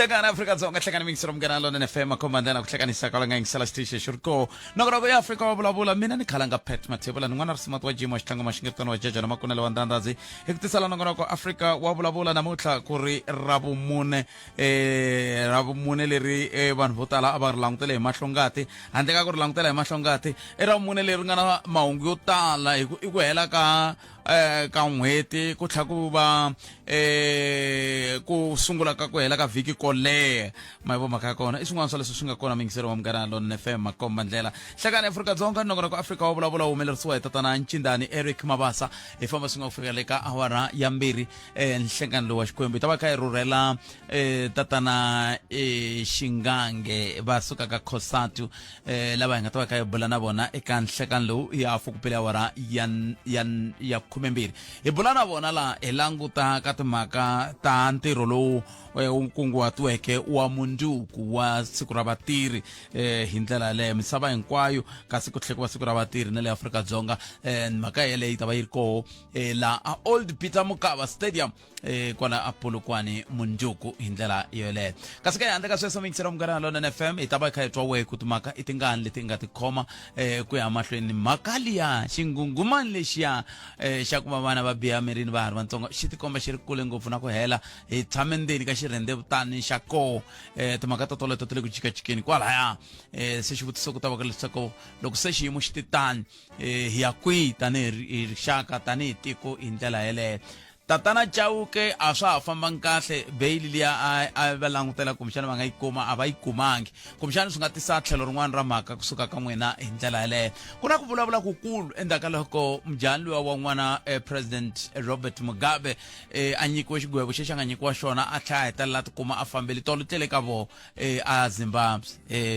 Nhlekani Afrika-Dzonga, hlekani mingiselo Munghana Lonene FM, makhomba ndlela ku hlekanisa kwala nga yingisela xitichi xi ri koo. Nongonoko ya Afrika wa vulavula, mina ni khalanga Pat Mathebula, ni n'wana risimati wa Jim wa Xitlhangu Maxingiritano wa Jejana Makunele wa Ndandadzi. Hi ku tisela nongonoko Afrika wa vulavula namuntlha ku ri Ravumune, Ravumune leri vanhu vo tala a va ri langutele hi mahlongati, handle ka ku ri langutela hi mahlongati, i Ravumune leri nga na mahungu yo tala hi ku i ku hela ka ka n'hweti ku tlhela ku va ku sungula ka ku hela ka vhiki ko leha. Ma yi vo mhaka ya kona i swin'wana swa leswi swi nga kona muyingiseri wa Munghana Lonene FM, makomba ndlela. Hlekani Afrika-Dzonga, nongonoko Afrika wa vulavula wu humelerisiwa hi tatana Ncindani Eric Mabasa. Hi famba swi nga ku fika le ka awara ya 2 nhlekani lowu wa Xikwembu. Hi ta va kha hi rhurhela tatana Xingange va suka ka Cosatu, lava hi nga ta va kha hi bula na vona eka nhlekani lowu hi hafu ku pele awara ya 12. Hi bula na vona la hi languta ka timhaka ta ntirho lowu wu kunguhatiweke wa mundzuku wa siku ra vatirhi, hi ndlela yaleyo misava hinkwayo, kasi ku tlhela ku va siku ra vatirhi na le Afrika-Dzonga. Mhaka yeleyo yi ta va yi ri koho la a Old Peter Mokaba Stadium, kwala a Polokwane mundzuku hi ndlela yoleyo. Kasi ka handle ka sweswo muyingiseri wa Munghana Lonene FM, hi ta va hi kha hi twa wehe ku timhaka i tingani leti nga tikhoma ku ya mahlweni. Mhaka liya xinghunghumani lexiya xa ku va vana va biha mirini va ha ri vatsongo xi tikomba xi ri kule ngopfu na ku hela. Hi tshame ndzeni ka xirhendzevutani xa koho, timhaka to toleto ti le ku jikajikeni kwalaya. Se xivutiso ku ta va ku leswaku loko se xiyimo xi ti tani, hi ya kwihi tanihi hi rixaka, tanihi tiko hi ndlela yeleyo. Tatana Chauke a swa ha fambangi kahle, beyili liya a va langutela kumbexana va nga yi kuma a va yi kumangi, kumbexana swi nga tisa tlhelo rin'wana ra mhaka kusuka ka n'wina hi ndlela yeleyo. Ku na ku vulavula kukulu endzhaku ka loko mujhani luya wa n'wana President Robert Mugabe a nyikiwe xigwevo xexi a nga nyikiwa xona, a tlhela a hetelela a tikuma a fambile tolo tlele ka voho a Zimbabwe.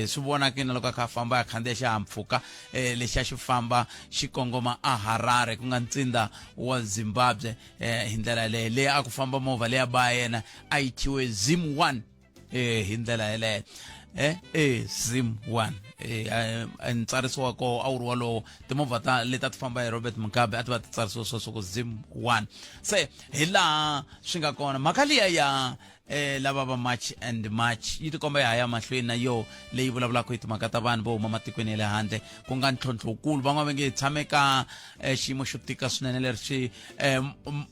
Swi vonake na loko a kha a famba a khandziya xihahampfhuka lexi a xi famba xi kongoma a Harare, ku nga ntsinda wa Zimbabwe. Hi ndlela yaleyo leyi a ku famba movha leya ba yena a yi thyiwe Zim 1, hi ndlela yaleyo Zim 1, ntsariso wa koho a wu ri walowo. Timovha ta leti a ti famba hi Robert Mugabe a ti va ti tsarisiwe sweswo ku Zim 1. Se hi laha swi nga kona mhaka liya ya lava va March and March yi tikomba ya ha ya mahlweni na yo leyi vulavulaka hi timhaka ta vanhu vo huma matikweni ya le handle, ku nga ntlhontlho wukulu. Van'wana va nge hi tshame ka xiyimo xo tika swinene leri swi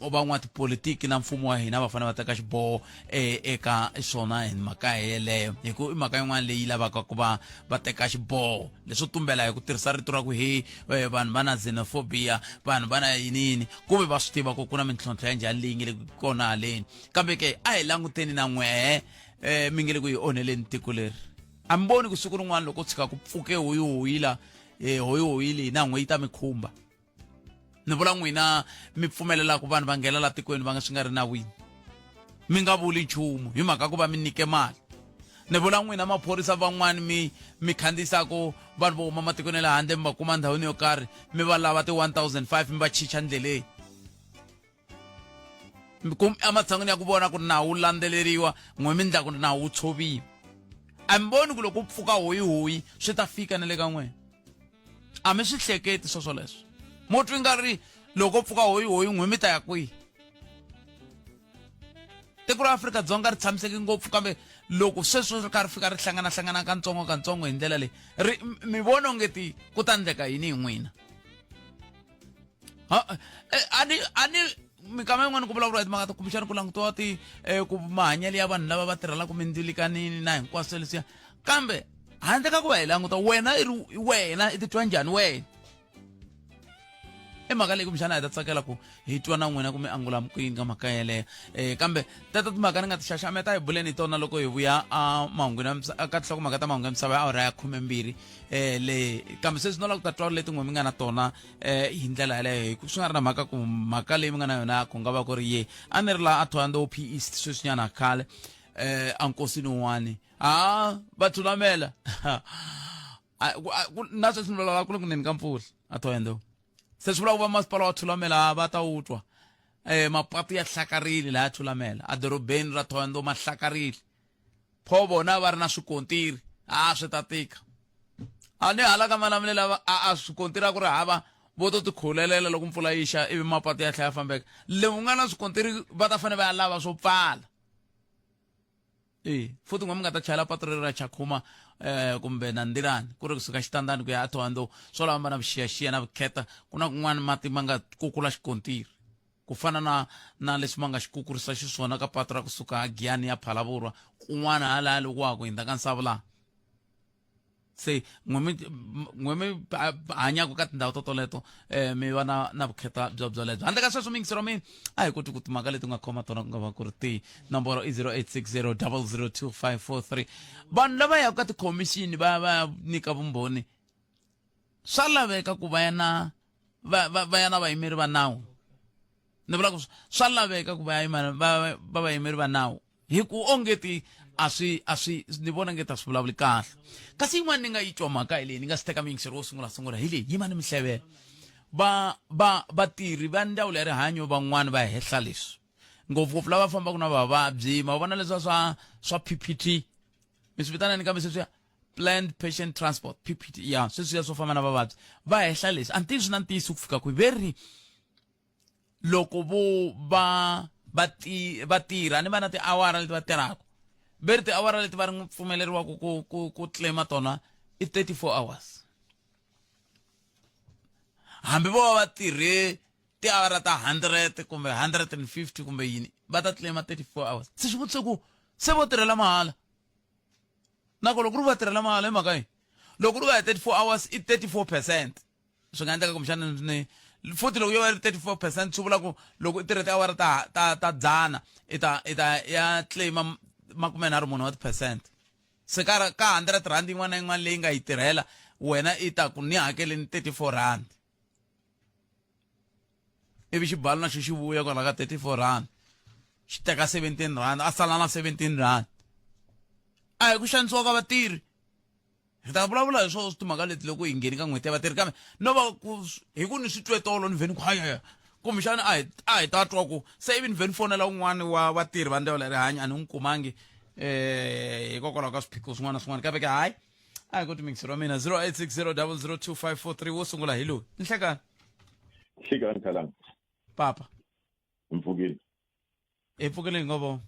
van'watipolitiki na mfumo wa hina va fanele va teka xiboho eka swona hi mhaka yeleyo, hi ku i mhaka yin'wana leyi lavaka ku va va teka xiboho. Leswo tumbela hi ku tirhisa rito ra ku he vanhu va na xenophobia, vanhu va na yini yini, ku ve va swi tiva ku ku na mintlhontlho ya njhani leyi nge le kona haleni. Kambe ke a hi languteni na n'wehe, mi nge le ku hi onheleni tiko leri. A mi voni ku siku rin'wana loko tshika ku pfuke hoyihoyi la, hoyihoyi leyi na n'we yi ta mi khumba. Ni vula n'wina mi pfumelelaka vanhu va nghena la tikweni va nga swi nga ri nawini, mi nga vuli nchumu hi mhaka ku va mi nyike mali. Ni vula n'wina maphorisa van'wani mi khandziyisaka vanhu vo huma matikweni ya le handle, mi va kuma ndhawini yo karhi, mi va lava ti 1005 mi va chicha ndleleni. Ematshan'wini ya ku vona ku nawu wu landzeleriwa, n'we mi ndla ku nawu wu tshoviwa. A mi voni ku loko ku pfuka hoyihoyi swi ta fika na le ka n'wina? A mi swi hleketi swoswoleswo? Mo twi nga ri loko pfuka hoyihoyi n'we mi ta ya kwihi? Tiko ra Afrika-Dzonga ri tshamiseke ngopfu, kambe loko sweswo ri kha ri fika ri hlanganahlangana kantsongo kantsongo hi ndlela leyi, ri mi vona onge ti ku ta endleka yini hi n'wina? A ni minkama yin'wana ku vulavuriwa hi timhaka ta kumbexana ku langutiwa ti ku mahanyelo ya vanhu lava va tirhelaka mindzilikanini na hinkwaswo leswiya, kambe handle ka ku va hi languta wena i ri wena i titwa njhani wena? I mhaka leyi kumbexana hi ta tsakela ku hi twa na n'wina ku mi angula kwini ka mhaka yeleyo. Kambe teto timhaka ni nga ti xaxameta hi buleni hi tona loko hi vuya a mahungwini ka tinhlokomhaka ta mahungu ya misava ya awara ya 12 le. Kambe sweswi no lava ku ta twa leti n'we mi nga na tona hi ndlela yeleyo, hi ku swi nga ri na mhaka ku mhaka leyi mi nga na yona ku nga va ku ri ye. A ni ri laha a Thohoyandou P East sweswinyana khale, a nkosini wun'wani a va thulamela na sweswi ni vulavula ku le kuneni ka mpfula a Thohoyandou. Se swi vula ku va masipala wa Thulamela va ta wu twa, mapatu ya hlakarile laha Thulamela a dorobeni ra Thohoyandou ma hlakarile, pho vona va ri na swikontiri a swi ta tika. A ni hala ka Malamulele lava a swikontiri a ku ri hava, vo to tikhulelela loko mpfula yi xa ivi mapatu ya tlhela ya fambeka. Le ku nga na swikontiri va ta fanele va ya lava swo pfala. E futhi n'we mi nga ta chayela patu rero ra Chakhuma kumbe na Ndirani ku ri kusuka xitandani ku ya aThohoyandou swo lava mi va na vuxiyaxiya na vukheta ku na kun'wana mati ma nga kukula xikontiri ku fana na na leswi ma nga xi kukurisa xiswona ka patu ra kusuka a Giyani ya Phalaborwa kun'wana halaya loko wa ha ku hindza ka nsavu laha se n'we mi n'we mi hanyaka ka tindhawu to toleto um mi va na na vukheta byo byolebyo handle ka sweswo miyingisero mina a hi koti ku timhaka leti nga khoma tona ku nga va ku ri tihi nomboro i 0860 002 543 vanhu lava yaka ka tikhomixini va va nyika vumbhoni swa laveka ku va ya na va va va ya na vayimeri va nawu ni vula ku swa laveka ku va ya yima va va vayimeri va nawu hi ku ongeti a swi a swi ni vona nge ta swi vulavuli kahle kasi yin'wana ni nga yi twa mhaka hi leyi ni nga si teka muyingiseri wo sungula sungula hi leyi yima ni mihlevela va va vatirhi va ndzawulo ya rihanyo van'wana va hehla leswi ngopfungopfu lava fambaka na vavabyi ma vona leswa swa swa PPT mi swi vitana ni kambe sweswiya planned patient transport PPT ya sweswiya swo famba na vavabyi va hehla leswi a ni tivi swi na ntiyiso ku fika kwihi ve ri loko vo va va ti va tirha ni va na tiawara leti va tirhaka ve ri tiawara leti va ri pfumeleriwaka ku ku ku claima tona i 34 hours hambi vo va va tirhe tiawara ta 100 kumbe 150 kumbe yini va ta claima 34 hours se xivutiso ku se vo tirhela mahala nako loko ri va tirhela mahala hi mhaka yini loko ri va hi 34 hours i 34 percent swi nga endleka kumbexana ni futhi loko yo va ri 34 percent swi vula ku loko i tirhe tiawara ta ta ta dzana i ta i ta ya claima makumenharhu mune wa ti-percent se ka ka 100 rand yin'wana na yin'wana leyi nga yi tirhela wena i ta ku ni hakeleni 34 rand ivi xibalo na xo xi vuya kwala ka 34 rand xi teka 17 rand a sala na 17 rand a hi ku xanisiwa ka vatirhi hi ta vulavula hi swona timhaka leti loko hi ngheni ka n'hweti ya vatirhi kambe no va ku hi ku ni swi twe tolo ni vheni ku hayaya kumbexana a hi a hi ta twa ku se ivi ni vhe ni fonela un'wana wa vatirhi va ndzawulo ya rihanyo a ni n'wi kumangi um hikokwalaho ka swiphiqo swin'wana na swin'wana kambe ke hayi a hi koti mingisero wa mina 0860 002543 wo sungula hi loyi nhlekani nhlekani khalanga papa mpfukile hi pfukile hi ngo vo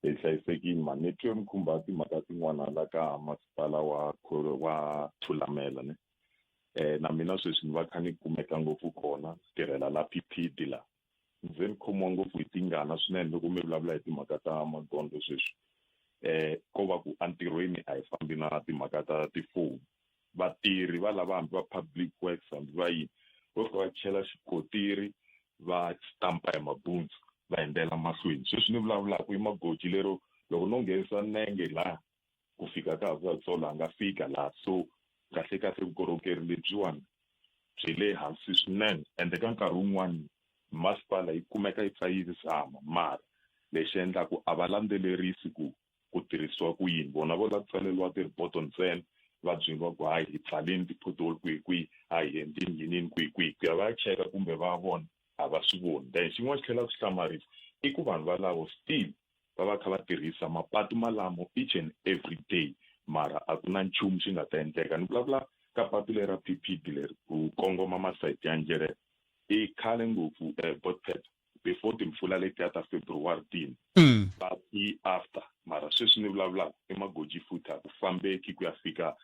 Hi hlayisekile mhani. Ni twe mi khumba timhaka tin'wana la ka masipala wa wa Thulamela ne. Na mina sweswi ni va kha ni kumeka ngopfu kona tirhela la Phiphidi la. Ni ze ni khomiwa ngopfu hi tingana swinene loko mi vulavula hi timhaka ta magondzo sweswi. Ko va ku entirhweni a hi fambi na timhaka ta tifoni. Vatirhi va lava hambi va public works hambi va yini vo fika va chela xikotiri va stampa hi mabundzu va hundzela mahlweni. Sweswi ni vulavulaka i magoji lero loko no nghenisa nenge laha ku fika ka ha tsolo a nga fika laha so kahle kahle vukorhokeri lebyiwani byi le hansi swinene ende ka nkarhi wun'wani masipala yi kumeka yi pfa yi zama mara lexi endlaku a va landzelerisi ku ku tirhisiwa ku yini vona vo la ku tsaleriwa ti-report ntsena va byeriwa ku hayi hi pfaleni ti-pothole kwihi kwihi hayi hi endleni yinini kwihi kwihi ku ya va ya cheka kumbe va vona a va swi voni then xin'wana xi tlhelaka xi hlamarisa i ku vanhu valavo still va va kha va tirhisa mapatu malamo each and every day mara a ku na nchumu xi nga ta endleka ni vulavula ka patu leri ra PPD leri ku kongoma masayiti ya Njerela i khale ngopfu Botpet before timpfula letiya ta February tini va ti after mara sweswi ni vulavulaka i magoji futhi a ku fambeki ku ya fika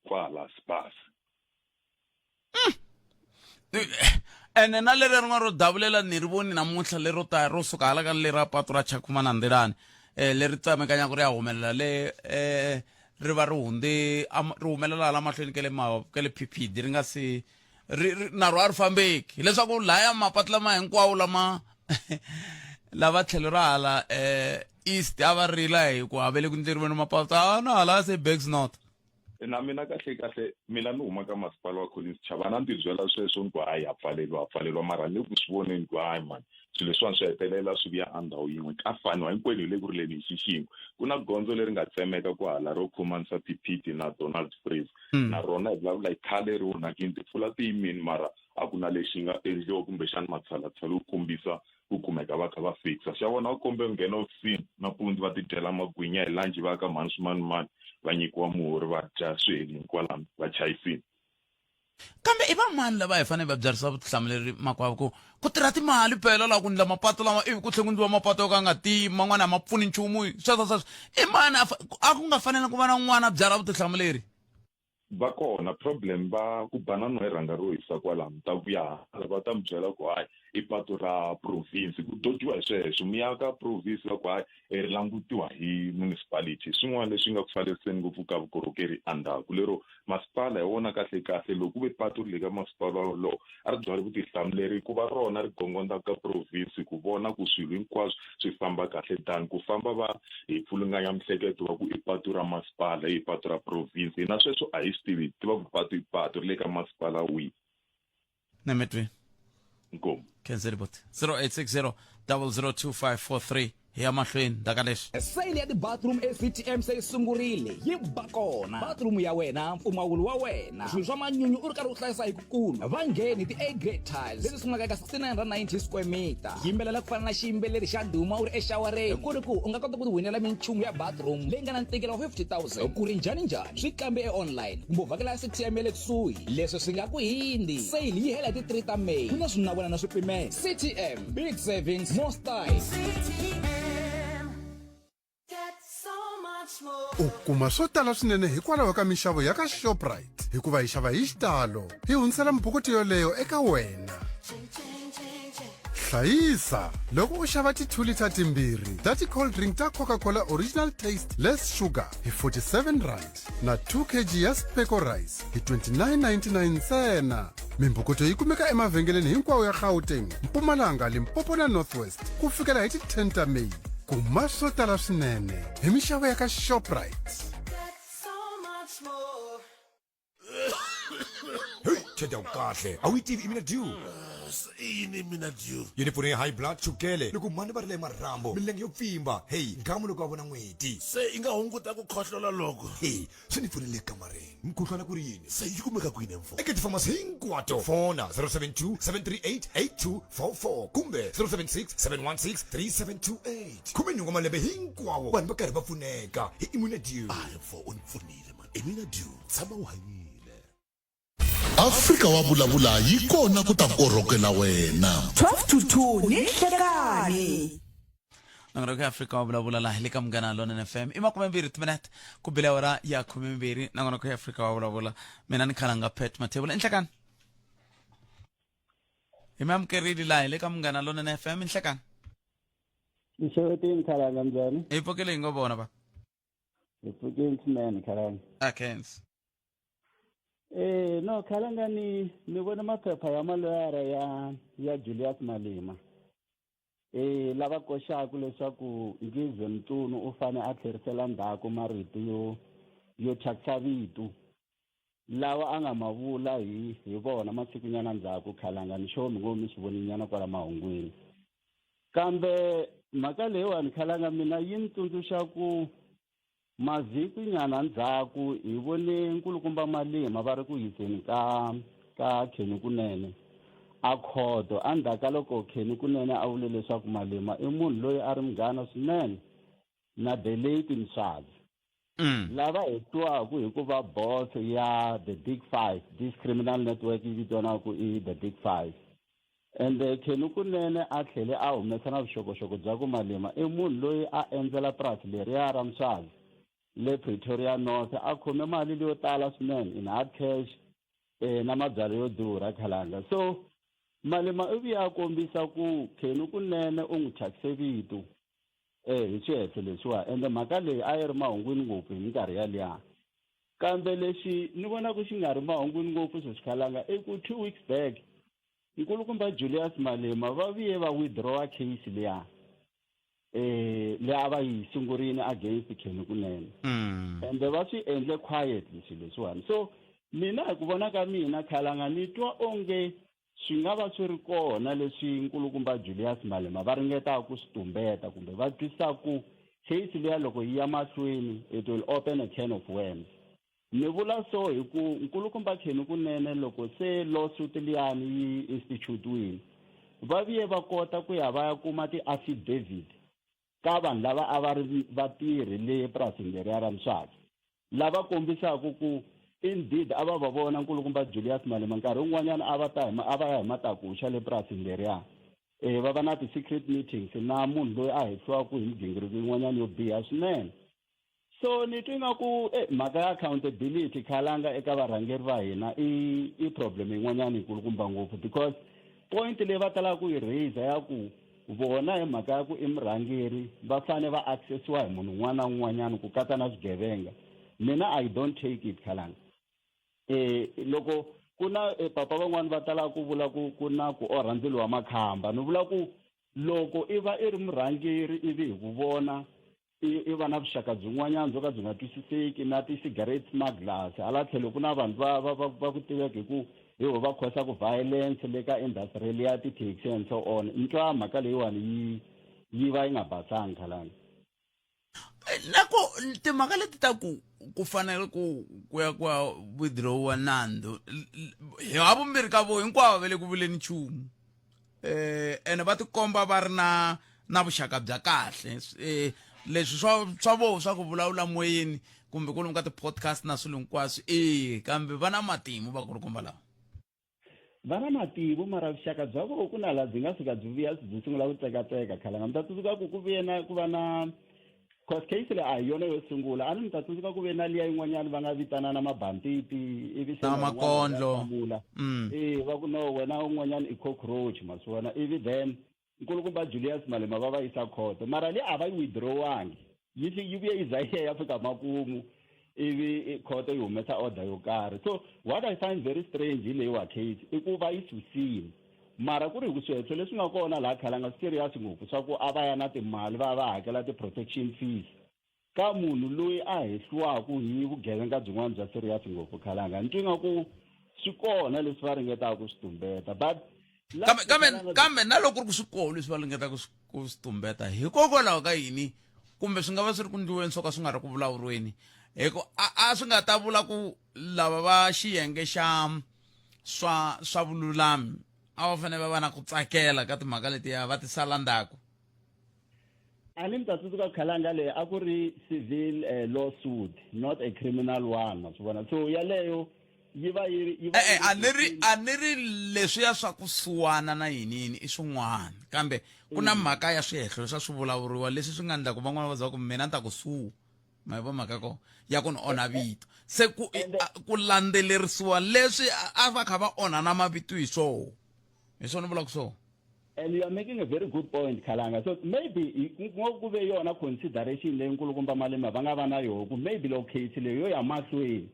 kwala Spas. Ene na leri rin'wana ro davulela ni ri voni namuntlha lero ta ro suka hala ka lera patu ra Chakhuma na Ndelani leri tsemekanyaka ri ya humelela le ri va ri hundze ri humelela hala mahlweni ka le ka le PPD ri nga si ri, ri na ro a ri fambeki hileswaku laya mapatu lama hinkwawo lama lava tlhelo ra hala east a va rila hi ku a ve le ku ndleriweni mapatu a na hala se Bags North Na mina kahle kahle mina ni huma ka masipala wa Collins Chabane a ni ti byela sweswo ni ku hayi ha pfaleriwa ha pfaleriwa mara ni le ku swi voneni ku hayi mani swilo leswiwani swi hetelela swi vuya endhawu yin'we ka faniwa hinkwenu hi le ku rileni hi xixin'we ku na gondzo leri nga tsemeka kwahala ro khomanisa Phiphidi na Donald Freeze na rona hi vulavula hi khale ri onhakini timpfula ti yimini mara a ku na lexi nga endliwa kumbexani matshalatshala yo kombisa ku kumeka va kha va fixa xa vona va kombe ku nghena ofisini nampundzu va tidyela magwinya hi lunch va ya ka mhani swimanimani va nyikiwa muhori va dya swi helini kwalano va chayisini. Kambe i vamani lava hi fanele va byarisa vutihlamuleri makwavo ku ku tirha timali phela laha ku ndla mapato lama ivi ku tlhela ku ndliwa mapato yo ka nga tiyi man'wana a ma pfuni nchumu sweswo sweswo i mani a ku nga fanele ku va na n'wana byara vutihlamuleri? Va kona problem va ku banana hi rhanga ro hisa kwalano mi ta vuya hala va ta mi byela ku hayi i patu ra province ku dojiwa hi sweswo mi ya ka province va ku hayi ri langutiwa hi municipality swin'wana leswi nga ku saleriseni ngopfu ka vukorhokeri endzhaku lero masipala hi wona kahle kahle loko ku ve patu ri le ka masipala wolowo a ri byali vutihlamuleri ku va rona ri gongonda ka province ku vona ku swilo hinkwaswo swi famba kahle than ku famba va hi pfulunganya mihleketo va ku i patu ra masipala i patu ra province hina sweswo a hi swi tivi hi tiva ku patu i patu ri le ka masipala wihi. Nemetwi. Inkomu. Khenseli boti. 0860 002543 hi ya mahlweni ndaka leswi. Sale ya ti-bathroom eCTM se yi sungurile yi ba kona. Bathroom ya wena, mpfumawulo wa wena, swilo swa manyunyu u ri karhi u hlayisa hi kukulu. Va ngheni ti A grade tiles leti sungulaka eka 6990 square meter. Yimbelela ku fana na xiyimbeleri xa ndhuma u ri exawareni. Ku ri ku u nga kota ku tiwinela minchumu ya bathroom leyi nga na ntikelo wa 50,000 ku ri njhani njhani. Swi kambe e-online kumbe u vhakela CTM ya le kusuhi. Leswi swi nga ku hindzi. Sale yi hela hi ti 3 ta May. Ku na swinawana na swipimelo. CTM, big savings, more style. U kuma swo tala swinene hikwalaho ka minxavo ya ka Shoprite hikuva hi xava hi xitalo hi hundzisela mibokoti yoleyo eka wena. Hlayisa loko u xava ti-2 liter timbirhi ta ti-cold drink ta Coca-Cola Original Taste Less Sugar hi 47 rand na 2 kg ya Speko Rice hi 29.99 ntsena. Mimbhukuto yi kumeka emavhengeleni hinkwawo ya Gauteng, Mpumalanga, Limpopo na North West ku fikela hi ti 10 ta May. Kuma swo tala swinene hi minxavo ya ka Shoprite. Hey, cheda u kahle a wu yi tivi imina dew yini mina dew yi ni pfune high blood chukele loko mhani va ri le marhambu milenge yo pfimba heyi nghamu loko va vona n'weti se yi nga hunguta ku khohlola loko heyi swi ni pfunile ekamareni mukhuhlwana ku ri yini se yi kumeka kwini mfo eka tifamasi hinkwato fona 072 738 8244 kumbe 076 716 3728 khume nhungu malembe hinkwawo vanhu va karhi va pfuneka hi immunadew hayi mfo u ni pfunile man immunadew tshama u hanyile Afrika wa vulavula yi kona ku ta korhokela wena. 12 to 2 ni nhlekani. Nongonoko ya Afrika wa vulavula laha hi le ka Munghana Lonene FM i makumembirhi timinete ku bile awara ya khumembirhi. Nongonoko ya Afrika wa vulavula mina ni khalanga Pat Mathebula inhlekani hi mi amukerile laha hi le ka Munghana Lonene FM inhlekani. Nxewetini khalanga njhani? Hi pfukile hi ngo vona va. Hi pfukile swinene khalanga. A khensa. Eh no khalanga ni ni vona maphepha ya maloyara ya ya Julius Malema. Eh lava koxaka leswaku Ngizwe Mchunu u fane a tlherisela ndzhaku marito yo yo thyakisa vito lawa a nga ma vula hi hi vona masikunyana ndzhaku khalanga ni sure mi ngo mi swi voninyana kwala mahungwini. Kambe mhaka leyiwani khalanga mina yi ni tsundzuxa ku Mavhiki nyana ndzhaku hi vone nkulukumba Malema va ri ku yiseni ka ka Kenny Kunene a khoto endzhaku ka loko Kenny Kunene a vule leswaku Malema i munhu loyi a ri munghana swinene na the late Mswazi lava hehliwaku hi ku va boss ya the Big Five, this criminal network yi vitaniwaku i the Big Five. Ende Kenny Kunene a tlhele a humesa na vuxokoxoko bya ku Malema i munhu loyi a endzela purasi leriya ra Mswazi le Pretoria North a khome mali leyo tala swinene in hard cash na mabyalwa yo durha khalanga. So Malema u vuye a kombisa ku Kenny Kunene u n'wi thyakise vito hi swihehlo leswiwa ende mhaka leyi a yi ri mahungwini ngopfu hi minkarhi yaliya. Kambe lexi ni vonaka xi nga ri mahungwini ngopfu sweswi khalanga i ku 2 weeks back nkulukumba Julius Malema va vuye va withdrawa case liya leyi a va yi sungurile against Kenny Kunene. Ende va swi endle quietly swilo leswiwani. So mina hi ku vona ka mina khalanga ni twa onge swi nga va swi ri kona leswi nkulukumba Julius Malema va ringetaka ku swi tumbeta kumbe va twisisa ku case liya loko yi ya mahlweni it will open a can of worms. Ni vula so hi ku nkulukumba Kenny Kunene loko se lawsuit liyani yi institute-wini va vuye va kota ku ya va ya kuma ti-affidavit ka vanhu lava a va ri vatirhi le purasini leriya ra Mswazi lava kombisaka ku Indeed a va va vona nkulukumba Julius Malema nkarhi wun'wanyana a va ta hi a va ya hi matakuxa le purasini leriya. E va va na ti-secret meetings na munhu loyi a hehliwaka hi migingiriko yin'wanyana yo biha swinene. So ni twa ingaku e mhaka ya accountability khalanga eka varhangeri va hina i i problem yin'wanyana yikulukumba ngopfu because point leyi va talaka ku yi raise ya ku vona hi mhaka ya ku i murhangeri va fane va accessiwa hi munhu un'wana na un'wanyana ku katsa na swigevenga mina i don't take it khalanga eh loko ku na eh, papa van'wani va tala ku vula ku ku na ku orha ndzilo wa makhamba ni vula ku loko i va i ri murhangeri ivi hi ku vona i i va na vuxaka byin'wanyana byo ka byi nga twisiseki na ti-cigarette smugglers hala tlhelo ku na vanhu va va va va ku tiveka hi ku hi vo va khosaku violence le ka industry liya ti-taxi and so on ni twa mhaka leyiwani yi yi va yi nga basanga khalanga na ku timhaka leti ta ku ku fanele ku ku ya ku ya withdrawa nandzu hi havumbirhi ka vo hinkwavo va le ku vuleni nchumu eh ene va tikomba va ri na na vuxaka bya kahle eh leswi swa swa vo swa ku vulavula moyeni kumbe kwalomu ka ti-podcast na swilo hinkwaswo e kambe va na matimu vakulukumba lava va na matimu mara vuxaka bya voho ku na laha byi nga fika byi vuya byi sungula ku tsekatseka khalanga mi ta tsundzuka ku ku vuye na ku va na cause case leyi a hi yona yo sungula a ni mi ta tsundzuka ku ve na liya yin'wanyana va nga vitana na mabantiti ivi na makondlo e va ku no wena un'wanyana i cockroach ma swi vona ivi then nkulukumba Julius Malema va va yisa khoto mara le a va yi withdrawangi yi yi vuye yi za yi ya fika makumu ivi khoto yi humesa order yo karhi so what i find very strange hi leyiwa case i ku va yi susile mara ku ri hi ku swihehlo leswi nga kona laha khalanga swi serious ngopfu swa ku a va ya na timali va ya va hakela ti-protection fees ka munhu loyi a hehliwaku hi vugevenga byin'wana bya serious ngopfu khalanga ni twi nga ku swi kona leswi va ringetaka ku swi tumbeta but kambe kambe kambe na loko ku ri ku swi kona leswi va ringetaka ku swi tumbeta hikokwalaho ka yini kumbe swi nga va swi ri ku ndliweni swo ka swi nga ri ku vulavuriweni hi ku a swi nga ta vula ku lava va xiyenge xa swa swa vululami a va fanele va va na ku tsakela ka timhaka letiya va ti sala ndzhaku a ni mi ta tsundzuka khalanga leyi a ku ri civil eh, lawsuit not a criminal one ma swi vona so yaleyo yi va yi yi va e-e a ni ri a ni ri leswiya swa ku suwana na yini yini i swin'wana kambe ku na mhaka ya swihehlo leswi a swi vulavuriwa leswi swi nga endla ku van'wana va za ku mina ni ta ku suwa ma yi vo mhaka ko ya ku ni onha vito se ku ku landzelerisiwa leswi a va kha va onha na mavito hi swoho hi swona vulaka swona and you are making a very good point khalanga so maybe ngo ku ve yona consideration leyi nkulukumba malima va nga va na yoho ku maybe loko case leyi yo ya mahlweni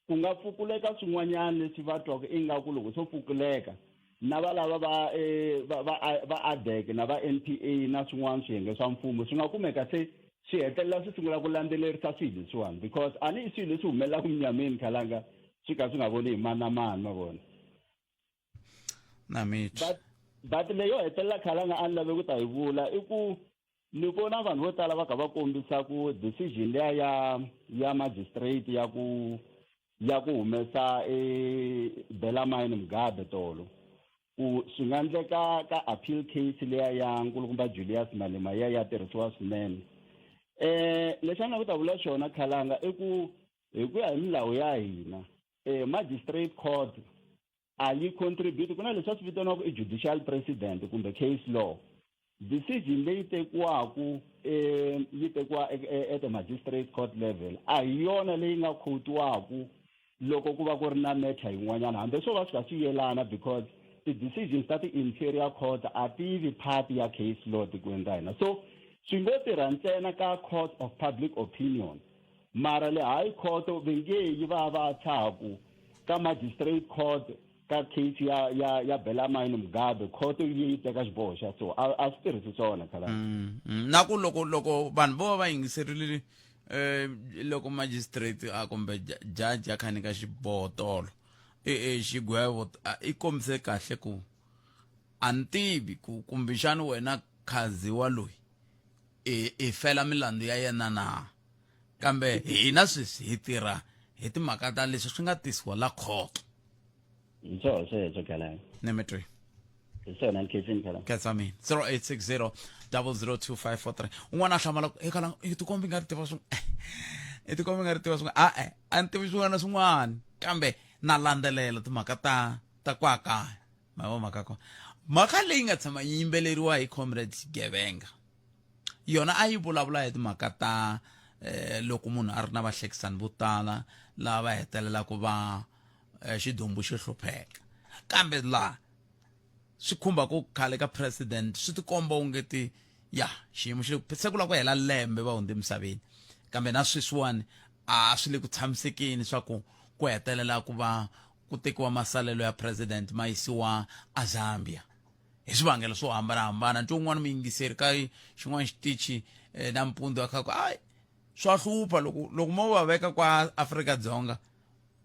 ku nga pfukuleka swin'wanyana leswi va twaka ingaku loko swo pfukuleka na va lava va eh, va va va ADEC na va NPA na swin'wana swiyenge swa mfumo swi nga kumeka se swi hetelela swi sungula ku landzelerisa swilo leswiwani because a ni i swilo leswi humelelaka munyameni khalanga swi ka swi nga voni hi mani na mani ma vona na mitwa but but leyo hetelela khalanga a ni lave ku ta yi vula i ku ni vona vanhu vo tala va kha va kombisa ku decision liya ya ya magistrate ya ku ya ku humesa e Bellarmine Mugabe tolo ku swi nga endleka ka appeal case liya ya nkulukumba Julius Malema ya ya tirhisiwa swinene eh lexi a ni lava ku ta vula xona khalanga i ku hi ku ya hi milawu ya hina eh magistrate court a yi contribute ku na leswi a swi vitaniwaka i judicial president kumbe case law decision leyi tekiwaku eh, yi tekiwa e, e, at the magistrate court level a hi yona leyi nga khotiwaku loko ku va ku ri na matter yin'wanyana hambi swo va swi kha swi yelana because ti-decisions ta ti-inferior court a ti vi part ya case law tikweni ra hina so swi ngo tirha ntsena ka court of public opinion mara le high court ve nge yi va va tshaku ka magistrate court ka case ya ya ya Bellarmine Mugabe court yi yi teka xiboho xa so a a swi tirhisi swona khala mm, mm. na ku loko loko vanhu vo va va yingiserile eh loko magistrate a kumbe judge a kha nyika xiboho tolo e e xigwevo i kombise kahle ku a ni tivi ku kumbexani wena khaziwa loyi i i fela milandzu ya yena na kambe hina sweswi hi tirha hi timhaka ta leswi swi nga tisiwa la khoto hi swona sweswo khalanga nemetri hi swona ni khensini khalanga khensa mina 0860 002543 un'wana a hlamala ku ekhalanga i tikombi nga ri tiva swi I tikomba i nga ri tiva swin'wana. A-e, a ni tivi swin'wana na swin'wana kambe na landzelela timhaka ta ta kwa kaya. Ma vo mhaka kona. Mhaka leyi nga tshama yi yimbeleriwa hi Comrade Xigevenga yona a yi vulavula hi timhaka ta eh, loko munhu a ri na vahlekisani vo tala lava va hetelelaka va eh, xidumbu xo hlupheka kambe laha swi khumba ku khale ka president swi tikomba ungeti ya xiyimo xi le se ku lava ku hela lembe va hundze emisaveni kambe na sweswiwani a swi le ku tshamisekeni swa ku ku hetelela ku va ku tekiwa masalelo ya president ma yisiwa azambia hi swivangelo swo hambanahambana nto wun'wana muyingiseri ka xin'wana xitichi eh, nampundzu a kha ku ayi swa hlupha loko loko mo va veka kwa Afrika-Dzonga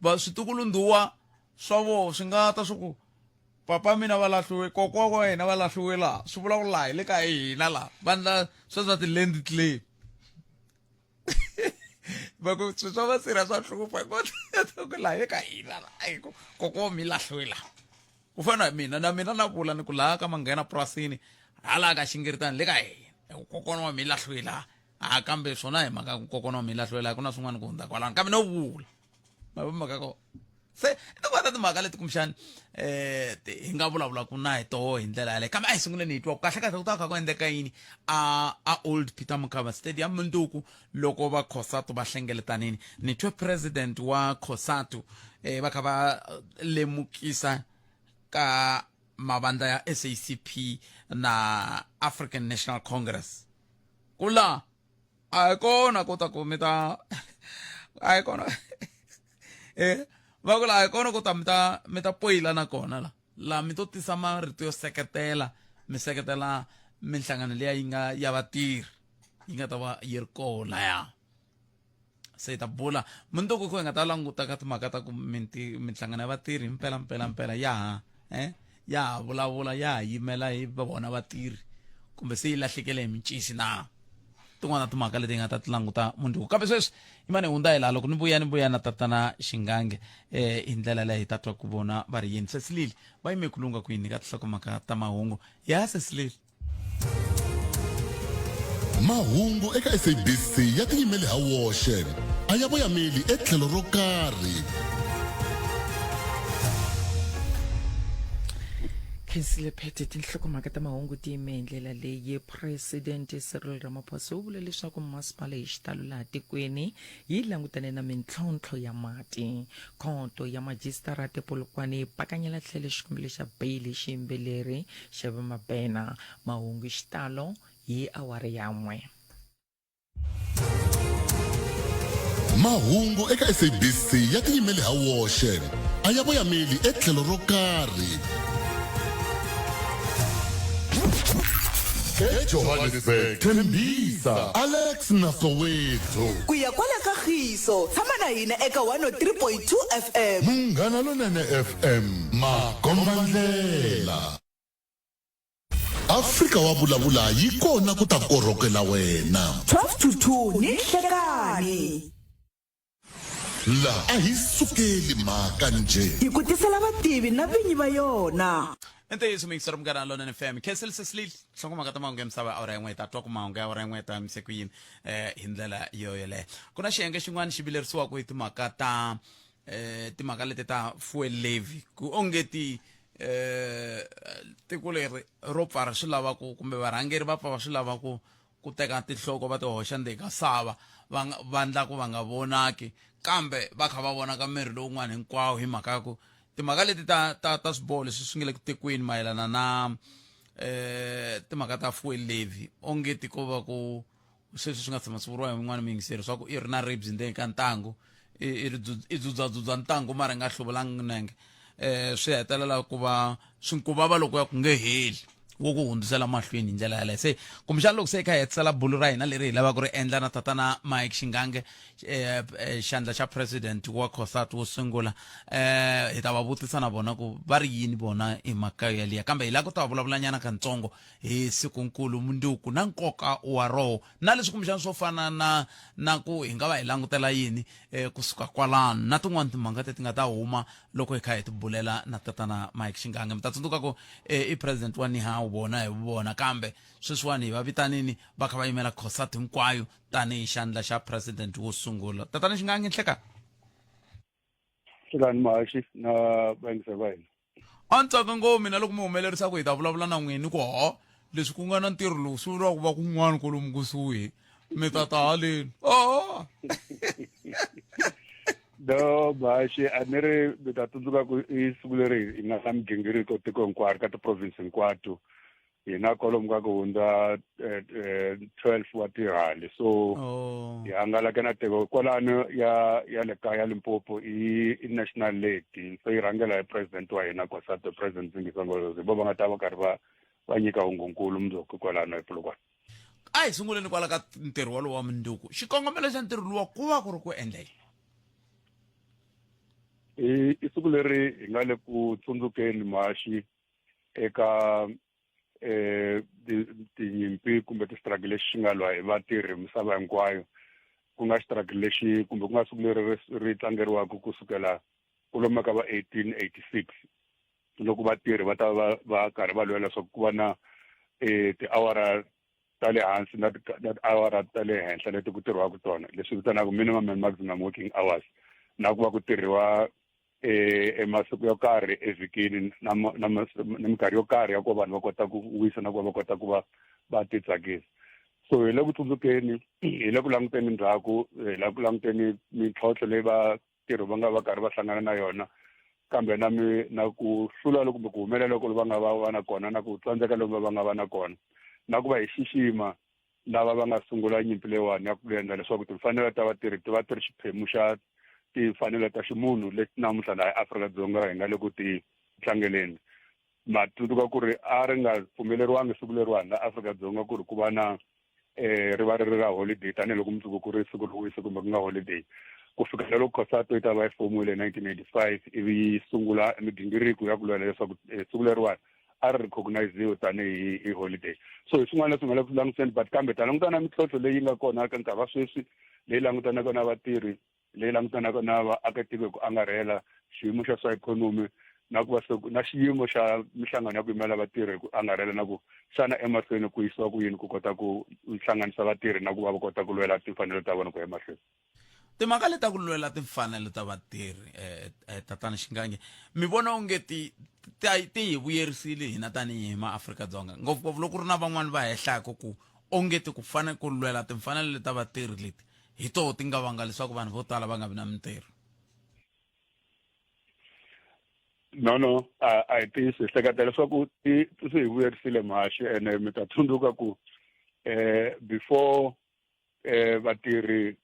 va switukulu-ndhuwa swa voho swi nga ta swi ku papa mina va lahliwe kokwa wa hina va lahliwe laha swi vula ku laha hi le ka hina laha va ndla swa swa ti-land claim va ku swi swa vasirha swa hlupha ku laha hi le ka hina laha kokwa wa mi lahliwe laha ku fana na mina na mina na vula ni ku laha ka manghena purasini hala ka xingiritani le ka hina kokwana wa mi lahliwe laha a kambe swona hi mhaka ku kokwana wa mi lahliwe laha ku na swin'wana ku hundza kwalano kambe no vula ma vo mhaka ko se i tin'wana ta timhaka leti kumbexani um hi nga vulavulaka na hi toho hi ndlela yaleyo kambe a hi sunguleni hi twa ku kahle kahle ku ta kha ku endleka yini a a Old Peter Mokaba Stadium mundzuku loko va Cosatu va hlengeletanini ni twe president wa Cosatu eh, va kha va lemukisa ka mavandla ya SACP na African National Congress ku la a hi kona ku ta ku mi ta a hi kona eh va ku la a hi kona ku ta mi ta mi ta poyila na kona la la mi to tisa marito yo seketela mi seketela minhlangano liya yi nga ya vatirhi yi nga ta va yi ri koho laya se hi ta bula mundzuku ku hi nga ta languta ka timhaka ta ku minhlangano ya vatirhi mpela mpela mpela ya ha eh ya ha vulavula ya ha yimela hi vona vatirhi kumbe se yi lahlekele hi mincisi na tin'wana timhaka leti hi nga ta ti languta mundzuku kambe sweswi yi mane hundza hi laha loko ni vuya ni vuya na tatana xingange eh hi ndlela leyi hi ta twa ku vona va ri yini sesilile va yime ku lunga ku yini ka tinhlokomhaka ta mahungu ya sesilile Mahungu eka SABC ya tiyimele ha woxe, a ya voyameli etlhelo ro karhi. Khensile Phete tinhlokomhaka ta mahungu ti yime hi ndlela leyi Presidente Cyril Ramaphosa u vule leswaku masipala hi xitalo laha tikweni yi langutane na mintlhontlho ya mati. Khoto ya majisitarata ePolokwane yi bakanyela tlhelo xikombelo xa beyili xiyimbeleri xa Vamabena. Mahungu hi xitalo hi awara ya n'we. Mahungu eka SABC ya tiyimele ha woxe, a ya voyameli etlhelo ro karhi. EJohannesburg, Tembisa, Alex na Soweto. Ku ya kwala ka Khiso, tshama na hina eka 103.2 FM. Munghana Lonene FM, makombandlela. Afrika wa vulavula yi kona ku ta korhokela wena. 12 to 2 ni nhlekani. La a hi sukeli mhaka njhe. Hi ku tisela vativi na vinyi va yona. I ntiyiso muyingiseri munghana lonene fm khensile sesilile nhlokomhaka ta mahungu ya misava ya awara yin'we hi ta twa ku mahungu ya awara yin'we ya ta yimise ku yini um hi ndlela yo yoleyo ku na xiyenge xin'wana xi vilerisiwaka hi timhaka ta um timhaka leti ta fuel levy ku ongeti eh tiko leri ro pfara swi lava ku kumbe varhangeri va pfa va swi lava ku ku teka tinhloko va ti hoxa ndzeni ka sava va nga va ndla ku va nga vonaki kambe va kha va vonaka miri lowun'wana hinkwawo hi mhaka ya ku timhaka leti ta ta ta swiboho leswi swi nga le ku tekiweni mayelana na eh timhaka ta fuel levy onge ti ko va ku sweswi swi nga tshama swi vuriwa hi un'wana muyingiseri swa ku i ri na ribyi ndzeni ka ntangu i ri i dzudzadzudza ntangu mara i nga hluvulangi nenge eh swi hetelela ku va swinkuvava loko ya ku nge heli wo ku hundzisela mahlweni hi ndlela yaleyo se kumbexana loko se hi kha hi hetisela bulu ra hina leri hi lavaka ri endla na tatana Mike Xingange eh, eh, xandla xa president wa COSATU wo sungula eh hi ta va vutisa na vona ku va ri yini vona hi mhaka yaliya kambe hi lava ku ta va vulavulanyana katsongo hi sikunkulu munduku na nkoka wa roho na leswi kumbexana swo fana na na ku hi nga va hi langutela yini eh, kusuka kwalano na tin'wana timhaka leti nga ta huma loko hi kha hi ti bulela na tatana Mike Xingange mi ta tsundzuka ku eh, i president wa Nihawu. vona hi vona kambe sweswiwani hi va vitanini va kha va yimela cosat hinkwayo tanihi xandla xa president wo sungula tatana xingange nhleka Xilani Mahaxi na vayingiseri va hina. A ni tsaka ngopfu mina loko mi humelerisa ku hi ta vulavula na n'wini ku ho leswi ku nga na ntirho lowu swi vuriwa ku va kun'wana kwalomu kusuhi mi ta ta haleni oh No Mahaxi a ni ri mi ta tsundzuka ku i siku leri hi nga na migingiriko tiko hinkwaro ka ti-province hinkwato hi na kwalomu ka ku hundza 12 wa tirhali so oh. hi hangalake na tiko kwalano ya ya le kaya Limpopo i i national lady so yi rhangela hi president wa hina Kwasato president Zingisa Ngolozi vo va nga ta va karhi va va nyika hungunkulu mundzuku kwalano ePolokwane a hi sunguleni kwala ka ntirho walowo wa munduku xikongomelo xa ntirho luwa ku va ku ri ku endla yini i i siku leri hi nga le ku tsundzukeni Mhaxi eka eh tinyimpi kumbe ti-struggle lexi xi nga lwa hi vatirhi misava hinkwayo ku nga struggle lexi kumbe ku nga siku leri ri tlangeriwaka ku sukela kwalomu ka va 1886 loko vatirhi va ta va va karhi va lwela leswaku ku va na eh tiawara ta le hansi na tiawara ta le henhla leti ku tirhiwaka tona leswi vitanaka minimum and maximum working hours na ku va ku tirhiwa eh masiku yo karhi evhikini na na na minkarhi yo karhi ya ku vanhu va kota ku wisa na ku va va kota ku va va titsakisa so hi le ku tsundzukeni hi le ku languteni ndzhaku hi le ku languteni mintlhontlho leyi vatirhi va nga va karhi va hlangana na yona kambe na mi na ku hlula loko kumbe ku humelela loko va nga va va na kona na ku tsandzeka loko va nga va na kona na ku va hi xixima lava va nga sungula nyimpi leyiwani ya ku endla leswaku timfanelo ta vatirhi ti va ti ri xiphemu xa timfanelo ta ximunhu leti namuntlha laha eAfrika-Dzonga hi nga le ku ti tlangeleni ma tsundzuka ku ri a ri nga pfumeleriwangi siku leriwani la Afrika-Dzonga ku ri ku va na eh ri va ri ri ra holiday tanihiloko mundzuku ku ri siku ro wisa kumbe ku nga holiday ku fikela loko COSATU yi ta va yi fomiwile hi 1985 ivi yi sungula migingiriko ya ku lwela leswaku siku leriwani a ri recogniziwe tanihi hi holiday so hi swin'wana leswi nga le ku langutiseni but kambe ta langutana na mintlhontlho leyi nga kona ka nkarhi wa sweswi leyi langutanaka na vatirhi leyi langutanaka na vaakatiko hi ku angarhela xiyimo xa swa ikhonomi na ku va se na xiyimo xa minhlangano ya ku yimela vatirhi hi ku angarhela na ku xana emahlweni ku yisiwa ku yini ku kota ku hlanganisa vatirhi na ku va va kota ku lwela timfanelo ta vona ku ya emahlweni Timhaka leti ta ku lwela timfanelo ta vatirhi eh, eh, tatana Xingange mi vona onge ti ti ti hi vuyerisile hina tanihi maAfrika-Dzonga ngopfungopfu loko ku ri na van'wani va hehlaka ku onge ti ku fane ku lwela timfanelo leti ta vatirhi leti hi toho ti nga vanga leswaku vanhu vo tala va nga vi na mintirho no no a a hi ntiyiso hi hleketa leswaku ti swi hi vuyerisile mhaxi ene mi ta tsundzuka ku eh before eh vatirhi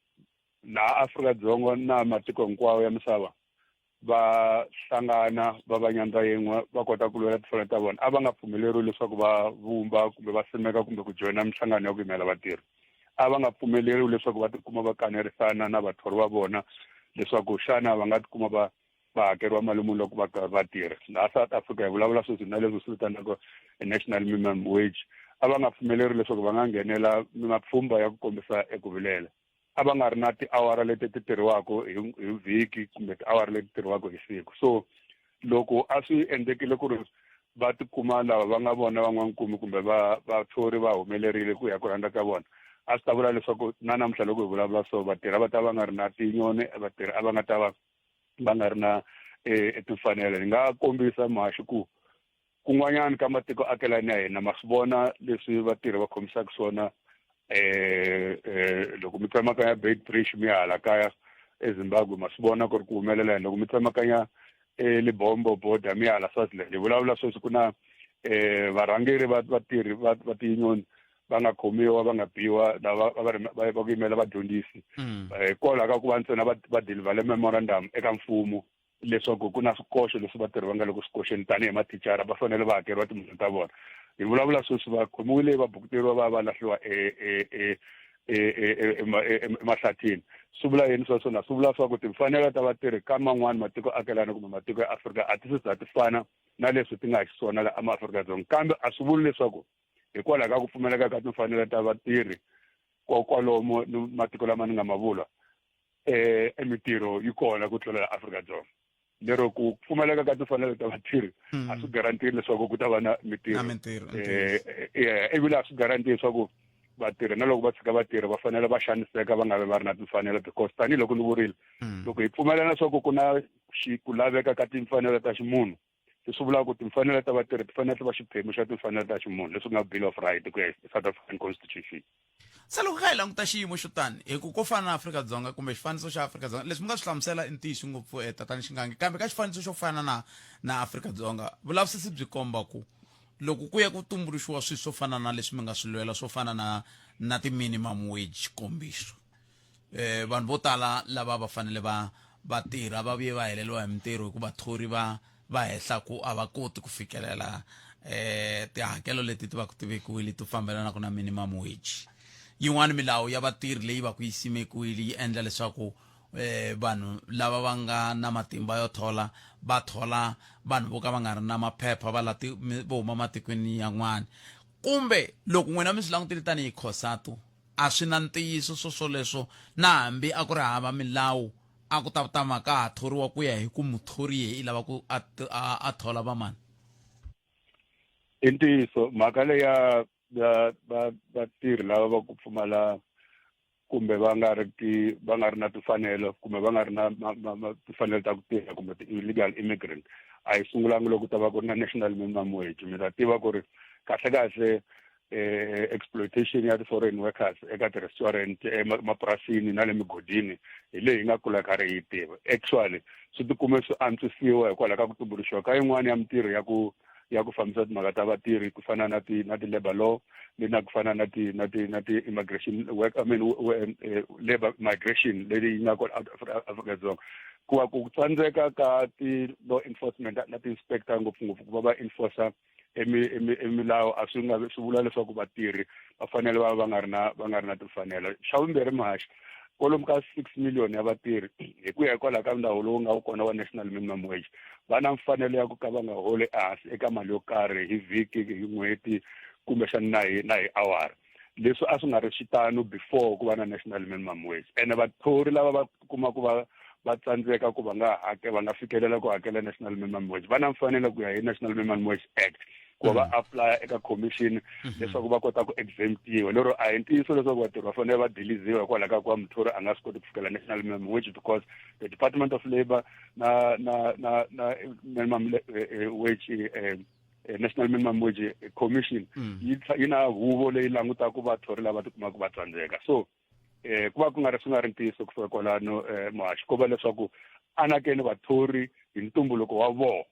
laha Afrika-Dzonga na matiko hinkwawo ya misava va hlangana va va nyandza yin'we va kota ku lwela timfanelo ta vona a va nga pfumeleriwi leswaku va vumba kumbe va simeka kumbe ku joyina minhlangano ya ku yimela vatirhi a va nga pfumeleriwi leswaku va tikuma va kanerisana na vathori va vona leswaku xana va nga tikuma va va hakeriwa mali muni loko va karhi va tirha laha South Africa hi vulavula sweswi na leswi swi vitanaka national minimum wage a va nga pfumeleri leswaku va nga nghenela mapfhumba ya ku kombisa eku vilela a va nga ri na tiawara leti ti tirhiwaka hi hi vhiki kumbe tiawara leti tirhiwaka hi siku so loko a swi endlekile ku ri va tikuma lava va nga vona van'wankumi kumbe va vathori va humelerile ku ya ku rhandza ka vona a swi ta vula leswaku na namuntlha loko hi vulavula so vatirhi a va ta va nga ri na tinyoni vatirhi a va nga ta va va nga ri na eh, timfanelo hi nga kombisa muhaxi ku kun'wanyana ka matiko akelani ya hina ma swi vona leswi vatirhi va khomisaka swona eh eh loko mi tsemakanya Beit Bridge mi ya hala kaya eZimbabwe ma swi vona ku ri ku humelela yini loko mi tsemakanya eLibombo border mi ya hala Swaziland hi vulavula sweswi ku na eh varhangeri va vatirhi va va tinyoni va nga khomiwa va nga biwa lava va ri va ku yimela vadyondzisi hikwalaho ka ku va ntsena va va deliver le memorandum eka mfumo leswaku ku na swikoxo leswi vatirhi va nga le ku swi koxeni tanihi mathicara va fanele va hakeriwa timali ta vona hi vulavula sweswi va khomiwile va bukuteriwa va va lahliwa emahlathini swi vula yini sweswo na swi vula swa ku timfanelo ta vatirhi ka man'wani matiko akelana kumbe matiko ya Afrika a ti se za ti fana na leswi ti nga xiswona la amaAfrika-Dzonga kambe a swi vuli leswaku hikwalaho ka ku pfumaleka ka timfanelo ta vatirhi kwalomo ni matiko lama ni nga ma vula eh emitirho yi kona ku tlula Afrika-Dzonga. Lero ku pfumaleka ka timfanelo ta vatirhi a swi guarantee leswaku ku ta va na mitirho. Na mitirho, Ivi a swi guarantee leswaku vatirhi na loko va tshika vatirhi va fanele va xaniseka va nga vi va ri na timfanelo, because tanihiloko ni vurile, loko hi pfumelana leswaku ku na ku laveka ka timfanelo ta ximunhu, leswi vulaka ku timfanelo ta vatirhi ti fanele ti va xiphemu xa timfanelo ta ximunhu, leswi nga Bill of Right ku ya hi South African Constitution. Se loko kha hi languta xiyimo xo tani hi ku ko fana na Afrika-Dzonga kumbe xifaniso xa Afrika-Dzonga, leswi mi nga swi hlamusela i ntiyiso ngopfu, tatana Xingange, kambe ka xifaniso xo fana na Afrika-Dzonga, vulavisisi byi komba ku loko ku ya ku tumbuluxiwa swilo swo fana na leswi mi nga swi lwela, swo fana na ti-minimum wage, xikombiso, vanhu vo tala lava va fanele va tirha va vuye va heleriwa hi mintirho hikuva vathori va hehla ku a va koti ku fikelela tihakelo leti ti va ku ti vekiwile ti fambelanaka na minimum wage. Yin'wana milawu ya vatirhi leyi va ku yi simekiwile yi endla leswaku vanhu lava va nga na matimba yo thola va thola vanhu vo ka va nga ri na maphepha va lati vo huma matikweni yan'wana. Kumbe loko n'wina mi swi langutile tanihi COSATU, a swi na ntiyiso swoswoleswo, na hambi a ku ri hava milawu a ku ta tama ka ha thoriwa ku ya hi ku muthori yehe i lava ku a thola vamani? I ntiyiso mhaka leyi ya ya vatirhi lava va ku pfumala kumbe va nga ri ki, va nga ri na timfanelo kumbe va nga ri na timfanelo ta ku tirha kumbe ti-illegal immigrant, a yi sungulanga loko ku ta va ku ri na national minimum wage. Mi ta tiva ku ri kahle kahle exploitation ya ti-foreign workers eka ti-restaurant, mapurasini na le migodini hi leyi hi nga kula karhi hi tiva. Actually swi tikume swi antswisiwa hikwalaho ka ku tumbuluxiwa ka yin'wana ya mintirho ya ku fambisa timhaka ta vatirhi, ku fana na ti na ti-labor law le na ku fana na ti na ti na ti-immigration work, I mean, labor migration leyi yi nga kona Afrika-Dzonga. Ku va ku tsandzeka ka ti-law enforcement na ti-inspector ngopfungopfu ku va va enforcer emilawu a swi nga swi vula leswaku vatirhi va fanele va va nga ri na, va nga ri na timfanelo. Xa vumbirhi, muhaxi, kwalomu ka 6 million ya vatirhi hi ku ya hikwalaho ka nawu lowu nga kona wa national minimum wage va na mfanelo ya ku ka va nga holi ehansi eka mali yo karhi hi vhiki, hi n'hweti, kumbexana na hi awara. Leswi a swi nga ri xitano before ku va na national minimum wage. Ene vathori lava va kuma ku va tsandzeka ku va nga hake, va nga fikelela ku hakela national minimum wage, va na mfanelo ku ya hi National Minimum Wage Act ku va apply eka commission leswaku va kota ku exemptiwa. Lero a hi ntiyiso leswaku vatirhi va fanele va diliziwa hikwalaho ka ku va muthori a nga swi koti ku fikela national minimum wage, because the Department of Labor na minimum wage, National Minimum Wage Commission yi na huvo leyi langutaka vathori lava tikumaka va tsandzeka. So ku va ku nga ri, swi nga ri ntiyiso ku fika kwalano, muhaxi, ko va leswaku anakeni vathori hi ntumbuluko wa vona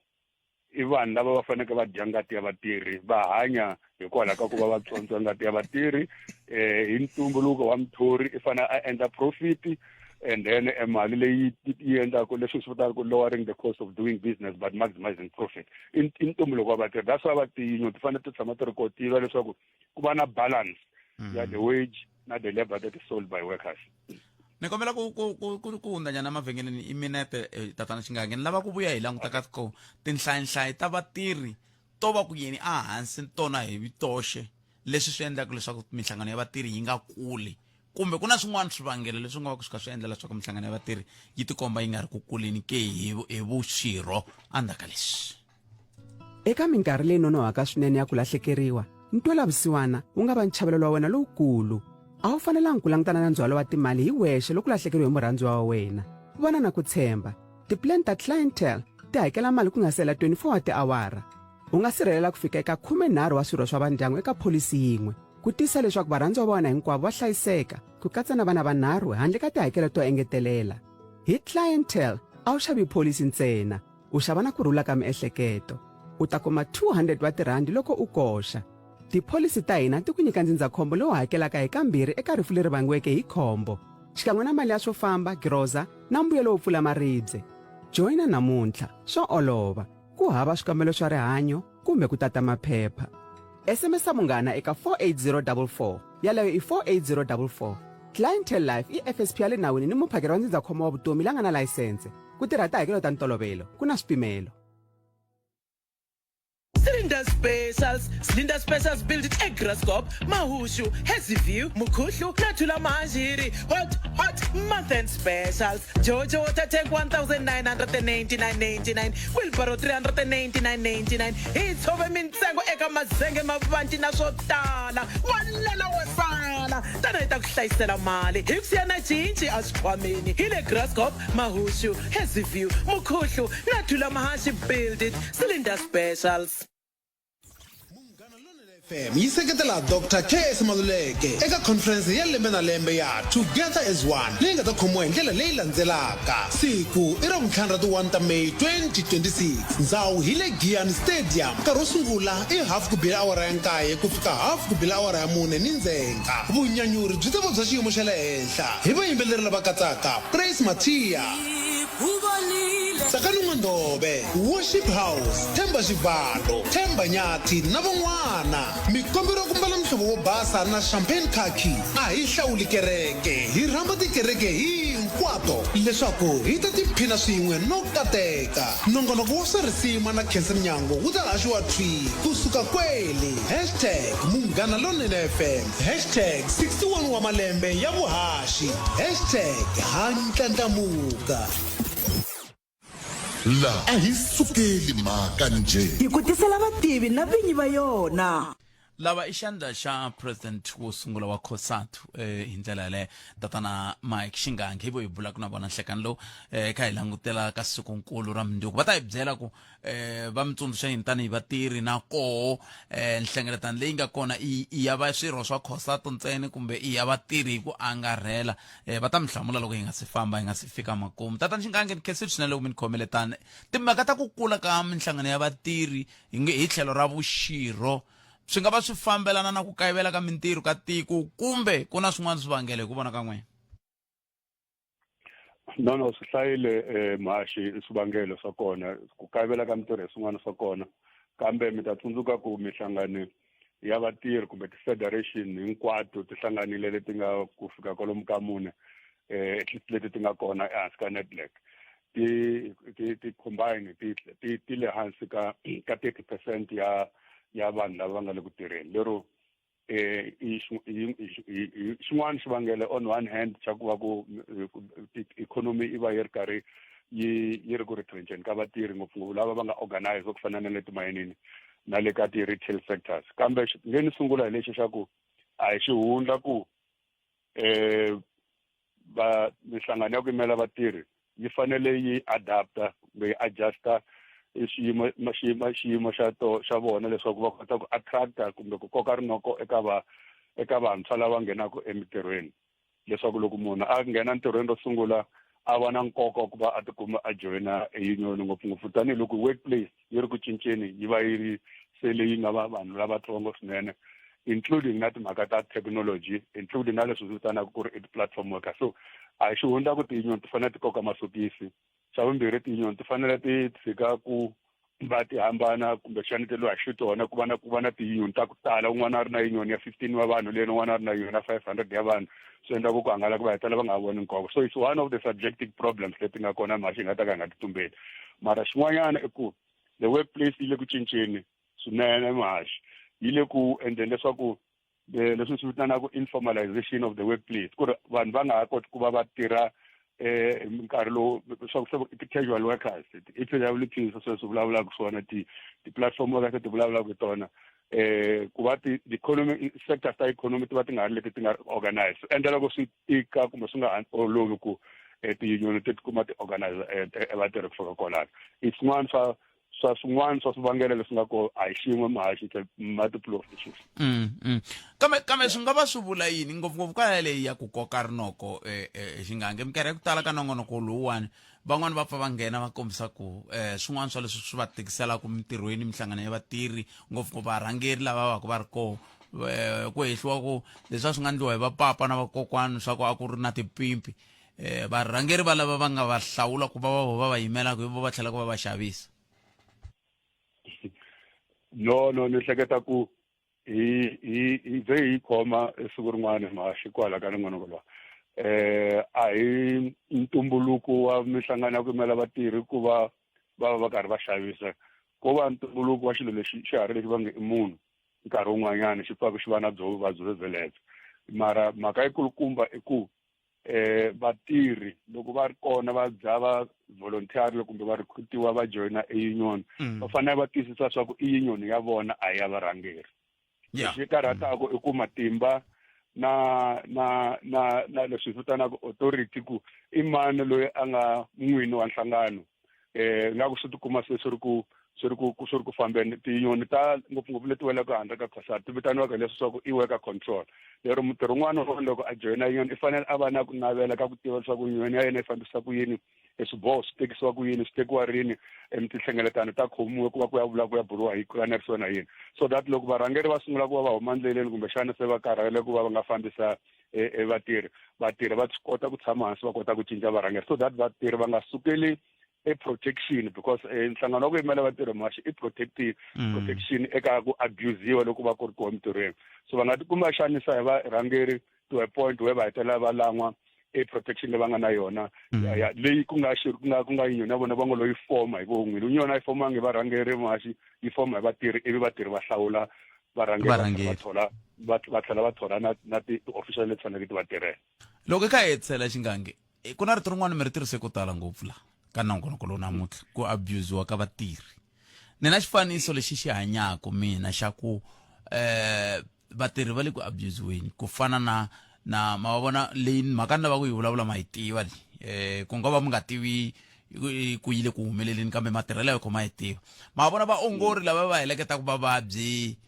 i vanhu lava va faneleke va dya ngati ya vatirhi, va hanya hikwalaho ka ku va va tswontswa ngati ya vatirhi. Hi ntumbuluko wa muthori i fanele a endla profit, and then mali leyi yi endlaka leswi swi vitanaka lowering the cost of doing business but maximizing profit i ntumbuluko wa vatirhi. That's why va tiyinyo ti fanele ti tshama ti ri ko tiva leswaku ku va na balance ya the wage na the labor that is sold by workers. Ni kombela ku hundzanyana mavhengeleni i minete, tatana Xingange, ni lava ku vuya hi languta ka ku tinhlayinhlayi ta vatirhi to va ku yini a hansi tona hi toxe, leswi swi endlaka leswaku minhlangano ya vatirhi yi nga kuli, kumbe ku na swin'wana swivangelo leswi nga va ku swi kha swi endla leswaku minhlangano ya vatirhi yi tikomba yi nga ri ku kuleni ke hi vuxirho endzhaku ka leswi. Eka minkarhi leyi nonohaka swinene ya ku lahlekeriwa, ntwelavusiwana wu nga va nchavelelo wa wena lowukulu. A wu fanelanga ku langutana na ndzhwalo wa timali hi wexe loko u lahlekeriwe hi murhandziwa wa wena. Vona na ku tshemba, tipulani ta Clientele ti hakela mali ku nga si hela 24 wa tiawara. U nga sirhelela ku fika eka 13 wa swirho swa vandyangu eka pholisi yin'we, ku tiyisisa leswaku varhandziwa va wena hinkwavo va hlayiseka, ku katsa na vana vanharhu handle ka tihakelo to engetelela. Hi Clientele, a wu xavi pholisi ntsena, u xava na ku rhula ka miehleketo. U ta kuma 200 wa tirhandi loko u koxa. Tipholisi ta hina ti ku nyika ndzindzakhombo lowu hakelaka hi kambirhi eka rifu leri vangiweke hi khombo, xikan'we na mali ya swo famba, giroza na mbuyelo wo pfula maribye. Joyina namuntlha, swa olova, ku hava swikambelo swa rihanyo kumbe ku tata maphepha. SMS munghana eka 48044, yaleyo i 48044. Clientele Life i FSP ya le nawini ni muphakeri wa ndzindzakhombo wa vutomi la nga na layisense. Ku tirha tihakelo ta ntolovelo ku na swipimelo. Cylinder Specials. Cylinder Specials build it eGraskop, Mahushu, Hazyview, Mukhuhlu na Thulamahashiri. Hot, hot month end specials. Jojo water tank 1999.99, wheelbarrow 399.99. Hi tshove mintsengo eka mazenge mavanti na swo tala. Wa lela wa sala. Tana hi ta ku hlayisela mali hi ku siya na cinci exikhwameni. Hi le Graskop, Mahushu, Hazyview, Mukhuhlu na Thulamahashe build it. Cylinder Specials. FM yi seketela Dr KS Maluleke eka khonferense ya lembe na lembe ya Together as One leyi nga ta khomiwa hi ndlela leyi landzelaka. Siku i ra vuntlhanu ra ti 1 ta May 2026. Ndzhawu hi le Giyani Stadium. Nkarhi wo sungula i hafu ku bile awara ya nkaye ku fika hafu ku bile awara ya mune ni ndzhenga. Vunyanyuri byi ta va bya xiyimo xa le henhla hi vayimbeleri lava katsaka Praise Mathia, Tsakani N'wandove, Worship House, Themba Xivalo, Themba Nyathi na van'wana. Mi komberiwa ku mbala muhlovo wo basa na champagne khakhi. A hi hlawuli kereke, hi rhamba tikereke hinkwato leswaku hi ta tiphina swin'we no kateka. Nongonoko wa swa risima na Khensa Mnyango wu ta haxiwa thwi ku suka kwele. Hashtag Munghana Lonene FM, hashtag 61 wa malembe ya vuhaxi, hashtag Ha ndlandlamuka. La a hi sukeli mhaka njhe. Hi ku tisela vativi na vinyi va yona. Lava i xandla xa president wo sungula wa COSATU eh, hi ndlela yaleyo tatana Mike Xingange hi vo hi bulaka na vona nhlekani lowu eh, kha hi langutela ka sikunkulu ra mundzuku va ta hi byela ku eh, va mi tsundzuxa yini tanihi vatirhi na koho eh, nhlengeletano leyi nga kona i i ya va swirho swa COSATU ntsena kumbe i ya vatirhi hi ku angarhela eh, va ta mi hlamula loko hi nga si famba hi nga si fika makumu. Tatana Xingange ni khensile swinene loko mi ni khomele tani timhaka ta ku kula ka minhlangano ya vatirhi hi nge hi tlhelo ra vuxirho swi nga va swi fambelana na ku kayivela ka mintirho ka tiko kumbe ku na swin'wana swivangelo hi ku vona ka n'wina? No, no, swi hlayile mhaxi swivangelo swa kona. Ku kayivela ka mintirho hi swin'wana swa kona, kambe mi ta tsundzuka ku mihlangano ya vatirhi kumbe ti-federation hinkwato ti hlanganile leti nga ku fika kwalomu ka mune, at least leti ti nga kona ehansi ka Nedlac, ti ti ti combine ti ti ti le hansi ka ka 30% ya ya vanhu lava va nga le ku tirheni. Lero i xin'wana xivangelo on one hand xa ku va ku economy i va yi ri karhi yi yi ri ku retrencheni ka vatirhi, ngopfungopfu lava va nga organize ku fana na le timayinini na le ka ti-retail sectors. Kambe nge ni sungula hi lexi xa ku a hi xihundla ku va mihlangano ya ku yimela vatirhi yi fanele yi adapta kumbe yi adjusta xiyimo xiyimo xiyimo xa to xa vona leswaku va kota ku attracta kumbe ku koka rinoko eka va eka vantshwa lava nghenaka emitirhweni, leswaku loko munhu a nghena ntirhweni ro sungula a va na nkoka wa ku va a tikuma a joyina union, ngopfungopfu tanihiloko workplace yi ri ku cinceni, yi va yi ri se leyi nga va vanhu lavatsongo swinene, including na timhaka ta technology, including na leswi vitanaka ku ri i ti-platform worker. So a hi xihundla ku ti-union ti fanele ti koka masokisi. Xa vumbirhi, ti-union ti fanele ti tshika ku va ti hambana kumbexana ti lwa hi xitona, ku va na ku va na ti-union ta ku tala, un'wana a ri na union ya 15 wa vanhu, leni un'wana a ri na union ya 500 ya vanhu, swi endla ku ku hangalaka va hetelela va nga ha voni nkoka. So it's one of the subjective problems leti nga kona mhaxi hi nga ta ka hi nga ti tumbeli. Mara xin'wanyana i ku the workplace yi le ku cinceni swinene mhaxi, yi le ku endleni leswaku leswi swi vitanaka informalization of the workplace, ku ri vanhu va nga ha koti ku va va tirha nkarhi lowu swa ku se ti-casual workers, ti-EWP sweswi vulavulaka swona, ti-platform workers ti vulavulaka hi tona, ku va ti-economy sectors ta economy ti va ti nga ri leti ti nga organize, swi endla loko swi tika kumbe swi nga olovi ku ti-union ti tikuma ti organize vatirhi ku fika kwalano. I swin'wana swa swa swin'wana swa swivangelo leswi nga ko a hi xin'we muhaxi, it's a multiple of issues. Kambe swi nga va swi vula yini ngopfungopfu ka leyi ya ku koka rinoko xingange minkarhi ya ku tala ka nongonoko lowuwani van'wani va pfa va nghena va kombisa ku swin'wana swa leswi swi va tikiselaka mintirhweni minhlangano ya vatirhi, ngopfungopfu varhangeri lava va ku va ri koho, ku hehliwa ku leswi a swi nga endliwa hi vapapa na vakokwani swa ku a ku ri na timpimpi, varhangeri va lava va nga va hlawula ku va va va va yimelaka hi vo va tlhelaka va va xavisa. No, no, ni hleketa ku hi hi hi ze hi khoma siku rin'wana mhaxi kwala ka rin'wana lowa, a hi ntumbuluko wa minhlangano ya ku yimela vatirhi ku va va va va karhi va xavisa. Ko va ntumbuluko wa xilo lexi xiharhi lexi va nge i munhu nkarhi wun'wanyana xi pfaka xi va na byo vuvabyi byo mara mhaka yikulukumba i ku eh vatirhi loko va ri kona va za va volunteer kumbe va recruitiwa va joyina e union va fanele va twisisa swa ku i union ya vona a ya varhangeri. Lexi karhataka i ku matimba na na na na leswi vitanaka authority ku i mani loyi a nga n'wini wa nhlangano. Nga ku swi tikuma se swi ri ku swi ri ku swi ri ku fambeni. Tinyoni ta ngopfungopfu leti welaka handle ka COSATU ti vitaniwaka leswi swa ku i worker control, lero mutirhi un'wana na loko a joyina union i fanele a va na ku navela ka ku tiva leswaku union ya yena yi fambisa ku yini, e swiboho swi tekisiwa ku yini, swi tekiwa rini, tinhlengeletano ta khomiwe ku va ku ya vula ku ya buriwa hi ku kanerisiwa na yini, so that loko varhangeri va sungula ku va va huma ndleleni kumbexana se va karhele ku va va nga fambisa e vatirhi, vatirhi va swi kota ku tshama hansi va kota ku cinca varhangeri, so that vatirhi va nga sukeli e protection, because nhlangano wa ku yimela vatirhi maxi i protective protection eka ku abusiwa loko va ku ri koho emitirhweni. So va nga tikuma xanisa hi varhangeri to a point where va hetelela va lan'wa e protection leyi va nga na yona ya leyi ku nga ku nga ku nga union ya vona va ngo loyi foma hi von'wini. Union a yi fomangi hi varhangeri maxi, yi foma hi vatirhi, ivi vatirhi va hlawula varhangeri, va thola va tlhela va thola na ti-official leti faneleke ti va tirhela. Loko i kha hi hetisela Xingange, ku na rito rin'wana mi ri tirhise ko tala ngopfu la ka nongonoko lowu namuntlha, ku abusiwa ka vatirhi. Ni na xifaniso lexi xi hanyaka mina xa ku vatirhi va le ku abusiweni, ku fana na ma va vona leyi mhaka ni lava ku yi vulavula ma yi tiva leyi, ku nga va mi nga tivi ku yile ku humeleleni, kambe matirhelo ya khoma yi tiva. Ma vona vaongori lava va heleketaka vavabyi,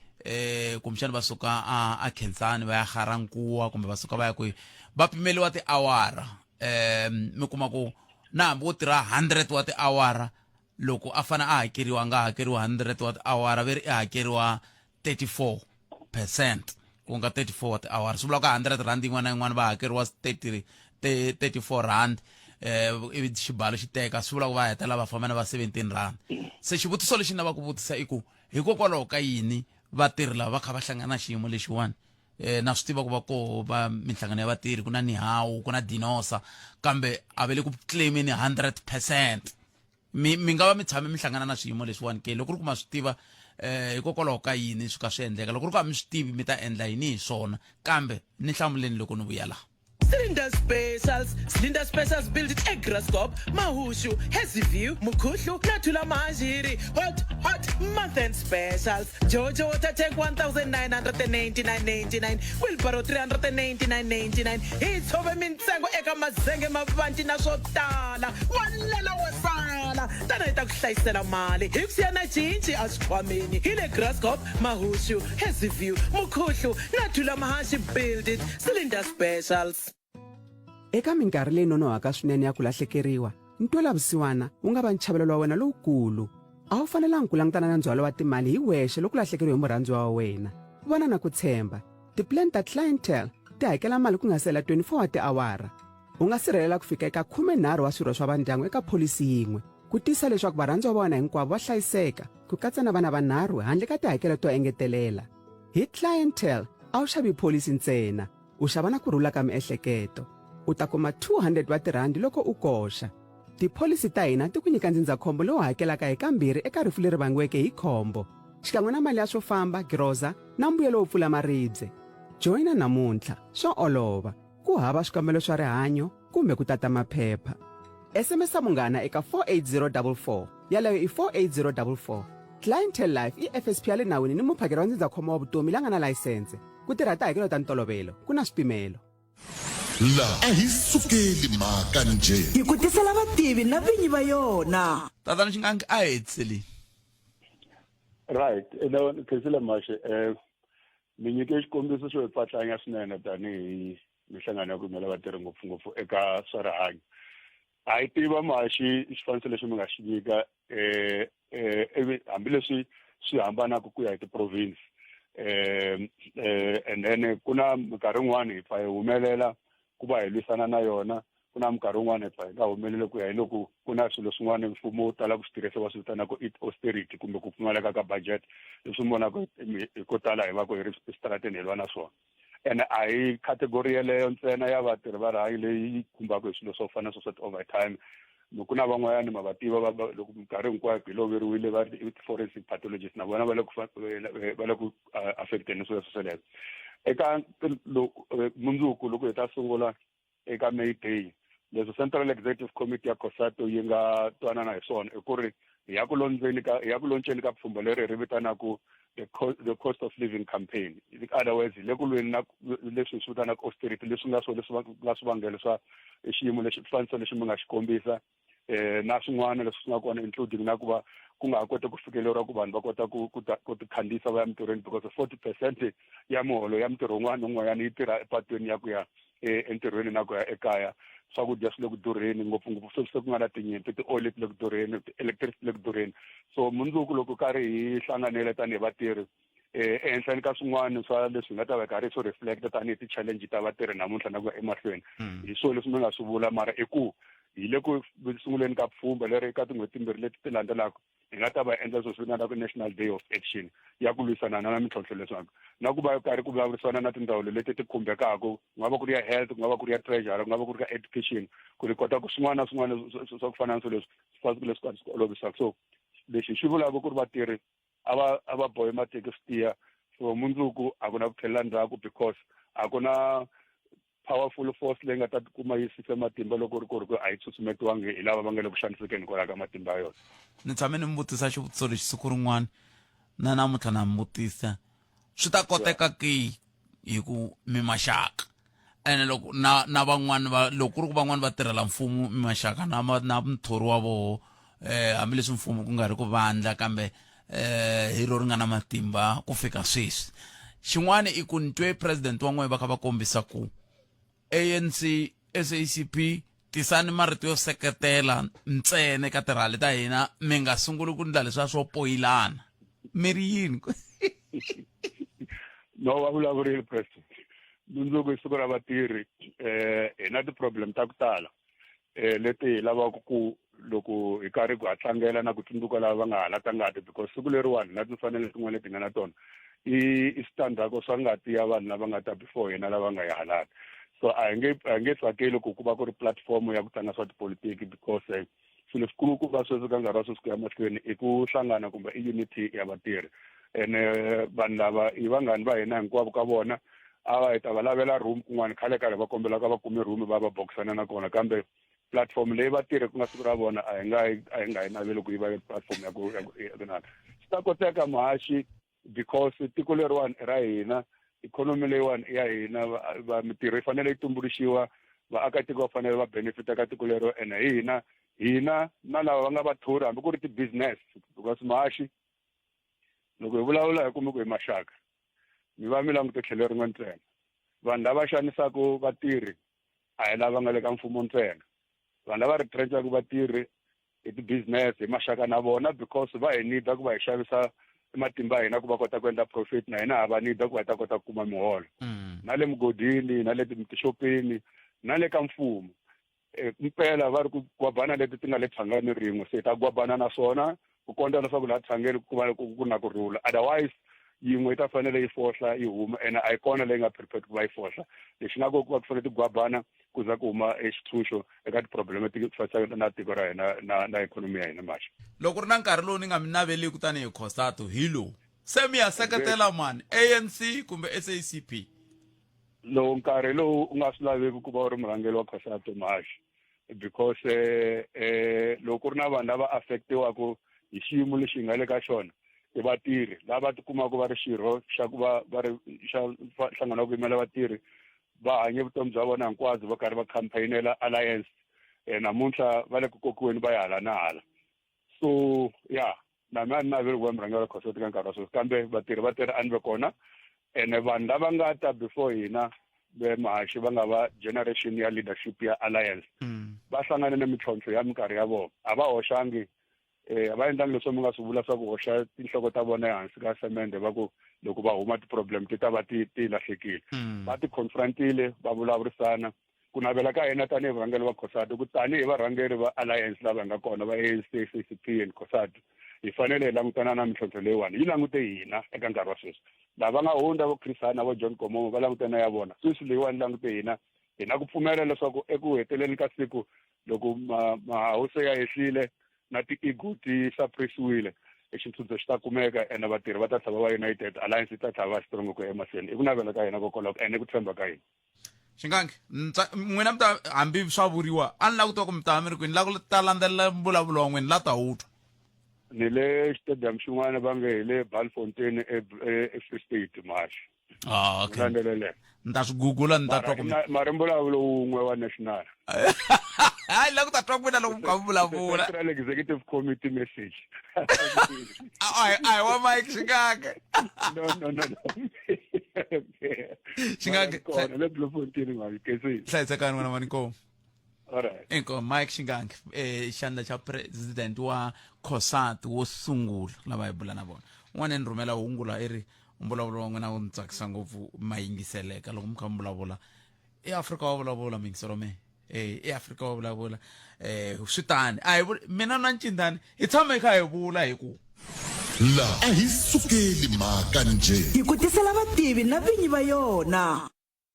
kumbexana va suka a Khensani va ya Ga-Rankuwa, kumbe va suka va ya kwihi, va pimeliwa tiawara. Mi kuma ku na hambi wo tirha 100 wa tiawara, loko a fane a hakeriwa a nga hakeriwa 100 wa tiawara, ve ri i hakeriwa 34%, ku nga 34 wa tiawara. Swi vula ku 100 rand yin'wana na yin'wana va hakeriwa 34 rand, ivi xibalo xi teka, swi vula ku va hetelela va famba na va 17 rand. Se xivutiso lexi ni lavaka ku vutisa i ku hikokwalaho ka yini vatirhi lava va kha va hlangana na xiyimo lexiwani? Na swi tiva ku va koho va minhlangano ya vatirhi, ku na NEHAWU, ku na DENOSA, kambe a va le ku claimeni 100%. Mi nga va mi tshame mi hlangana na swiyimo leswiwani ke? Loko ri ku ma swi tiva, hikokwalaho ka yini swi ka swi endleka? Loko ri ku a mi swi tivi, mi ta endla yini hi swona? Kambe ni hlamuleni loko ni vuya laha. Cylinder Specials. Cylinder Specials build it eGraskop, Mahushu, Hazyview, Mukhuhlu na Thulamahashiri. Hot, hot month end specials. Jojo water tank 1999.99, wheelbarrow 399.99. Hi tshove mintsengo eka mazenge, mavanti na swo tala. Wa lela wa sala. Tana hi ta ku hlayisela mali hi ku siya na cinci eswikhwameni. Hi le Graskop, Mahushu, Hazyview, Mukhuhlu na Thulamahashe. Build it. Cylinder Specials. Eka minkarhi leyi nonohaka swinene ya ku lahlekeriwa, ntwelavusiwana wu nga va nchavelelo wa wena lowukulu. A wu fanelanga ku langutana na ndzhwalo wa timali hi wexe loko u lahlekeriwe hi murhandziwa wa wena. Vona na ku tshemba, tipulani ta Clientele ti hakela mali ku nga si hela 24 wa tiawara. U nga sirhelela ku fika eka 13 wa swirho swa vandyangu eka pholisi yin'we, ku tiyisisa leswaku varhandziwa va wena hinkwavo va hlayiseka, ku katsa na vana vanharhu handle ka tihakelo to engetelela. Hi Clientele, a wu xavi pholisi ntsena, u xava na ku rhula ka miehleketo. U ta kuma 200 wa tirhandi loko u koxa. Tipholisi ta hina ti ku nyika ndzindzakhombo lowu hakelaka hi kambirhi eka rifu leri vangiweke hi khombo, xikan'we na mali ya swo famba, giroza na mbuyelo wo pfula maribye. Joyina namuntlha, swa olova, ku hava swikambelo swa rihanyo kumbe ku tata maphepha. SMS munghana eka 48044, yaleyo i 48044. Clientele Life i FSP ya le nawini ni muphakeri wa ndzindzakhombo wa vutomi la nga na layisense. Ku tirha tihakelo ta ntolovelo, ku na swipimelo. La a hi sukeli mhaka njhe. Hi ku tisela vativi na vinyi va yona. Tatana Xingange, a hi hetiseli. Right, no, Khensile Mhaxi, mi nyike xikombiso xo hi pfatlanya swinene tanihi minhlangano ya ku yimela vatirhi ngopfungopfu eka swa rihanyo. A yi tiva Mhaxi xifaniso lexi mi nga xi nyika, ivi hambileswi swi hambanaka ku ya hi ti-province, and then ku na minkarhi yin'wani hi pfa hi humelela ku va hi lwisana na yona, ku na minkarhi yin'wani hi pfa hi nga humeleli ku ya hi loko ku na swilo swin'wana mfumo wu tala ku swi tirhisa va swi vitanaka i austerity kumbe ku pfumaleka ka budget, leswi mi vonaka hi ko tala hi va ku hi ri eswitarateni hi lwa na swona. Ene a hi category yeleyo ntsena ya vatirhi va rihanyo leyi yi khumbaka hi swilo swo fana na swo swa ti-overtime. Ku na van'wanyana ma va tiva loko minkarhi hinkwayo hi loveriwile va ri ti-forensic pathologist, na vona va le ku va le ku affecteni swilo sweleswo. Eka mundzuku loko hi ta sungula eka May Day, leswi Central Executive Committee ya COSATU yi nga twanana hi swona i ku ri hi ya ku londzeni ka hi ya ku lonceni ka pfhumba leri hi ri vitanaku the cost of living campaign. In other words, hi le ku lweni na leswi hi swi vitanaka austerity, leswi nga swo leswi nga swivangelo swa xiyimo lexi xifaniso lexi mi nga xi kombisa, na swin'wana leswi swi nga kona, including na ku va ku nga ha koti ku fikeleriwa ku vanhu va kota ku ti khandziyisa va ya mintirhweni, because 40% ya muholo ya mintirho wun'wana na wun'wanyana yi tirha epatwini ya ku ya entirhweni na ku ya ekaya. Swakudya swi le ku durheni, ngopfungopfu sweswi se ku nga na tinyimpi, ti-oil ti le ku durheni, ti-electricity le ku durheni. So mundzuku loko karhi hi hlanganile tanihi vatirhi, ehenhleni ka swin'wana swa leswi hi nga ta va karhi swi reflect tanihi ti-challenge ta vatirhi namuntlha na ku ya emahlweni, hi swona leswi mi nga swi vula. Mara i ku hi le ku sunguleni ka pfhumba leri ka tin'hweti timbirhi leti ti landzelaka hi nga ta va endla sweswi vitanaka National Day of Action ya ku lwisana na mintlhontlho, leswaku na ku va karhi ku vulavurisana na tindzawulo leti ti khumbekaka, ku nga va ku ri ya health, ku nga va ku ri ya treasury, ku nga va ku ri ka education, ku ri kota ku swin'wana na swin'wana swa ku fana na swilo leswi swi leswi karhi swi olovisaka. So lexi xi vulaka ku ri vatirhi a va bohe mateki swi tiya. So mundzuku a ku na ku tlhelela ndzhaku, because a ku na powerful force leyi nga ta tikuma yi sise matimba loko ri ku ri ku a yi susumetiwangi hi lava va nga le ku xanisekeni hikwalaho ka matimba ya yona. Ni tshame ni mi vutisa xivutiso lexi siku rin'wana, na namuntlha na mi vutisa: swi ta koteka ki hi ku mi maxaka, ene loko na van'wani va loko ku ri ku van'wani va tirhela mfumo, mi maxaka na muthori wa voho, hambileswi mfumo ku nga ri ku vandla, kambe hi ro ri nga na matimba ku fika sweswi. Xin'wana i ku ni twe president wa n'we va kha va kombisa ku ANC, SACP, tisani marito yo seketela ntsena eka tirhali ta hina, mi nga sunguli ku ndla leswiya swo poyilana. Mi ri yini? No, va vulavurile president. Mundzuku i siku ra vatirhi. Hi na ti-problem ta ku tala leti hi lavaka ku loko hi karhi ku ha tlangela na ku tsundzuka lava va nga halata ngati, because siku leriwani na timfanelo tin'wana leti nga na tona i switandzhaku swa ngati ya vanhu lava nga ta before hina, lava nga yi halata. So a hi nge tsakeli ku va ku ri platform ya ku tlanga swa tipolitiki, because swilo swikulukumba sweswi ka nkarhi wa sweswi ku ya mahlweni i ku hlangana kumbe i unity ya vatirhi. Ene vanhu lava i vanghani va hina hinkwavo ka vona. A va hi ta va lavela room kun'wana, khale karhi va kombela ka va kume room va boxana na kona, kambe platform leyi vatirhi ku nga siku ra vona a hi nga yi naveli ku yi va platform ya ku nana. Swi ta koteka, muhaxi, because tiko leriwani i ra hina, ikhonomi leyiwani i ya hina, va mitirho yi fanele yi tumbuluxiwa, vaakatiko va fanele va benefita ka tiko lero. Ene hi hina na lava va nga vathori, hambi ku ri ti-business, because muhaxi, loko hi vulavula hi kume ku hi maxaka, mi va mi langute tlhelo rin'we ntsena. Vanhu lava xanisaka vatirhi a hi lava nga le ka mfumo ntsena. Vanhu lava retrenchaka vatirhi hi ti-business, hi maxaka na vona, because va hi nida ku va hi xavisa matimba ya hina ku va kota ku endla profit, na hina ha va nida ku va ta kota ku kuma miholo. Na le mugodini, na le tixopeni, na le ka mfumo, mpela va ri ku gwabana leti ti nga le tshangeni rin'we. Se hi ta gwabana na swona ku kondza leswaku laha tshangeni ku va ku na ku rhula. Otherwise yin'we yi ta fanele yi fohla yi huma, ene a yi kona leyi nga prepared ku va yi fohla. Lexi nga ku va ku fanele tigwabana ku za ku huma exitshunxo eka ti-problem ti fasaka na tiko ra hina na ikhonomi ya hina maxa. Loko ri na nkarhi lowu ni nga mi naveliku tanihi COSATU, hi lowu se mi ya seketela mani, ANC kumbe SACP? Lowu nkarhi lowu u nga swi laveki ku va u ri murhangeri wa COSATU, mahaxi, because loko ku ri na vanhu lava affectiwaka hi xiyimo lexi hi nga le ka xona, i vatirhi lava tikumaka va ri xirho xa ku va va ri xa nhlangano wa ku yimela vatirhi. Va hanye vutomi bya vona hinkwabyo va karhi va campaignela alliance, namuntlha va le ku kokiweni va ya hala na hala. So ya na mina a ni naveli ku va murhangeri wa COSATU ka nkarhi wa sweswi, kambe vatirhi va tirhi a ni ve kona. Ene vanhu lava nga ta before hina ve mahaxi, va nga va generation ya leadership ya alliance, va hlangane na mintlhontlho ya minkarhi ya vona. A va hoxangi, a va endlangi leswi mi nga swi vula swa ku hoxa tinhloko ta vona ehansi ka semende, va ku loko va huma ti-problem ti ta va ti lahlekile. Va ti confrontile, va vulavurisana. Ku navela ka hina tanihi varhangeri va COSATU ku tanihi varhangeri va alliance lava hi nga kona va ANC, SACP and COSATU, hi fanele hi langutana na mintlhontlho leyiwani yi langute hina eka nkarhi wa sweswi. Lava nga hundza, vo Chris Hani, vo John Gomomo, va langutene ya vona. Sweswi leyiwani langute hina. Hi na ku pfumela leswaku eku heteleleni ka siku Loko mahawu se ya ehlile na ti-ego ti suppressiwile, e xintshunxo xi ta kumeka ene vatirhi va ta tlhela va va united, alliance yi ta tlhela va strong ku ya emahlweni. I ku navela ka hina kokoloko ene ku tshemba ka hina. Xingange, n'wina mi ta hambi swa vuriwa a ni lava ku tiva ku mi ta va mi ri kwini, ni lava ku ta landzelela mbulavulo wa n'wina la ta wu twa. Ni le xitediyamu xin'wana va nge hi le Balfontein e Free State March. Ah, okay. Landzelele. Ni ta swi gugula ni ta twa ku Mara mbulavulo wun'we wa national. Hayi, la ku ta twa n'wina loko mi kha mi vulavula. Central Executive Committee message. A hi wa Mike Xingange? No, no, no, no. Xingange. Kona le Bloemfontein mali kesi. Hlayisekani n'wana wa Inkomu. Alright. Inkomu Mike Xingange, xandla xa president wa COSATU wo sungula lava hi bula na vona. Un'wana ni rhumela hungu la i ri mbulavulo wa n'wina wu ni tsakisa ngopfu, ma yingiseleka loko mi kha mi vulavula. EAfrika wa vulavula miyingiselo me. EAfrika wa vulavula. Swi tani. A hi mina na Ncindani hi tshama hi kha hi vula hi ku La a hi sukeli mhaka njhe. Hi ku tisela vativi na vinyi va yona.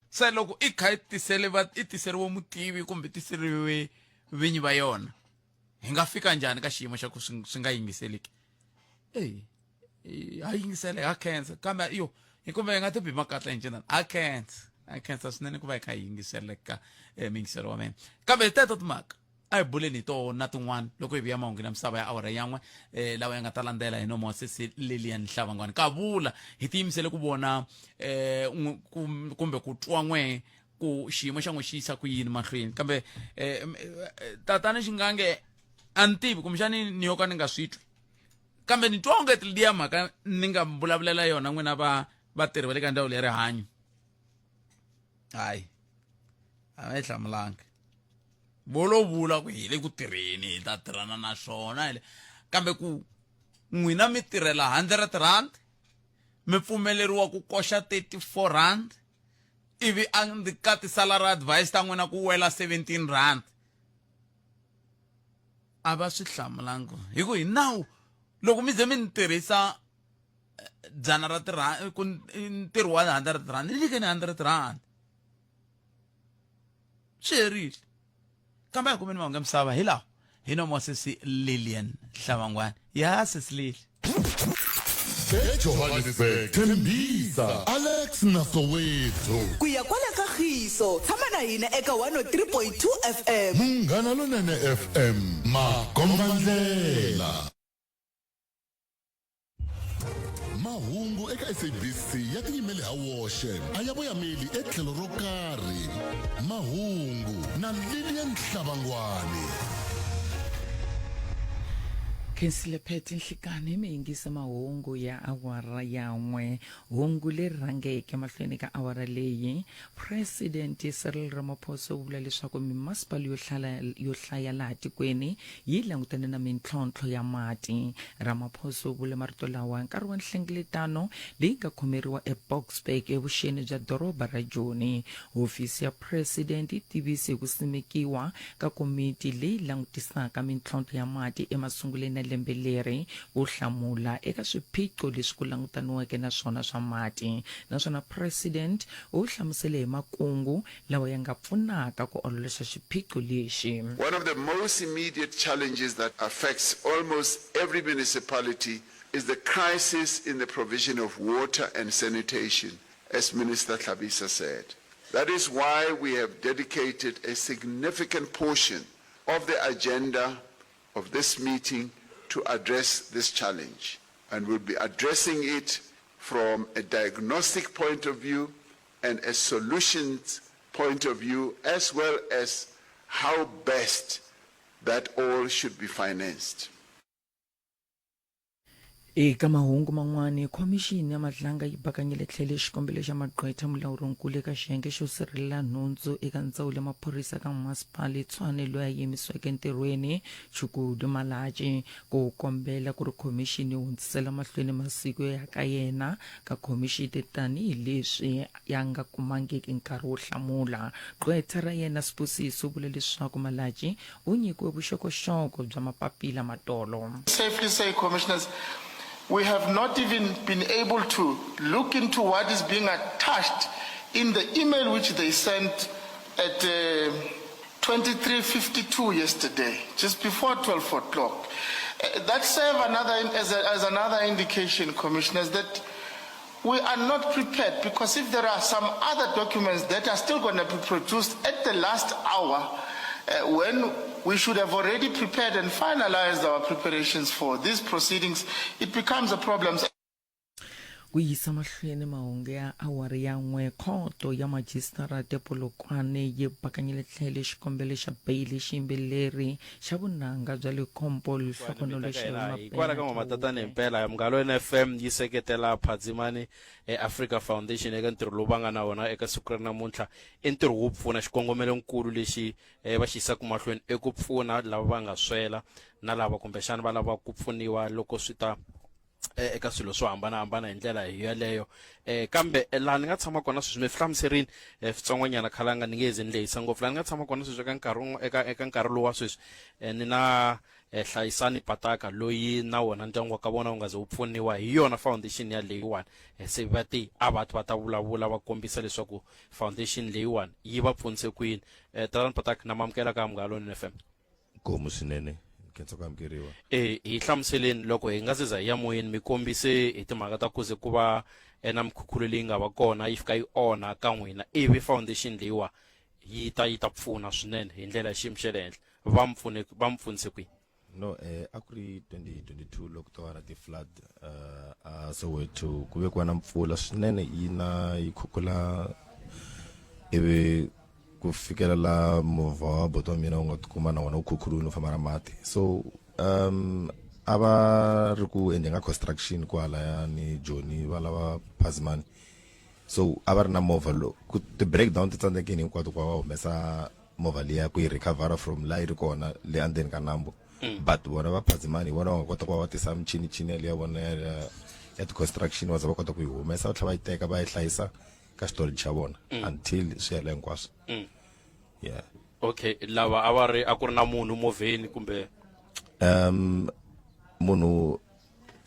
Se loko i kha i tisele va i tiseriwe mutivi kumbe tiseriwe vinyi va yona, hi nga fika njhani ka xiyimo xa ku swi nga yingiseleki? Eyi, ha yingisele, ha khensa, kambe yo hi kumbe hi nga ti bi makatla hi ncinana. Ha khensa, ha khensa swinene ku va hi kha hi yingiseleka miyingiselo wa mina. Kambe teto timhaka a hi buleni hi tona tin'wana loko hi vuya mahungu na misava ya awara yan'we lawa ya nga ta landzela hi nomo wa sesi Lilian Hlavangwani. Kavula hi tiyimisele ku vona kumbe ku twa n'we ku xiyimo xa n'we xi yisa ku yini mahlweni. Kambe tatana Xingange a ni tivi kumbexani ni yo ka ni nga swi twi, kambe ni twa onge liya mhaka ni nga vulavulela yona n'wina va vatirhi va le ka ndzawulo ya rihanyo, hayi a va yi hlamulanga, vo lo vula ku hi le ku tirheni, hi ta tirhana na swona hi le. Kambe ku n'wina mi tirhela 100 rand, mi pfumeleriwa ku koxa 34 rand, ivi a ndzi ka ti-salary advice ta n'wina ku wela 17 rand, a va swi hlamulanga hi ku hi nawu loko mi ze mi ni tirhisa dzana ra tirhandi ku ntirho wa 100 rand, ni nyikeni 100 rand, swi herile. Kambe a hi kumeni mahungu ya misava hi lawa hi nomo wa sesi Lilian Hlavangwani. Ya sesi Lili. EJohannesburg, Tembisa, Alex na Soweto. Ku ya kwala ka Khiso, tshama na hina eka 103.2 FM. Munghana Lonene FM, makombandlela. Mahungu eka SABC ya tiyimele ha woxe, a ya voyameli etlhelo ro karhi. Mahungu na Lilian Hlavangwani. Khensile Phet Nhlikani mi yingisa mahungu ya awara yan'we. Hungu leri rhangeke mahlweni ka awara leyi, President Cyril Ramaphosa u vula leswaku mimasipala yo hlala yo hlaya laha tikweni yi langutane na mintlhontlho ya mati. Ramaphosa u vule marito lawa nkarhi wa nhlengeletano leyi nga khomeriwa eBoksburg evuxeni bya doroba ra Joni. Hofisi ya President yi tivise hi ku simekiwa ka komiti leyi langutisaka mintlhontlho ya mati emasunguleni ya lembe leri ku hlamula eka swiphiqo leswi ku langutaniweke na swona swa mati. Naswona President u hlamusele hi makungu lawa ya nga pfunaka ku ololoxa xiphiqo lexi. One of the most immediate challenges that affects almost every municipality is the crisis in the provision of water and sanitation, as Minister Hlabisa said. That is why we have dedicated a significant portion of the agenda of this meeting to address this challenge, and we'll be addressing it from a diagnostic point of view and a solutions point of view, as well as how best that all should be financed. Eka mahungu man'wana, Khomixini ya Madlanga yi bakanyile tlhelo xikombelo xa magqwetha mulawurinkulu eka xiyenge xo sirhelela nhundzu eka ndzawulo ya maphorisa ka masipala Tshwane loyi a yimisiweke entirhweni Chukudu Malatji ku kombela ku ri khomixini yi hundzisela mahlweni masiku yo ya ka yena ka khomixini tanihi leswi ya nga kumangiki nkarhi wo hlamula. Gqwetha ra yena Sibusiso u vule leswaku Malatji u nyikiwe vuxokoxoko bya mapapila matolo. Safely say, Commissioners, we have not even been able to look into what is being attached in the email which they sent at 2352 yesterday, just before 12 o'clock. Uh, that serve another, as, a, as another indication, commissioners, that we are not prepared because if there are some other documents that are still going to be produced at the last hour, uh, when we should have already prepared and finalized our preparations for these proceedings, it becomes a problem. Ku yisa mahlweni mahungu ya awara ya n'we, khoto ya majisitarata ePolokwane yi bakanyile tlhelo xikombelo xa beyili xiyimbeleri xa vunanga bya Lekompo Lehlogonolo Hikwala ka N'wamatatana himpela Munghana Lonene FM yi seketela Phadzimani eAfrica Foundation eka ntirho lowu va nga na wona eka siku ra namuntlha. I ntirho wo pfuna, xikongomelonkulu lexi va xi yisaka mahlweni i ku pfuna lava va nga swela na lava kumbexana va lavaka ku pfuniwa loko swi ta Eh, eka swilo swo hambanahambana hi ndlela yeleyo um kambe eh, laha ni nga tshama kona sweswi mi swi hlamuserini um switsongonyana khalanga ni nge ze ni lehisa ngopfu laha ni nga tshama kona sweswi eka nkarhi eka eka nkarhi lowu wa sweswi um ni na hlayisani pataka loyi na wona ndyangu wa ka vona wu nga ze wu pfuniwa hi yona foundation ya leyiwani se va ti a va va ta vulavula va kombisa leswaku foundation leyiwani yi va pfunise kwini um tatana pataka na mamukela ka Munghana Lonene FM Nkomu swinene khensa ku amukeriwa. E hi hlamuseleni loko hi nga se za hi ya moyeni mi kombise hi timhaka ta ku ze ku va na mikhukhulo leyi nga va kona yi fika yi onha ka n'wina ivi foundation leyiwa yi ta yi ta pfuna swinene hi ndlela ya xiyimo xa le henhla va mi pfune va mi pfunise kwihi No eh a ku ri 2022 loko to va na ti-flood uh, a Soweto ku ve ku va na mpfula swinene yi na yi khukhula ivi ku fikela la movha wa buti wa mina wu nga tikuma na wona wu khukhuriwile wu famba na mati so um a va ri ku endleni ka construction kwalaya ni joni va lava phazimani so a va ri na movha lo ku ti-breakdown ti tsandzekini hinkwato ku va va humesa movha liya ku yi recovera from la yi ri kona le andzeni ka nambu mm. but vona va phazimani hi vona va nga kota ku va va tisa michinichini yaliya vona ya ya ti-construction va za va kota ku yi humesa va tlhela va yi teka va yi hlayisa ka storage xa vona mm. until swi hela hinkwaswo mm. yeah okay lava a va ri a ku ri na munhu movheni kumbe um munhu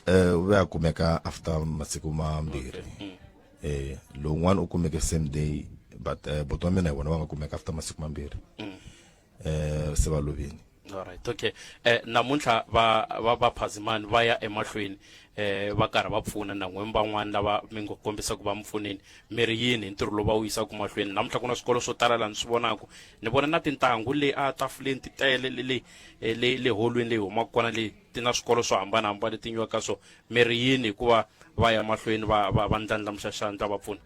eh u ve a kumeka after masiku mambirhi okay. mm. eh lowun'wana u kumeke same day but eh, buti wa mina hi vona va nga kumeka after masiku mambirhi mm. eh se va lovini alright okay eh namuntlha va va va phazimani va ya emahlweni eh va karhi va pfuna na n'we van'wana lava mi ngo kombisa ku va mi pfunini mi ri yini hi ntirho lowu va wu yisaka mahlweni namuntlha ku na swikolo swo tala laha ni swi vonaka ni vona na tintangu le a tafuleni ti tele le le eh, le le holweni leyi humaka kona leyi ti na swikolo swo hambanahambana leti nyiwaka swo mi ri yini hikuva va ya mahlweni va va va ndlandlamuxa xandla va pfuna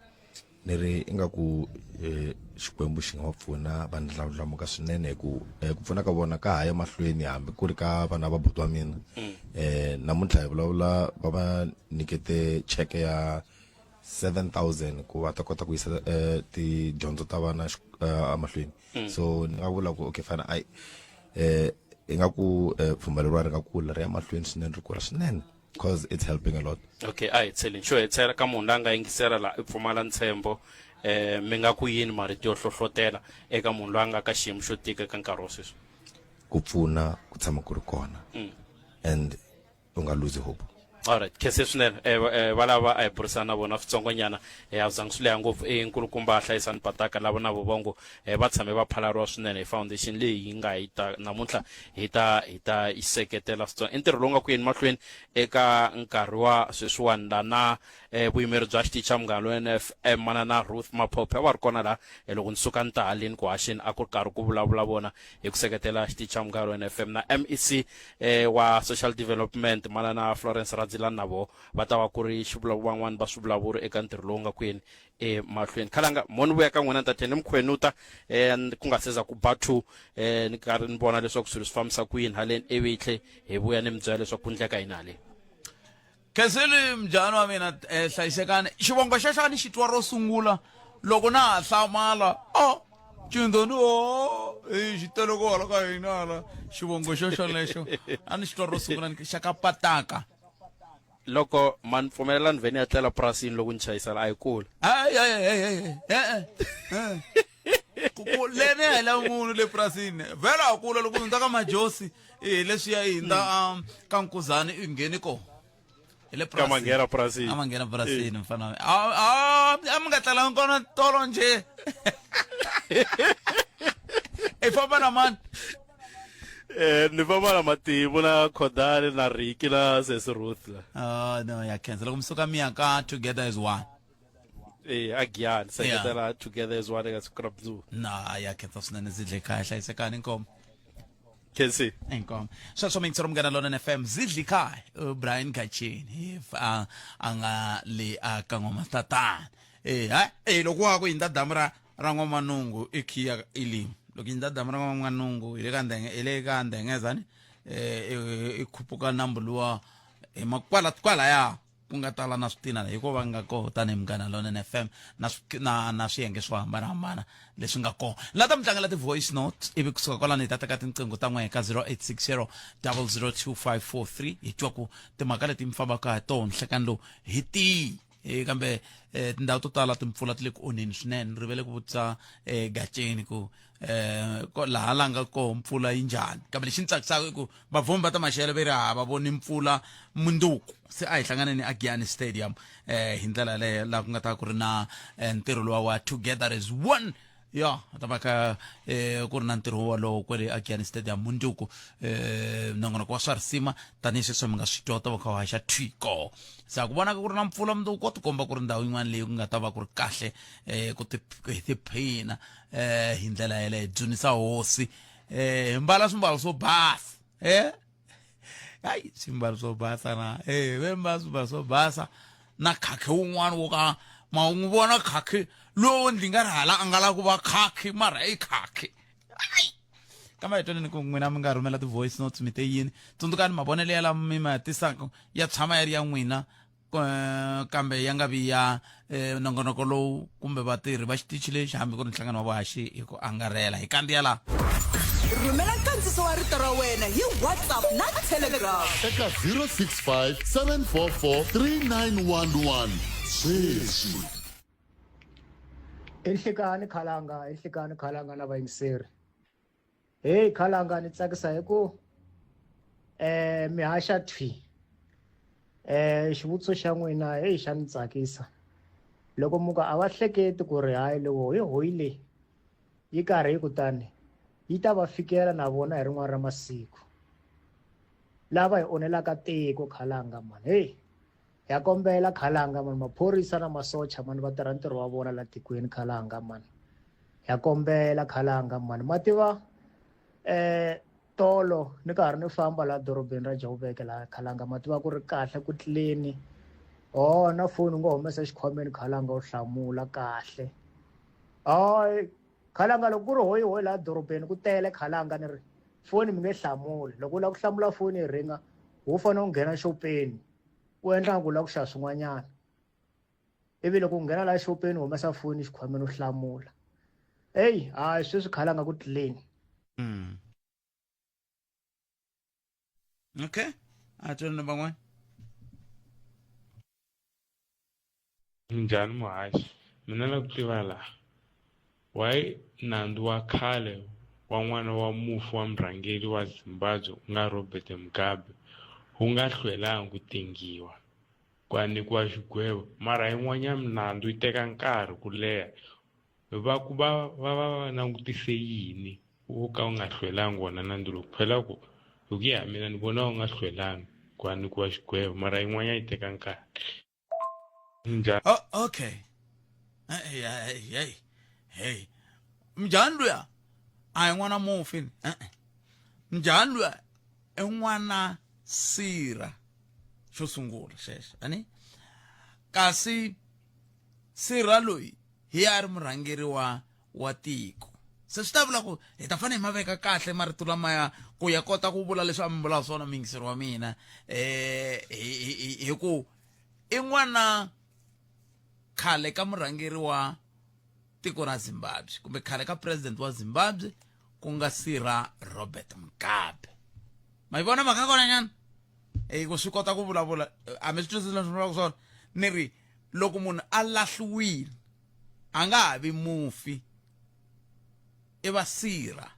Ni ri ingaku eh, Xikwembu xi nga va pfuna va ndlandlamuka swinene hi ku eh, ku pfuna ka vona ka ha ya mahlweni hambi ku ri ka vana va buti wa mina mm. eh, namuntlha hi vulavula va va nyikete cheke ya 7000 ku va ta kota ku yisa eh, tidyondzo ta vana eh, emahlweni mm. so ni nga vula ku okay fine ai eh ingaku eh, pfhumba leriwa ri nga kula ri ya mahlweni swinene ri kula swinene because it's helping a lot okay a hi tsheleni xo hetsela ka munhu la nga yingisela la i pfumala ntshembo eh mi nga ku yini marito yo hlohlotela eka munhu loyi a nga ka xiyimo xo tika eka nkarhi wa sweswi ku pfuna ku tshama ku ri kona mm. and u nga lose hope alright khense swinene eh, eh, va lava a hi burisana na vona switsongonyana eh, a zangi swi leha ngopfu i nkulukumba hlayisani pataka lava na vovongo eh, va tshame va phalariwa swinene hi foundation leyi yi nga hi ta namuntlha hi ta hi ta yi seketela switsongo i ntirho lowu nga ku yeni mahlweni eka nkarhi wa sweswiwani la na eh, vuyimeri bya xitichi xa munghana lonene fm manana ruth maphophe a va ri kona laha eh, loko ni suka ni ta haleni ku haxeni a ku ri karhi ku vulavula vona hi ku seketela xitichi xa munghana lonene fm na mec eh, wa social development manana florence radzilani na voho va ta va ku ri van'wani va swivulavuri eka ntirho lowu nga kwini emahlweni khalanga mo ni vuya ka n'wina ni ta tlhela ni mi khwenuta um ku nga se za ku ba two um ni karhi ni vona leswaku swilo swi fambisa ku yini haleni ivi hi tlhe hi vuya ni mi byela leswaku ku ndleka yini haleni khenseli mjhani wa mina eh, hlayisekani xivongo xexo a ni xi twa ro sungula loko na ha hlamala o cindoni o e xi tele ku hala ka hina hala xivongo xo xolexo a ni xi twa ro sungula xa ka pataka loko ma ni pfumelela ni vhe ni ya tlela purasini loko ni chayisela a yi kule leni a hi lavi munhu le purasini vhela a kula loko hundza ka majosi hi leswiya i hundza mm. um, ka nkuzani i ngheni kona hi le purasini purasini a ma nghena purasini mfana a mi nga tlalanga kona tolo njhe I famba na mani? Eh, ni famba na Matimu na Khodani na Ricky na Sesi Ruth la. Oh, no, ya khensa. Loko mi suka mi ya ka Together as One. Eh, a Giyani, seketela Together as One eka siku ra mundzuku. Na, ya khensa swinene zidle khaya hlayisekani inkomo. Khensi. Inkomo. Sweswo mi yingisela Munghana Lonene FM zidli khaya uBrian Gachini if a a nga le a ka N'wa-Matatana. Eh, ha eh loko wa ku hindza damu ra ra N'wamanungu i khiya Elim. Loko hindza damu ra N'wamanungu hi le ka Ndenge hi le ka Ndengeza ni eh i khupuka nambu luwa hi makwala kwalaya ku nga tala na switina hikuva nga koho tanihi Munghana Lonene FM na na na swiyenge swo hambanahambana leswi nga kona la ta mi tlangela ti-voice note ivi kusuka kwalano hi ta teka tinqingho ta n'we ka 0860 002543 hi twa ku timhaka leti mi fambaka hi tona nhlekani lowu hi tihi e kambe eh, tindhawu to tala timpfula ti le ku onheni swinene ni rivele ku vutisa eh, gatsheni ku eh, ko laha la nga koho mpfula yi njhani kambe lexi ni tsakisaka i ku vavhumbi va ta maxelo ve ri hava voni mpfula munduku se a hi hlanganeni a Giyani Stadium eh, hi ndlela yaleyo laha ku nga ta ku ri na eh, ntirho luwa wa together as one ya ta va ka eh, ku ri na ntirho wolowo kwele a Giyani Stadium munduku eh, nongonoko wa swa risima tanihi sweswo mi nga swi twa ta va kha wa haxa thwiko se a ku vonaka ku ri na mpfula munduku ko tikomba ku ri ndhawu yin'wana leyi ku nga ta va ku ri kahle eh, ku ti hi tiphina eh, hi ndlela yeleyo dzunisa hosi eh, hi mbala swimbalo swo basa eh hayi swimbalo swo basa na eh ve mbala swimbalo swo basa na khakhi wun'wana wo ka ma n'wi vona khakhi lowo ndzi nga ri hala a nga la ku va khakhi mara i khakhi hayi kambe hi twaneni ku n'wina mi nga rhumela ti-voice notes mi te yini tsundzukani mavonelo ya lama mi ma tisaka ya tshama ya ri ya n'wina eh, kambe ya nga vi ya eh, nongonoko lowu kumbe vatirhi va xitichi lexi hambi ku ri nhlangano wa vuhaxi hi ku angarhela hi kandziya laha rhumela nkandziso wa rito ra wena hi whatsapp na telegram eka 065 744 3911 sweswi I nhlikani khalanga i nhlikani khalanga na vayingiseri heyi khalanga ni tsakisa hi ku eh mi haxa thwi eh xivutiso xa n'wina heyi xa ni tsakisa loko muka a va hleketi ku ri hayi loko hi hoyi leyi yi karhi yi kutani yi ta va fikela na vona hi rin'wana ra masiku lava hi onhelaka tiko khalanga mani heyi ya kombela khalanga mani maphorisa na masocha mani va tirha ntirho wa vona la tikweni khalanga mani ya kombela khalanga mani ma tiva eh tolo ni ka ha ri ni famba la dorobeni ra Joburg la khalanga ma tiva ku ri kahle ku clean oh na foni u nga humesa xikhwameni khalanga u hlamula kahle hayi khalanga loko ku ri hoyi hoyi laha dorobeni ku tele khalanga ni ri foni mi nge hlamuli loko u lava ku hlamula foni yi ringa wo fanele u nghena xopeni u endla ku lava ku xava swin'wanyana ivi loko u nghena laha xopeni u humesa foni xikhwameni u hlamula eyi hayi sweswi khalanga ku clean Okay a tweni van'wana Minjhani muhaxi? Mina na ku tiva la why nandzu wa khale wa n'wana wa mufi wa murhangeri wa Zimbabwe ku nga Robert Mugabe wu nga hlwelanga ku tengiwa ku ya nyikiwa xigwevo mara yin'wanyana minandzu yi teka nkarhi ku leha va ku va va va va langutise yini wo ka wu nga hlwelanga wona nandzu lowu phela ku hi ku ya hi mina ni vona wu nga hlwelanga ku ya nyikiwa xigwevo mara yin'wanyana yi teka nkarhi. Njhani? Oh, okay. Hey, hey, hey. Hey. Mjhani luya a hi n'wana mufi. Eh. Mjhani luya i n'wana sira xo sungula xexo ani kasi sira loyi hi ya ri murhangeri wa wa tiko se swi ta vula ku hi ta fanele hi ma veka kahle marito lamaya ku ya kota ku vula leswi a mi vula swona muyingiseri wa mina eh hi ku i n'wana khale ka murhangeri wa tiko ra Zimbabwe kumbe khale ka president wa Zimbabwe ku nga sira Robert Mugabe ma yi vona mhaka kona nyana e ku swi kota ku vulavula a mi swi twisisi leswi vulaka swona ni ri loko munhu a lahliwile a nga ha vi mufi i va sirha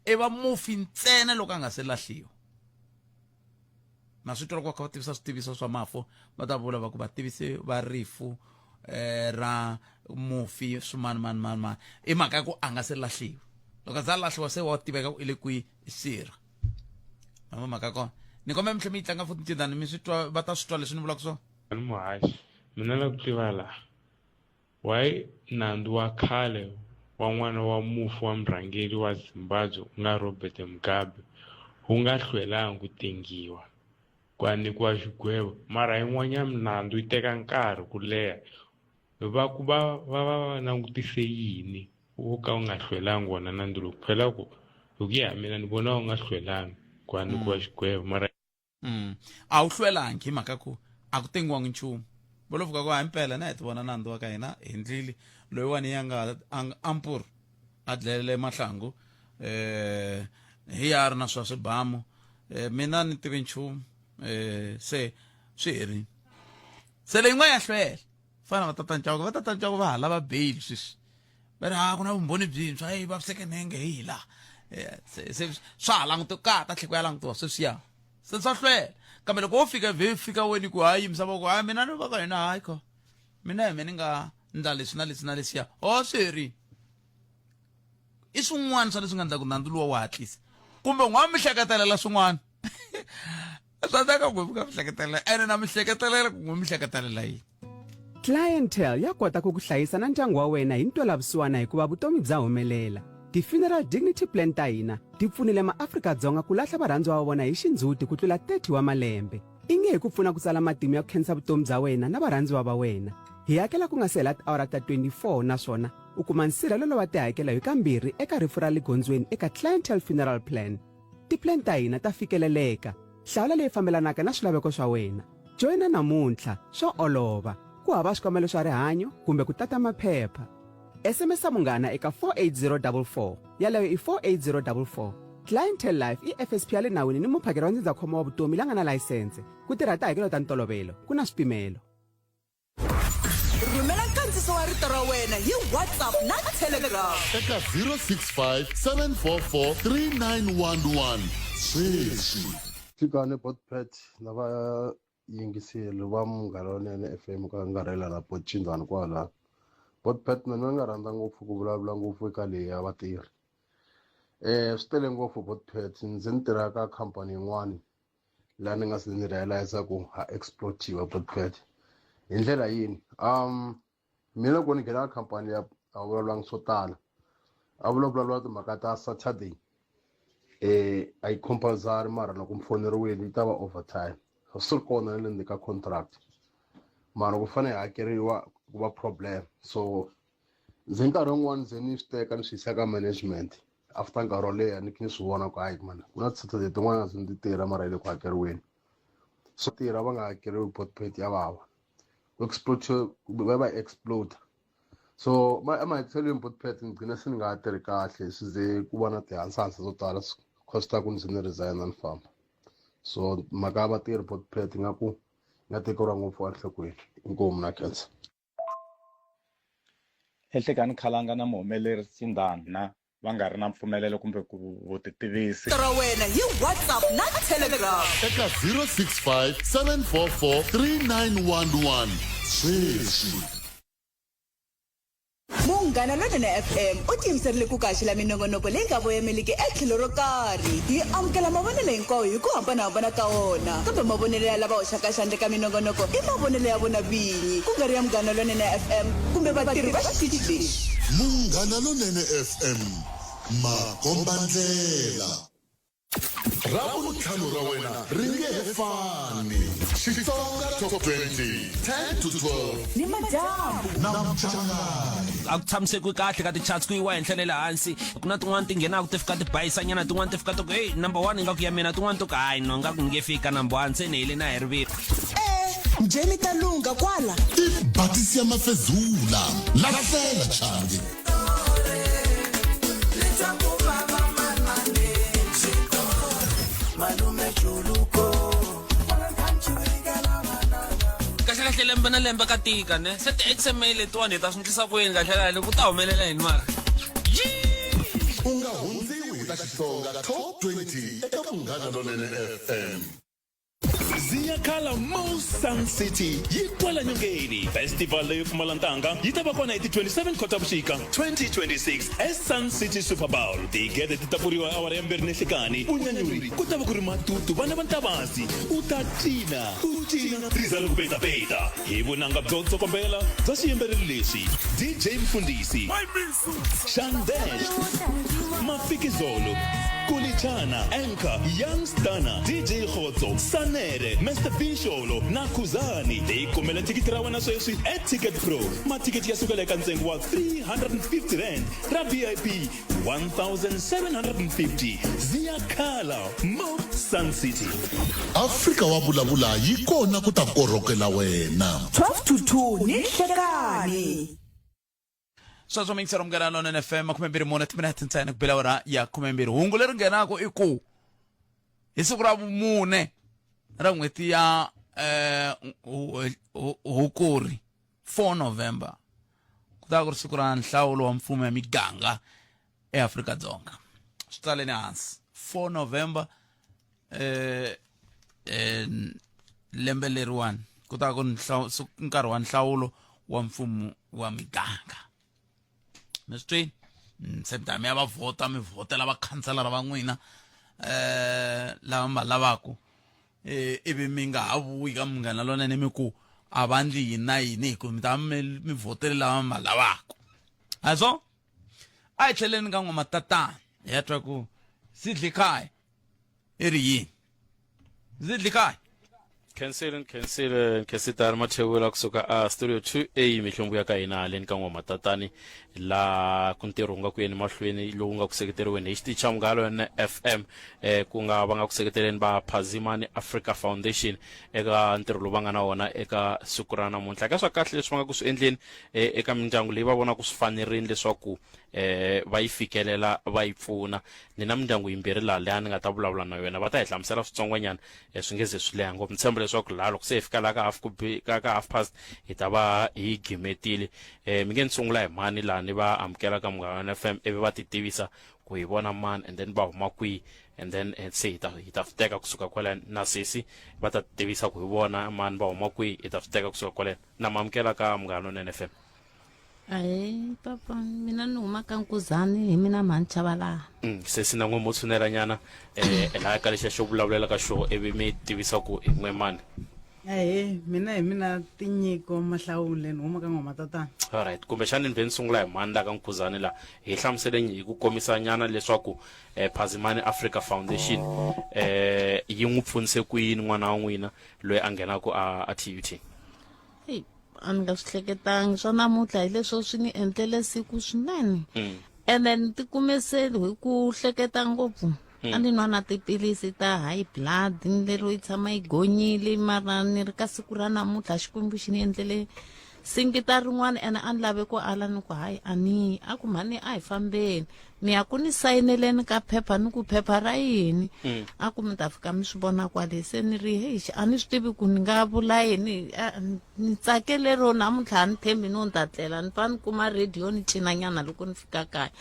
i va mufi ntsena loko a nga se lahliwa na swi twa loko va kha va tivisa switiviso swa mafu va ta vula va ku va tivise va rifu eh, ra mufi swimani mani mani mani i mhaka ya ku a nga se lahliwa Loko a za a lahliwa se wa tiveka ku i le kwihi i sirha. Ma mhaka kona. Ni kombela mi tlhela mi yi tlanga futhi ncindani mi swi twa va ta swi twa leswi ni vulaka swona. Ni muhaxi mina la ku tiva la why nandzu wa khale wa n'wana wa mufi wa murhangeri wa Zimbabwe ku nga Robert Mugabe wu nga hlwelanga ku tengiwa ku ya nyikiwa xigwevo mara yin'wanyana minandzu yi teka nkarhi ku leha va ku va va va va langutise yini wo ka wu nga hlwelanga wona nandzu lowu phela ku hi ku ya hi mina ni vona wu nga hlwelanga ku ya nyikiwa xigwevo mara A wu hlwelangi hi mhaka ku a ku tengiwangi nchumu. Vo lo fika ku hayi mpela na hi ti vona nandzu wa ka hina hi ndlile loyiwani ya nga ampur a dlayele mahlangu eh hi ya ri na swa swibamu eh mina ni tivi nchumu eh se swi herile se leyi yin'wana ya hlwela fana va tata Nchauke va tata Nchauke va ha lava bail sweswi va ri ha ku na vumbhoni byintshwa hey vaviseke nenge hi la eh, se se swa ha langutiwa ka ha ta tlhela ku ya langutiwa sweswiya se swa hlwela kambe loko wo fika vhe fika weni ku hayi yimisa voko hayi mina ni va ka hina hayi kho mina hi mina ni nga ndla leswi na leswi na leswiya o swi herile i swin'wana swa leswi nga endla ku nandzu luwa wu hatlisa kumbe u nga mi hleketelela swin'wana swa endleka ku mi nga mi hleketelela ene na mi hleketelela ku mi hleketelela yini Clientele ya kota ku ku hlayisa na ndyangu wa wena hi ntwelavusiwana hikuva vutomi bya humelela. Ti-Funeral Dignity Plan ta hina ti pfunile maAfrika-Dzonga ku lahla varhandziwa va vona hi xindzhuti ku tlula 30 wa malembe. I nge hi ku pfuna ku tsala matimu ya ku khensa vutomi bya wena na varhandziwa va wena. Hi hakela ku nga si hela tiawara ta 24 naswona u kuma nsirhelelo wa tihakelo hi kambirhi eka rifu ra le gondzweni eka Clientele Funeral Plan. Ti-plan ta hina ta fikeleleka. Hlawula leyi fambelanaka na swilaveko swa wena. Joyina namuntlha, swa olova. Ku hava swikambelo swa rihanyo kumbe ku tata maphepha. SMS munghana eka 48044. Yaleyo i 48044. Clientele Life i FSP ya le nawini ni muphakeri wa ndzindzakhombo wa vutomi la nga na layisense. Ku tirha tihakelo ta ntolovelo, ku na swipimelo. Rhumela nkandziso wa rito ra wena hi WhatsApp na Telegram. Eka 065 744 3911 sweswi. Nhlikani Botpet na vayingiseri va Munghana Lonene FM ka ngarhela na Botchindzani kwala. Botpet mina ni nga rhandza ngopfu ku vulavula ngopfu eka leyi ya vatirhi. Eh swi tele ngopfu Botpet ndzi ni tirha ka khampani yin'wani laha ni nga se ni realize ku ha explotiwa Botpet hi ndlela yini um mina loko ni nghena ka khampani ya a vulavulanga swo tala a vulavula timhaka ta Saturday eh a yi compulsory mara loko mi foneriwile yi ta va overtime swi ri kona na le ndzeni ka contract mara ku fanele hi hakeriwa ku va problem so ndzi nkarhi wun'wani ndzi ni swi teka ni swi yisa ka management after nkarhi wo leha ni ni swi vona ku hayi mana ku na ti-saturday tin'wana ndzi ti tirha mara yi le ku hakeriweni so tirha va nga hakeriwi botpet ya vava ku explode va va explode so emahetelelweni botpet ni gcina se ni nga ha tirhi kahle swi ze ku va na tihansahansa to tala costa ku ndzi ni resign ni famba so mhaka ya vatirhi botpet nga ku nga tekeriwa ngopfu enhlokweni inkomu na khensa Enhlekani Khalanga na muhumelerisi Cindana va nga ri na mpfumelelo kumbe ku vutitivisi. Ra wena hi WhatsApp na Telegram. Eka 065 744 3911 sweswi. Munghana Lonene FM u tiyimiserile ku kaxela minongonoko leyi nga voyameliki etlhelo ro karhi. Hi amukela mavonelo hinkwawo hi ku hambanahambana ka wona, kambe mavonelo ya lava hoxaka xandla eka minongonoko i mavonelo ya vona vinyi, ku nga ri ya Munghana Lonene FM kumbe vatirhi va xitichi lexi. Munghana Lonene FM, makombandlela. Ravuntlhanu ra wena ri nge he fani. Xitsonga Top 20, 10 to 12. Ni madyambu. Na Mchangani. A ku tshamisekiwi kahle ka ti-charts ku yiwa henhla na le hansi ku na tin'wani ti nghenaka ti fika ti bayisanyana tin'wani ti fika ti ku heyi number one ingaku ya mina tin'wani ti ku hayi no ingaku ni nge fiki ka number one se ni hele na hi rivilo Njhe mi ta lungha kwala. Batisi ya mafezula. Lahlela changi. Kahlekahle lembe na lembe ka tika ne se ti-xma letiwani hi ta swi ndlisa ku yini kahlekahle ku ta humelela yini mara U nga hundziwi hi ta Xitsonga Top 20 eka Munghana Lonene FM. Ziyakhala Mo Sun City yi kwala nyongeni. Festival leyo pfumala ntanga yi ta va kona hi ti 27 Khotavuxika 2026 eSun City Super Bowl. Tigede ti ta pfuriwa hi awara ya mbirhi ninhlikani. Vunyanyuri ku ta va ku ri matutu vana va Ntavasi. U ta cina, u cina riza ri ku petapeta hi vunanga byo tsokombela bya xiyimbeleri lexi DJ Mfundhisi, Shandesh, Mafikizolo, Kulichana, Anchor, Young Stunner, DJ Khotso, Sanere, Mr B Sholo na Khuzani. Ti kumela thikithi ra wena sweswi eTicket Pro. Mathikithi ya sukela eka ntsengo wa 350 rand ra VIP 1750. Ziyakhala Mo Sun City. Afrika wa vulavula yi kona ku ta korhokela wena. 12 to 2 ni nhlekani. Sweswo mingisero Munghana Lonene FM 24 timinete ntsena ku bela awara ya 12. Hungu leri nghenaka i ku hi siku ra vumune ra n'hweti ya eh, Hukuri 4 November ku ta va ku ri siku ra nhlawulo wa mfumo ya miganga eAfrika-Dzonga. Swi tsaleni hansi 4 November eh eh lembe leriwani ku ta ku nkarhi wa nhlawulo wa mfumo wa miganga. Mi swi twini? Se mi ta mi ya va vhota, mi vhotela vakhanselara va n'wina lava mi va lavaku, ivi mi nga ha vuyi ka Munghana Lonene mi ku a va ndli yini na yini, hi ku mi ta mi mi vhotele lava mi va lavaku. A hi swona? A hi tlheleni ka n'wamatatana hi ya twa ku Sidlikhaya i ri yini. Sidlikhaya. Khensile, nkhensile, nkhensitari Mathevula kusuka a Studio 2A mihlombo ya ka hina haleni ka N'wamatatani la ku ntirho wu nga ku yeni mahlweni lowu nga ku seketeriweni hi xitichi xa Munghana Lonene FM ku nga va nga ku seketeleni va Phazimani Africa Foundation eka ntirho lowu va nga na wona eka siku ra namuntlha. Eka swa kahle leswi va nga ku swi endleni eka mindyangu leyi va vonaka swi fanerile leswaku va yi fikelela va yi pfuna. Ni na mindyangu yimbirhi laha leyi ni nga ta vulavula na yona, va ta hi hlamusela switsongonyana swi nge ze swi leha ngopfu. Ni tshemba leswaku laha loko se hi fika laha ka half ku bi ka ka half past hi ta va hi gimetile. Mi nge ni sungula hi mani laha ni va amukela ka Munghana FM ivi va ti tivisa ku hi vona mani and then va huma kwihi and then se hi ta hi ta swi teka kusuka kwalano, na sesi va ta tivisa ku hi vona mani va huma kwihi, hi ta swi teka kusuka kwaleno. Na mi amukela ka Munghana Lonene FM. Ahee papa, mina ni huma ka Nkuzani, hi mina mhani Chabalala. Sesi na n'we mo tshunela nyana laha ka lexiya xo vulavulela ka xo ivi mi tivisa ku hi n'we mani. Ahee, mina hi mina Tinyiko Mahlawule ni huma ka N'wamatatana. Alright, kumbexani ni vhe ni sungula hi mhani la ka Nkuzani la, hi hlamuseleni hi ku komisa nyana leswaku Phazimani Africa Foundation yi n'wi pfunise ku yini n'wana wa n'wina loyi a nghenaka a TUT. Hey, a ni nga swi hleketangi swa namuntlha hi leswo swi ni endlele siku swinene. Ene ni tikume se hi ku hleketa ngopfu. A ni nwa na tiphilisi ta high blood ni lero yi tshama yi gonyile, mara ni ri ka siku ra namuntlha Xikwembu xi ni endlele singita rin'wana. Ene a ni lave ku ala ni ku hayi a ni yi, a ku mhani a hi fambeni ni ya ku ni sayineleni ka phepha. Ni ku phepha ra yini? A ku mi ta fika mi swi vona kwale. Se ni ri hei, a ni swi tivi ku ni nga vula yini. Ni tsake lero namuntlha a ni tshembi no ni ta tlela ni fa ni kuma radio ni cinanyana loko ni fika kaya.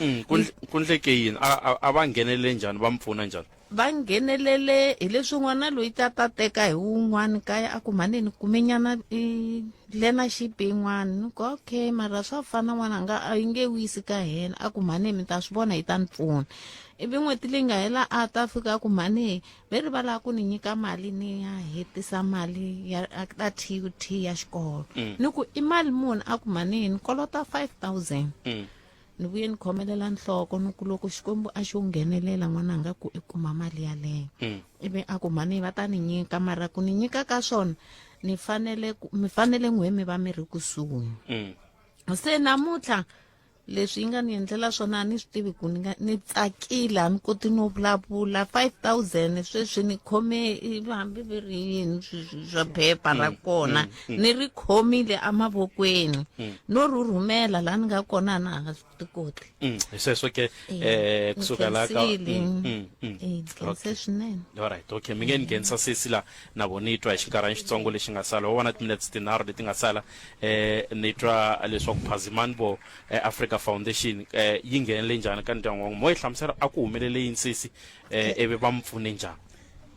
Ku ndleke yini? A va nghenelele njhani, va mi pfuna njhani? Va nghenelele hi leswi n'wana loyi ta ta teka hi wun'wana kaya, a ku mhani ni kume nyana i learnership yin'wana. Ni ku okay, mara swa fana n'wananga, a yi nge wisi ka hina. A ku mhani mi ta swi vona, yi ta ni pfuna. Ivi n'hweti leyi nga hela a ta fika a ku mhani ve ri va lava ku ni nyika mali ni ya hetisa mali ya ta TUT ya xikolo. Ni ku i mali muni? A ku mhani ni kolota 5000. Ni vuye ni khomelela nhloko ni ku loko Xikwembu a xo nghenelela n'wananga ku i kuma mali yaleyo. Ivi a ku mhani va ta ni nyika, mara ku ni nyika ka swona ni fanele ku mi fanele n'we mi va mi ri kusuhi. Se namuntlha leswi yi nga ni endlela swona a ni swi tivi ku ni nga ni tsakile, a ni koti no vulavula. 5000 sweswi ni khome hambi vi ri yini swa phepha ra kona, ni ri khomile emavokweni. No rhurhumela laha ni nga kona na ha swi tikoti. Hi sweswo ke kusuka laha ka Nkhensile. Nkhense swinene. Alright, okay, mi nge ni nghenisa sesi la na vona ni twa hi xinkarhana xitsongo lexi nga sala, wa vona timinetse tinharhu leti nga sala, ni twa leswaku Phazimani vo Africa Foundation yi nghenele njhani ka ndyangu wa n'wina. Mo yi hlamusela a ku humelele yini sesi, ivi va mi pfune njhani?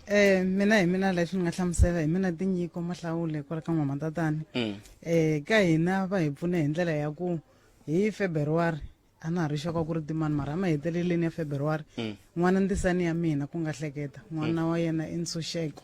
Eh mina hi mina leswi ni nga hlamusela hi mina tinyiko mahlawule kwala ka n'wamatatani Mm. eh ka hina va hi pfune hi ndlela ya ku hi February a na ha ri xoka ku ri timani mara emaheteleleni ya February Mm. n'wana ndisani ya mina ku nga hleketa n'wana wa yena i Ntshunxeko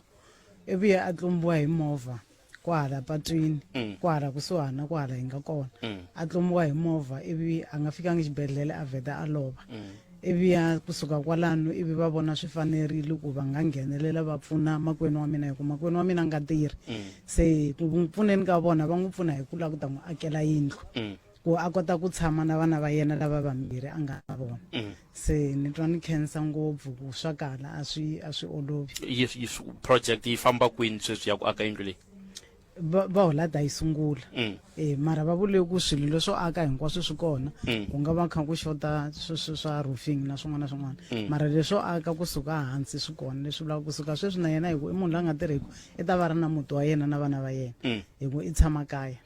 i vuye a tlumbiwa hi movha kwahala patwini Mm. kwahala kusuhana kwahala hi nga kona Mm. a tlumbiwa hi movha ivi a nga fikangi xibedhlele a vheta a lova Mm. ivi ya kusuka kwalano ivi va vona swi fanerile ku va nga nghenelela va pfuna makwenu wa mina hi ku makwenu wa mina a nga tirhi Mm. se ku n'wi pfuneni ka vona va n'wi pfuna hi ku lava ku ta n'wi akela yindlu Mm. ku a kota ku tshama na vana va yena lava vambirhi a nga na vona Mm. se ni twa ni khensa ngopfu ku swa kala a swi a swi olovi Yi, yi, project yi famba kwini sweswi ya ku aka yindlu leyi va va ho lata yi sungula Mm. e mara va vule ku swilo leswo aka hinkwaswo swi kona Mm. ku nga va kha ku xota swi- swi- swa roofing na swin'wana na swin'wana Mm. mara leswo aka kusuka hansi swi kona leswi vulaka kusuka sweswi na yena hi ku i munhu la nga tirheki i ta va ri na muti wa yena na vana va yena Mm. hi ku i tshama kaya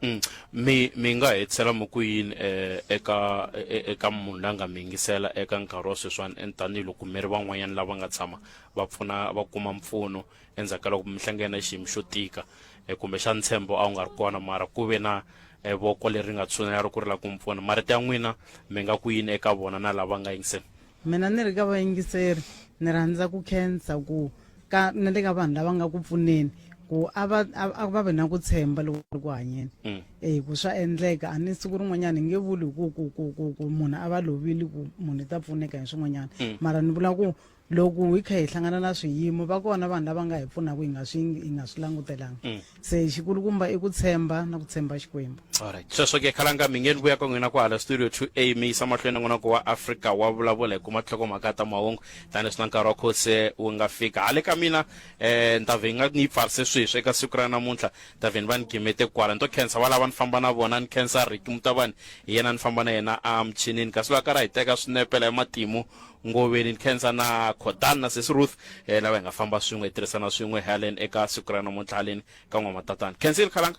Mm. Mi mi nga hetisela mi ku yini eh, eka e- eka munhu la nga mi yingisela eka nkarhi wa sweswiwani en tanihiloko mi ri van'wanyana lava nga tshama va pfuna va kuma mpfuno endzhaku ka loko mi hlangene na xiyimo xo tika eh, kumbexana ntshembo a wu nga ri kona mara ku ve na eh, voko leri nga tshunela ri ku ri la ku mi pfuna marito ya n'wina mi nga ku yini eka vona na lava nga yingisela mina ni ri ka vayingiseri ni rhandza ku khensa ku ka na le ka vanhu lava nga ku pfuneni ku a va a a va ve na ku tshemba loko va ri ku hanyeni Mm. e ku swa endleka a ni siku rin'wanyana hi nge vuli ku ku ku ku ku munhu a va lovile ku munhu i ta pfuneka hi swin'wanyana Mm. mara ni vula ku loko hi kha hi hlangana na swiyimo va kona vanhu lava nga hi pfunaka hi nga swi hi nga swi langutelanga Mm. se xikulukumba i ku tshemba na ku tshemba xikwembu Alright. Sweswo ke khalanga mi nge ni vuya ka n'wina kwahala studio 2A mi yisa mahlweni na n'wina ku wa Afrika wa vulavula hi kuma nhlokomhaka ta mahungu tanihileswi na nkarhi wa khose wu nga fika hale ka mina eh ni ta vhe nga ni yi pfarise sweswi eka siku ra namuntlha ta vhe ni va ni gimete kwala ni to khensa valava ni famba na vona ni khensa Ricky Mutabani hi yena ni famba na yena emuchinini kasi loyi a karhi a hi teka swinepe la matimu ngoveni ni khensa na Khodan na sesi Ruth eh lava hi nga famba swin'we hi tirhisana swin'we haleni eka siku ra namuntlha haleni ka n'wamatatana khensile khalanga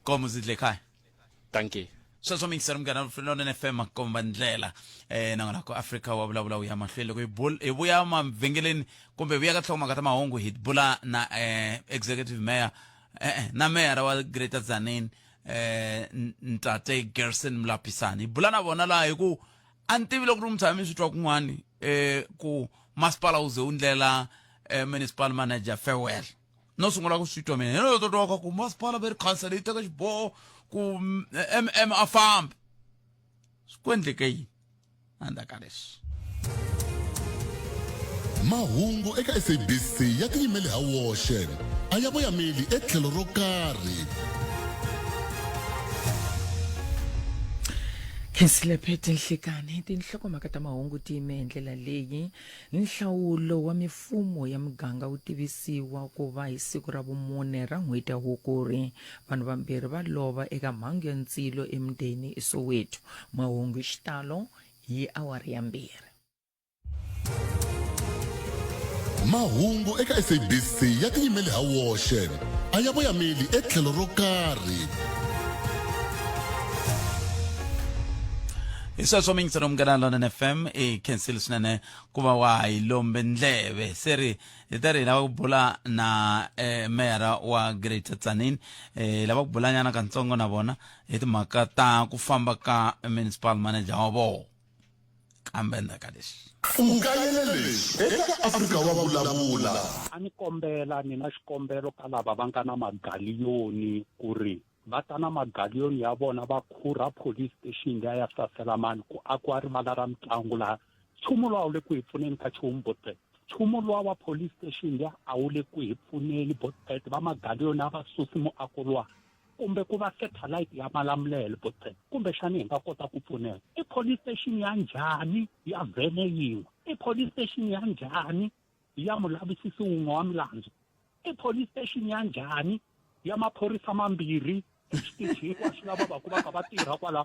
komo zidle khaya dankie sweswo mingiseri munghana lonene fm komba ndlela eh na ku afrika wa vulavula wu ya mahlweni loko hi bul- hi vuya mavhengeleni kumbe hi vuya ka nhlokomhaka ta mahungu hi bula na eh, executive mayor eh, eh, na meyara wa greater tzaneen eh, N- ntate gerson mulapisani hi bula na vona laha hi ku a ni tivi loko ri mi tshame mi swi twa kun'wani eh, ku masipala wu ze wu ndlela eh, municipal manager farewell no sungula ku swi twa mina hi no twa ku masipala ve ri council yi teka xiboho ku mm a fambi swi ku endleke yini endzhaku ka leswi mahungu eka sabc ya tiyimele ha woxe a ya voyameli etlhelo ro karhi Khensile Phete Nhlekani tinhlokomhaka ta mahungu ti yime hi ndlela leyi nhlawulo wa mifumo ya miganga wu tivisiwa ku va hi siku ra vumune ra n'hweti ya Hukuri vanhu vambirhi va lova eka mhangu ya ndzilo emundeni eSoweto mahungu hi xitalo hi awara ya mbirhi mahungu eka sabc ya tiyimele ha woxe a ya voyameli etlhelo ro karhi hi sweswo mingisero munghana lonene fm i khensile swinene ku va wa hi lombe ndleve se ri hi ta ri hi lava ku bula na eh, meyara wa greater tzaneen eh, hi lava ku bulanyana katsongo na vona hi timhaka ta ku famba ka municipal manager wa vona kambe endzhaku ka leswi U kayele leswi eka Afrika wa vulavula. A ni kombela ni na xikombelo ka lava va nga na magaliyoni ku ri va ta na magaliyoni ya vona va khurha police station liya ya Saselamani ku akiwa rivala ra mitlangu laha nchumu luwa wu le ku hi pfuneni ka nchumu botpet nchumu luwa wa police station liya a wu le ku hi pfuneni botpet va magaliyoni a va susi muako luwa kumbe ku va satellite ya malamulele botpet kumbexani hi nga kota ku pfuneka i police station ya njhani ya vhene yin'we i police station ya njhani ya mulavisisi wun'we wa milandzu i police station ya njhani ya maphorisa mambirhi exitichi hinkwaswo lava va ku va kha va tirha kwala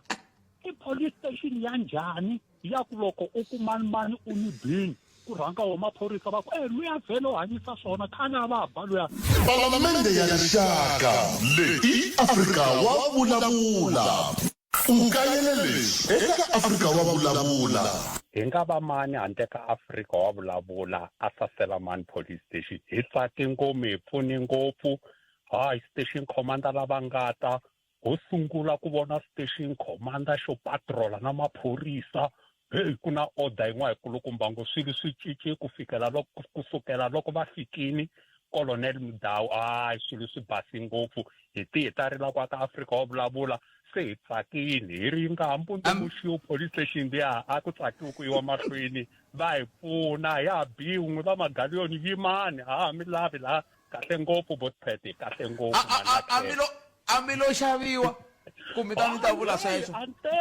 i police station ya njhani ya ku loko u ku mani mani u ni bini ku rhanga wo maphorisa va ku e luya vhele u hanyisa swona khale a va ba luya Palamende ya Rixaka leyi i Afrika wa vulavula. U kayele leswi eka Afrika wa vulavula. Hi nga va mani handle ka Afrika wa vulavula a Saselamani Police Station. Hi tsake ngopfu, hi pfune ngopfu. Hayi station commander lava nga ta, ho sungula ku vona station commander xo patrola na maphorisa. Heyi ku na order yin'wana yikulukumba ngo swilo swi cince ku fikela loko ku sukela loko va fikini Colonel Mudau. Hayi swilo swi basi ngopfu. Hi ti hi ta rila kwa ka Afrika wa vulavula. Se hi tsakini hi ri yi nga ha mbundzumuxiwi police station liya a ku tsakiwi ku yiwa mahlweni va hi pfuna ya biwi n'wi va magaliyoni yimani a ha mi lavi laha kahle ngopfu botpet kahle ngopfu a mi lo a mi lo xaviwa kumbe ta mi ta vula sweswo a nte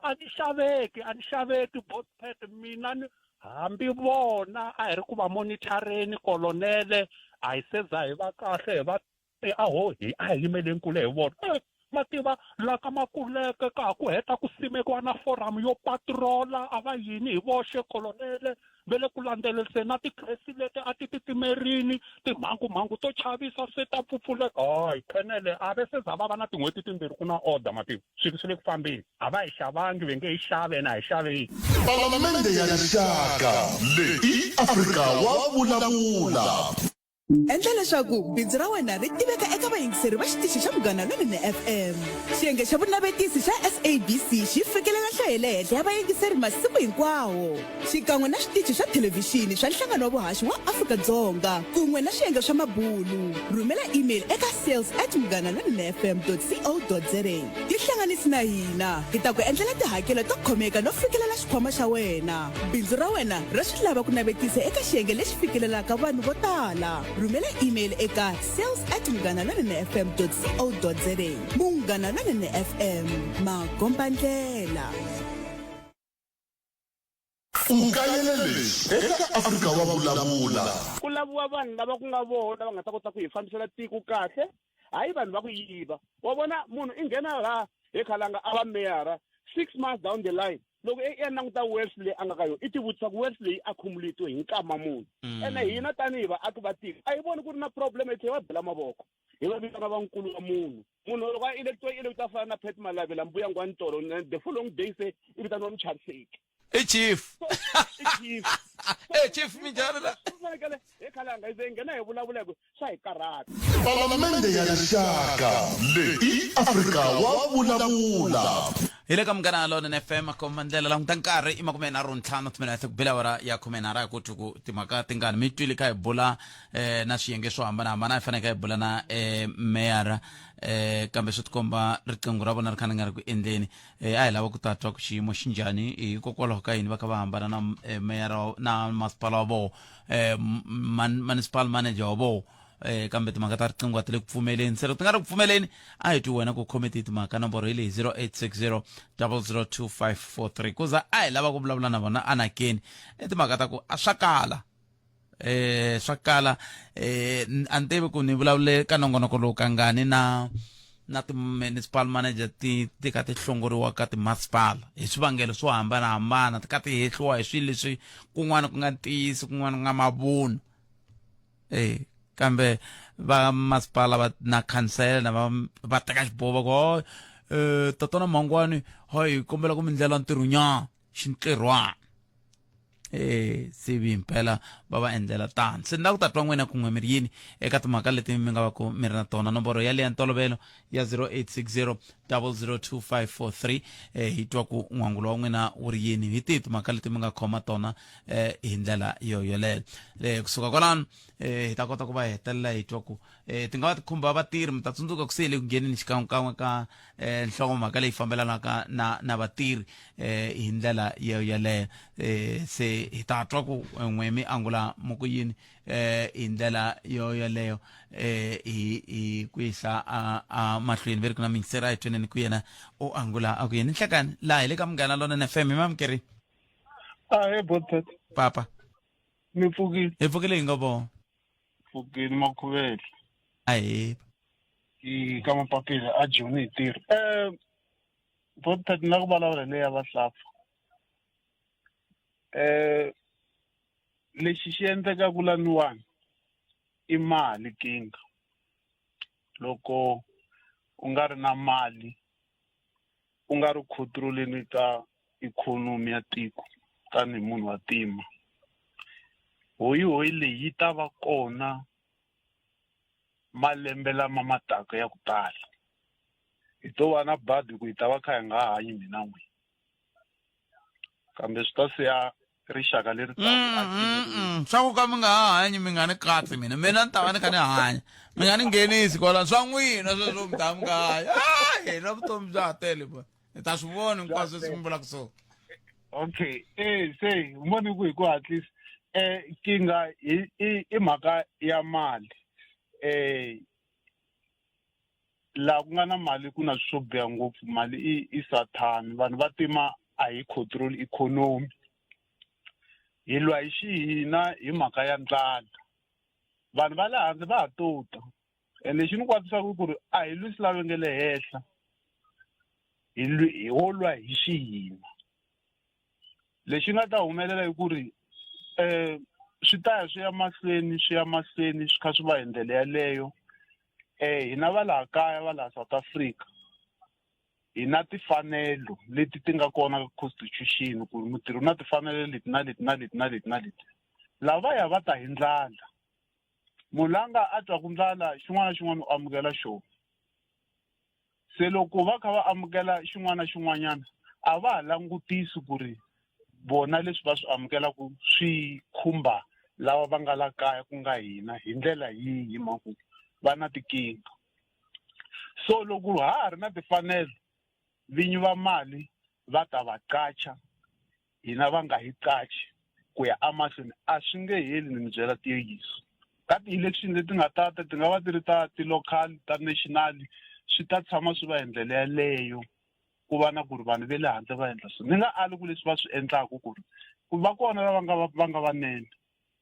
a ni xaveki a ni xaveki botpet mina ni hambi vona a hi ri ku va monithareni kolonele a hi se za hi va kahle hi va E, a ho hi a hi yimeleni kule hi vona e, ma tiva la ka makuleke ka ha ku heta ku simekiwa na foramu yo patrola a va yini hi voxe kolonele ve le ku landzeleriseni na tikhesi leti a ti titimerini timhangumhangu to chavisa se ta pfupfuleka hayi khenele a ve se za va va na tin'hweti timbirhi ku na order mativa swilo swi le ku fambeni a va hi xavangi ve nge hi xave ene a hi xaveki Palamende ya Rixaka leyi i Afrika wa vulavula. Endla leswaku bindzu ra wena ri tiveka eka vayingiseri va xitichi xa Munghana Lonene FM. Xiyenge xa vunavetisi xa SABC xi fikelela nhlayo ya le henhla ya vayingiseri masiku hinkwawo, xikan'we na switichi swa thelevhixini swa Nhlangano wa Vuhaxi wa Afrika-Dzonga kun'we na swiyenge swa mabulu. Rhumela email eka sales at munghanalonenefm dot co dot za. Tihlanganisi na hina, hi ta ku endlela tihakelo to khomeka no fikelela xikhwama xa wena. Bindzu ra wena ra swi lava ku navetisa eka xiyenge lexi fikelelaka vanhu vo tala. Rhumela email eka sales at munghanalonenefm dot co dot za. Munghana Lonene FM, makombandlela. U kayele leswi eka Afrika wa Vulavula. Ku laviwa vanhu lava ku nga vona va nga ta kota ku hi fambisela tiko kahle, hayi vanhu va ku yiva. Wa vona munhu i nghena laha he khalanga a va meyara, 6 months down the line loko i ya languta wealth leyi a nga ka yona i tivutisa ku wealth leyi accumulate-iwe hi nkama muni. Ene hina tanihi vaaki va tiko a hi voni ku ri na problem, hi tlhela hi va bela mavoko hi va vitana vankulu va munhu. Munhu loko a electiwa i electiwa a fana na Pat Malavela mbuya ngwani tolo, and the following day se i vitaniwa muchaviseki. I chief. I chief. Eh, chief minjhani la? Swi fanekele hi khalanga hi ze hi nghena hi vulavula hi ku swa hi karhata. Palamende ya Rixaka leyi i Afrika wa vulavula. Hi le ka Munghana Lonene FM komba ndlela languta nkarhi i 35 timinete ku bela awara ya 13 hi ku twi ku timhaka tingani mi twile kha hi bula eh, na swiyenge swo hambanahambana hi fanele hi bula na eh, meyara eh, kambe swi tikomba riqingho ra vona ri kha ni nga ri ku endleni eh, a hi lava ku ta twa ku xiyimo xi njhani hikokwalaho ka yini va kha va hambana na eh, meyara na masipala wa voho eh, man, municipal manager wa voho eh, kambe timhaka ta riqingho a ti le ku pfumeleni se loko ti nga ri ku pfumeleni a hi twi wena ku khome tihi timhaka nomboro hi leyi 0860 002543 kuza a hi lava ku vulavula na vona anakeni i timhaka ta ku a swa kala eh swa kala eh a ni tivi ku ni vulavule ka nongonoko lowu kangani na na ti-municipal manager ti ti ka ti hlongoriwa ka timasipala hi swivangelo swo hambanahambana ti ka ti hehliwa hi swilo leswi kun'wana ku nga ntiyiso kun'wana ku nga mavunwa eh kambe va masipala va na khansela na va va teka xiboho va ku hayi eh tatana mangwani hayi hi kombela ku mi ndlela ntirho nyana xintirhwana eh se vi impela va va endlela tano se ni lava ku ta twa n'wina kun'we mi ri yini eka timhaka leti mi nga va ku mi ri na tona nomboro ya leya ntolovelo ya 0860 002543 eh, hi twa ku n'wangulo wa n'wina wu ri yini hi tihi timhaka leti mi nga khoma tona eh, hi ndlela yo yoleyo eh, kusuka kwalano eh, hi ta kota ku va hetelela hi twa ku eh, ti nga va ti khumba vatirhi mi ta tsundzuka ku se hi le ku ngheneni xikan'wekan'we ka eh, nhlokomhaka leyi fambelanaka na na vatirhi eh, hi ndlela yo yeleyo eh, se hi ta twa ku n'we mi angula mu ku yini eh, hi ndlela yo yeleyo eh, hi hi ku yisa a, a mahlweni ve ri ku na mingiseri a hi tweneni ku yena u angula a ku yini nhlekani laha hi le ka munghana lonene fm hi mamukeri Ahee Botpet. Papa. Mi pfukile. Hi pfukile hi nga vona. Pfukile Makhuvele. Ahee. Hi ka Mapapila a Joni hi tirha. Eh Botpet na ku vulavula leyi ya vahlapfa. Eh lexi xi endlekaka laniwani i mali kinga. Loko u nga ri na mali u nga ri control-eni ka ikhonomi ya tiko. tanihi munhu wa ntima hoyihoyi leyi yi ta va kona malembe lama ma taka ya ku tala hi to va na badi ku hi ta va kha hi nga hanyi mina n'wina kambe swi ta siya rixaka leri taka swa ku ka mi nga ha hanyi mi nga ni katsi mina mina ni ta va ni kha ni hanya mi nga ni nghenisi kwala swa n'wina sweswo mi ta mi nga hanyi ah, hina vutomi bya ha tele bo hi ta swi vona hinkwaswo leswi mi vulaka swona okay eh se voni ku hi ku hatlisa eh kinga i i mhaka ya mali eh laha ku nga na mali ku na swo biha ngopfu mali i i sathani vanhu va tima a hi control economy hi lwa hi xihina hi mhaka ya ndlala vanhu va le hansi va ha tota ende lexi ni kwatisaka ku ri a hi lwisi lava nge le henhla hi lwi hi wo lwa hi xihina lexi nga ta humelela i ku ri um swi ta ya swi ya mahlweni swi ya mahlweni swi kha swi va hi ndlela yaleyo um hina va laha kaya va laha South Africa hi na timfanelo leti ti nga kona ka constitution ku ri mutirhi u na timfanelo leti na leti na leti na leti na leti lavaya va ta hi ndlala munhu la nga a twaku ndlala xin'wana na xin'wana u amukela xona se loko va kha va amukela xin'wana na xin'wanyana a va ha langutisi ku ri vona leswi va swi amukelaka swi khumba lava va nga la kaya ku nga hina hi ndlela yihi hi mhaka ku va na tikinga so loko ha ha ri na timfanelo vinyi va mali va ta va qacha hina va nga hi qachi ku ya emahlweni a swi nge heli ni mi byela ntiyiso ka ti-election leti nga tata ti nga va ti ri ta ti-local ta national swi ta tshama swi va hi ndlela yaleyo ku va na ku ri vanhu ve le handle va endla swona ni nga ali ku leswi va swi endlaku ku ri ku va kona lava nga va nga vanene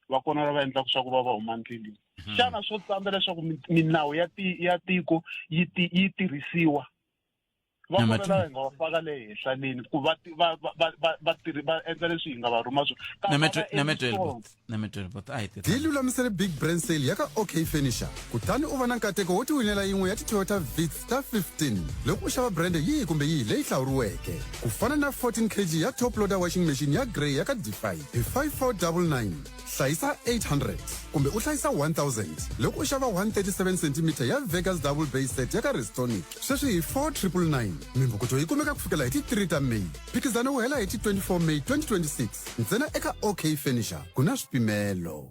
va kona lava endlaka swa ku va va huma ndleleni mhm. xana swo tsandza leswaku minawu ya ya tiko yi yi tirhisiwa va kona lava hi nga va faka le henhla leni ku va va va va va tirhi va endla leswi hi nga va rhuma swona Hi lulamisele Big Brand Sale ya ka OK Furniture kutani u va na nkateko wo tiwinela yin'we ya ti-Toyota Vitz ta 15 loko u xava brand yihi kumbe yihi leyi hlawuriweke ku fana na 14 kg ya top loader washing machine ya grey ya ka Defy hi 5499 hlayisa 800 kumbe u hlayisa 1000 loko u xava 137 cm ya Vegas double bay set ya ka Restonic sweswi hi 4999 mimbhukuto yi kumeka ku fikela hi ti 3 ta May phikizano wu hela hi ti 24 May 2026 ntsena eka OK Furniture ku na swipimelo.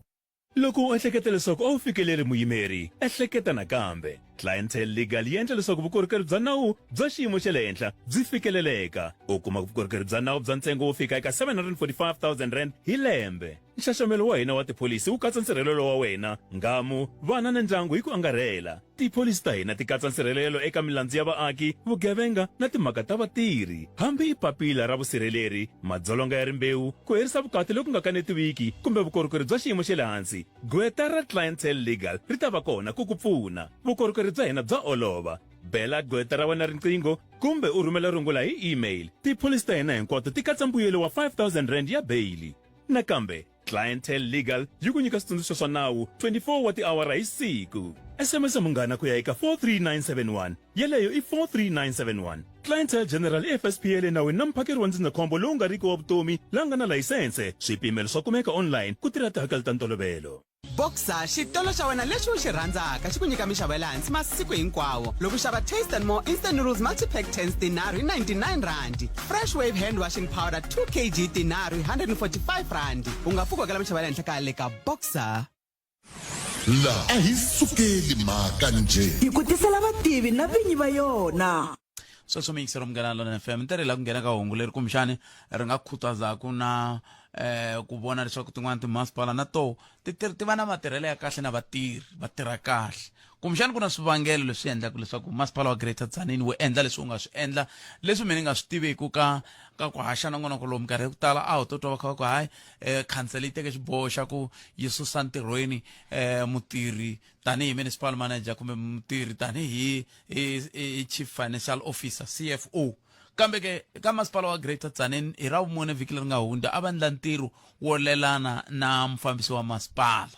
Loko u ehleketa leswaku a wu fikeleri muyimeri, ehleketa nakambe. Clientele Legal yi endla leswaku vukorhokeri bya nawu bya xiyimo xa le henhla byi fikeleleka. U kuma vukorhokeri bya nawu bya ntsengo wo fika eka R745 000 hi lembe. Nxaxamelo wa hina wa tipholisi wu katsa nsirhelelo wa wena, nghamu, vana na ndyangu hi ku angarhela. Tipholisi ta hina ti katsa nsirhelelo eka milandzu ya vaaki, vugevenga na timhaka ta vatirhi. Hambi i papila ra vusirheleri, madzolonga ya rimbewu, ku herisa vukati loku nga kanetiwiki kumbe vukorhokeri bya xiyimo xa le hansi, gqweta ra Clientele Legal ri ta va kona ku ku pfuna. Vukorhokeri bya hina bya olova. Bela gqweta ra wena riqingho kumbe u rhumela rungula hi email. Tipholisi ta hina hinkwato ti katsa mbuyelo wa R5000 ya beyili. Nakambe, Clientele Legal yi ku nyika switsundzuxo swa nawu 24 wa tiawara hi siku. SMS munghana ku ya eka 43971. Yeleyo i 43971. Clientele General i FSP ya le nawini na muphakeri wa ndzindzakhombo lowu nga riki wa vutomi la nga na layisense. Swipimelo swa kumeka online ku tirha tihakelo ta ntolovelo. Boxer, xitolo xa wena lexi u xi rhandzaka xi ku nyika minxavo ya le hansi masiku hinkwawo. Loko u xava Taste and More Instant Noodles Multi-Pack 10 tinharhu hi 99 rhandi, Fresh Wave Hand Washing Powder 2 kg tinharhu hi 145 rhandi. U nga pfuki u hakela minxavo ya le henhla ka le ka Boxer. La a hi sukeli mhaka njhe. Hi ku tisela vativi na vinyi va yona. Sweswo mi yingisela Munghana Lonene FM ni tirhela ku nghena ka hungu leri kumbexani ri nga khutazaku na eh ku vona leswaku tin'wana timasipala na toho ti ti va na matirhelo ya kahle na vatirhi va tirha kahle kumbexani ku na swivangelo leswi endlaka leswaku masipala wa Greater Tzaneen wu endla leswi wu nga swi endla leswi mina ni nga swi tiveki ka ka ku haxa nongonoko lowu minkarhi ya ku tala a wu to twa va kha va ku hayi um khansele yi teke xiboho xa ku yi susa ntirhweni um mutirhi tanihi municipal manager kumbe mutirhi tanihi hi chief financial officer CFO kambe ke ka masipala wa Greater Tzaneen hi ra vumune vhiki leri nga hundza a va endla ntirho wo lelana na mufambisi wa masipala.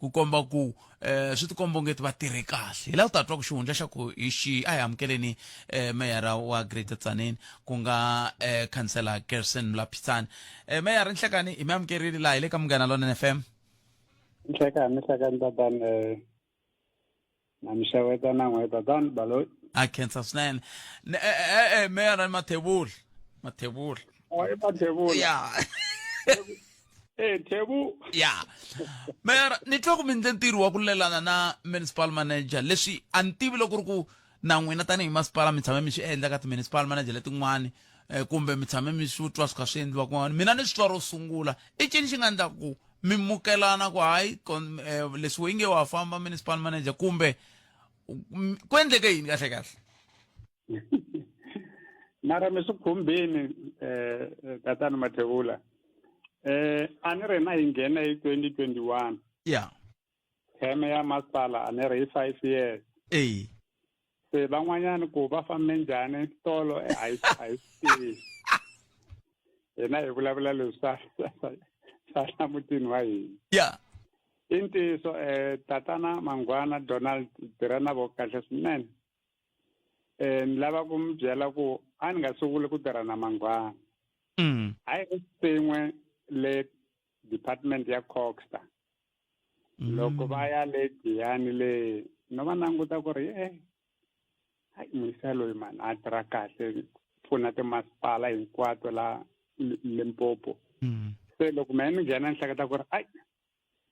ku komba ku eh swi tikomba ongeti va tirhe kahle hi laha u ta twa ku xihundla xa ku hi xi a hi amukeleni eh meyara wa Greater Tzaneen ku nga eh khansela Gerson Mlaphisane eh meyara nhlekani hi mi amukerile laha hi le ka Munghana Lonene FM Nhlekani nhlekani tatani eh na mi xeweta na n'we tatani Baloyi a khensa swinene eh eh, eh meyara ni Mathebula Mathebula oh i Mathebula ya Eh Thebu ya meyara ni twa ku mi ndle ntirho wa ku lelana na municipal manager leswi a ni tivi loko ku ri ku na n'wina tanihi masipala mi tshame mi swi endla ka ti-municipal manager letin'wani eh, kumbe mi tshame mi swi twa swi kha swi endliwa kun'wana mina ni swi twa ro sungula i cini xi nga endla ku mi mukelana ku hayi eh, leswi we nge wa famba municipal manager kumbe ku endleke yini kahle kahle mara mi swi khumbini um tatana mathevula um a ni ri na hi nghena hi 2021 ya term ya masipala a ni ri hi five years eyi se van'wanyana ku va fambe njhani tolo eh, a hi a hi swi tivi hina hi vulavula leswi swa swa la mutini wa hina ya i ntiyiso um tatana manghwana donald tirha na vo kahle swinene um ni lava ku mi byela ku a ni nga sunguli ku tirha na manghwana mm. a hi ri swin'we le department ya coxta mm. loko va ya le giyani le no va languta ku ri e hayi muyisa loyi mani a tirha kahle pfuna timasipala hinkwato la limpopo mm. se loko mehe ni nghena ni hleketa ku ri ayi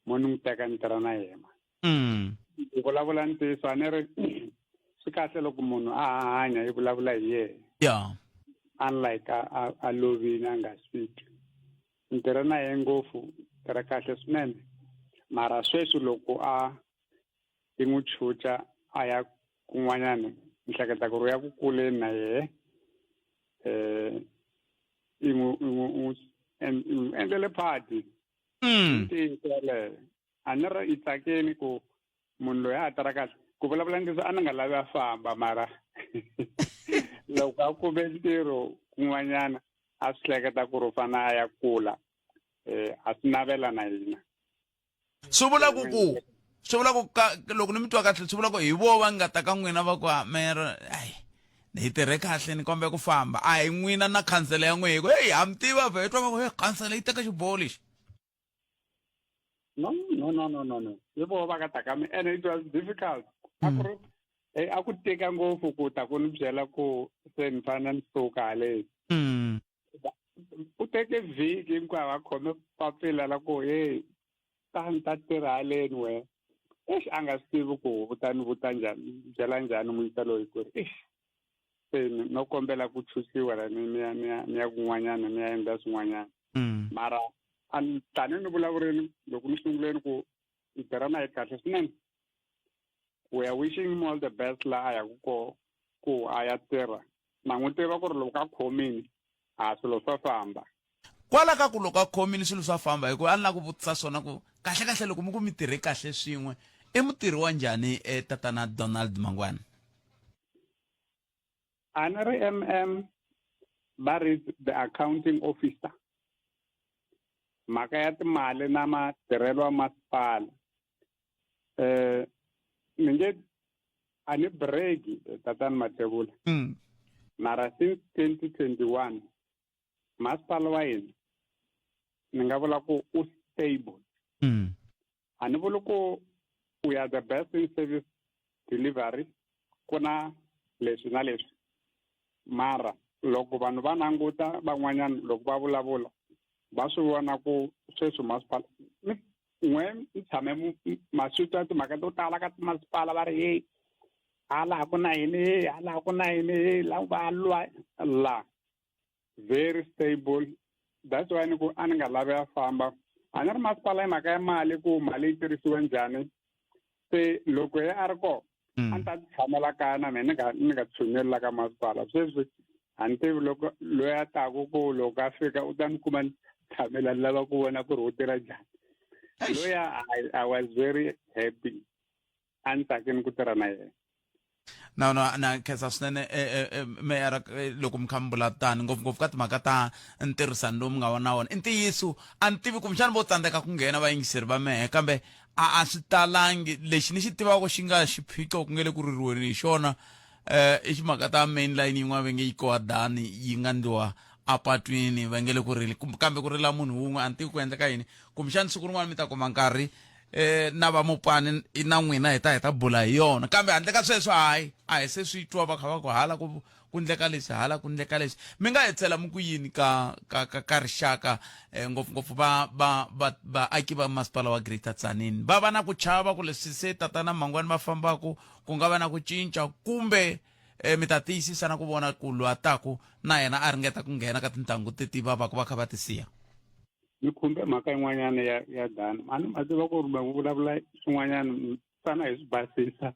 mo ni n'wi teka ni tirha na yena mm. ku vulavula ntiyiso a ni ri swi kahle loko munhu a ha hanya yi vulavula hi yena yeah unlike a a lovini a nga swi twi ni tirha na yena ngopfu tirha kahle swinene mara sweswi loko a yi n'wi chucha a ya kun'wanyana ni hleketa ku ri u ya ku kuleni na yehe um i n'wi i n'wi i n'wi endlele party ntiyiso yaleyo a ni ri yi tsakeni ku munhu loyi a tirha kahle ku vulavula ntiyiso a ni nga lavi a famba mara loko a kume ntirho kun'wanyana a swi hleketa ku ri u fanele a ya kula um a swi navela na hina swi vula ku ku swi vula ku ka loko ni mi twa kahle swi vula ku hi vo va nga ta ka n'wina va ku ah, mero ayi hi tirhe kahle ni kombela ku famba a hi n'wina na khansela ya n'wehe ku heyi ha mi tiva vhe hi twa va ku hey khansela yi teka xiboho lexi no no no no no no hi voho va ka ta ka mi and it was difficult a ku ri eh, a ku tika ngopfu ku ta ku ni byela ku se ni fanele ni suka haleni mm. u teke vhiki hinkwayo a khome papila la ku hey ta ni ta tirha haleni we exi a nga swi tivi ku u ta ni vuta njhani byela njhani muyisa loyi ku ri exi se no kombela ku chusiwa la ni ni ya ni ya ni ya kun'wanyana ni ya endla swin'wanyana mm. mara a ni tani ni vulavureni loko ni sunguleni ku ni tirha na ye kahle swinene we are wishing him all the best la a yaku ko ku a ya tirha na n'wi tiva ku ri loko a khomini a swilo swa famba kwala ka ku loko a khomile swilo swa famba hikuva a ni lava ku vutisa swona ku kahle kahle loko mi ku mi tirhe kahle swin'we i mutirhi wa njhani eh, tatana donald mangwana a ni ri mm va ri the accounting officer mhaka ya timali na matirhelo ya masipala eh ni nge a ni break tatani mathebula mm. mara since 2021 masipala wa hina ni nga vula ku u stable mm. a ni vuli ku we are the best in service delivery ku na leswi na leswi mara loko vanhu va languta van'wanyana loko va vulavula va swi vona ku sweswi masipala n'we mi tshame ma swi twa timhaka to tala ka timasipala va ri heyi hala ku na yini heyi hala ku na yini heyi la va lwa la very stable that's why ni ku a ni nga lavi a famba a ni ri masipala hi mhaka ya mali ku mali yi tirhisiwa njhani se loko ye a ri kona a ni ta tshamela kaya na mina ni nga ni nga tshuneli la ka masipala sweswi a ni tivi loko loyi a taku ku loko a fika u ta ni kuma ni tshamela ni lava ku vona ku ri u tirha njhani loya I, I was very happy a ni tsakini ku tirha na yena Na na na khensa swinene eh, eh, eh, meyara eh, loko mi kha mi vula tani ngopfungopfu ka timhaka ta ntirhisano lowu mi nga wa na wona. I ntiyiso a ni tivi kumbexana vo tsandzeka ku nghena vayingiseri va mehe kambe a a swi talangi lexi ni xi tivaka xi nga xiphiqo ku nge le ku ririweni hi xona eh i ximhaka ta main line yin'wana va nge yi kowa dani yi nga ndliwa apatwini va nge le ku rili kambe ku rila munhu wun'we a ni tivi ku endleka yini kumbexana siku rin'wana mi ta kuma nkarhi eh na va mupani na n'wina hi ta hi ta bula hi yona kambe handle ka sweswo hayi a hi se swi twa va kha va ku hala ku ku ndleka lexi hala ku ndleka lexi mi nga hetisela mi ku yini ka ka ka, ka rixaka eh, ngopfungopfu va va va vaaki va masipala wa Greater Tzaneen va va na ku chava ku leswi se tatana Mangwani va fambaku ku nga va na ku cinca kumbe eh, mi ta tiyisisa na ku vona ku lwa taku na yena a ringeta ku nghena ka tintangu teti va va ku va kha va ti siya Mi khumbe mhaka yin'wanyana ya ya Dani. A ni ma tiva ku ri mi vulavula swin'wanyana fana hi swi basisa.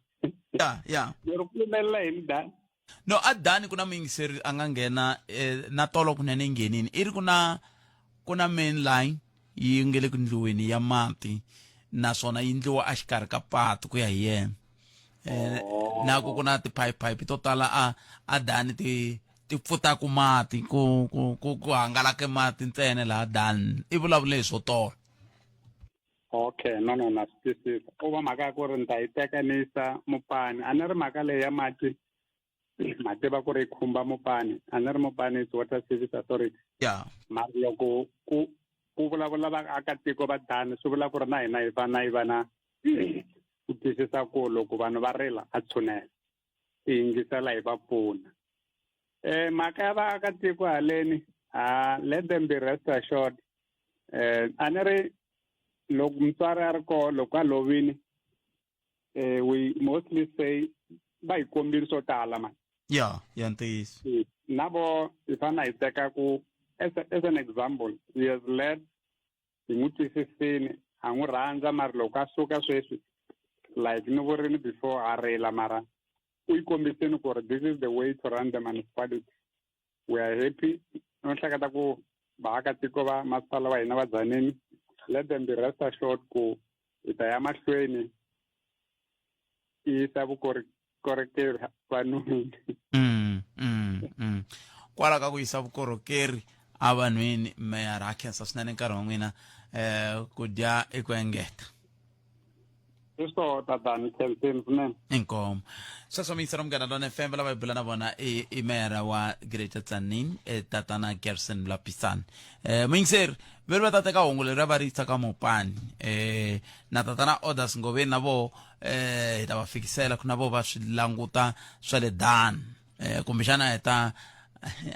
Ya, ya. Mi ri ku humelela yini Dani? No, a Dani ku na muyingiseri a nga nghena eh, na tolo kunene nghenini. I ri ku na ku na main line yi nge le ku ndliweni ya mati naswona yi ndliwa exikarhi ka patu ku ya hi yena. Eh, na ku ku na ti-pipe pipe to tala a a Dani ti ti pfutaku mati ku ku ku ku hangalake mati ntsena laha Dan i vulavule hi swo tolo okay no no na swi twisisa ku va mhaka ya ku ri ni ta yi teka ni yisa mupani a ni ri mhaka leyi ya mati ma tiva ku ri yi khumba mupani a ni ri mupani is water service authority ya mara loko ku ku vulavula vaakatiko va dani swi vula ku ri na hina hi fana hi va na ku twisisa ku loko vanhu va rila a tshunela ti yingisela hi va pfuna eh mhaka ya vaakatiko haleni ah let them be rest assured eh a ni ri loko mutswari a ri koho loko a lovini eh we mostly say va hi kombile swo tala mani ya ya ntiyiso na vo hi fanele hi teka ku as, as an example he has led hi n'wi twisisini ha n'wi rhandza mara loko a suka sweswi like ni vurini before a rila mara u yi kombisini ku ri this is the way to run the municipality we are happy no hleketa ku vaakatiko va masipala wa hina va Dzaneni let them be rest assured ku hi ta ya mahlweni yisa vukorhokeri vanhwini mm, mm, mm. kwala ka ku yisa vukorhokeri evanhwini meyara ha khensa swinene nkarhi wa n'wina um ku dya i ku engeta hi swona tatani khenseni swinene inkomo sweswo miyisela munghana lona fm lava hi bula na vona i, i meyara wa greater Tzaneen eh, tatana Gerson Molapisane eh, muyingiseri veri va ta teka hungu leri va ri yisa ka mopani eh, na tatana orders ngoveni na voho eh, hi ta va fikisela ku na voho va swi languta swa le dan eh, kumbexana hi ta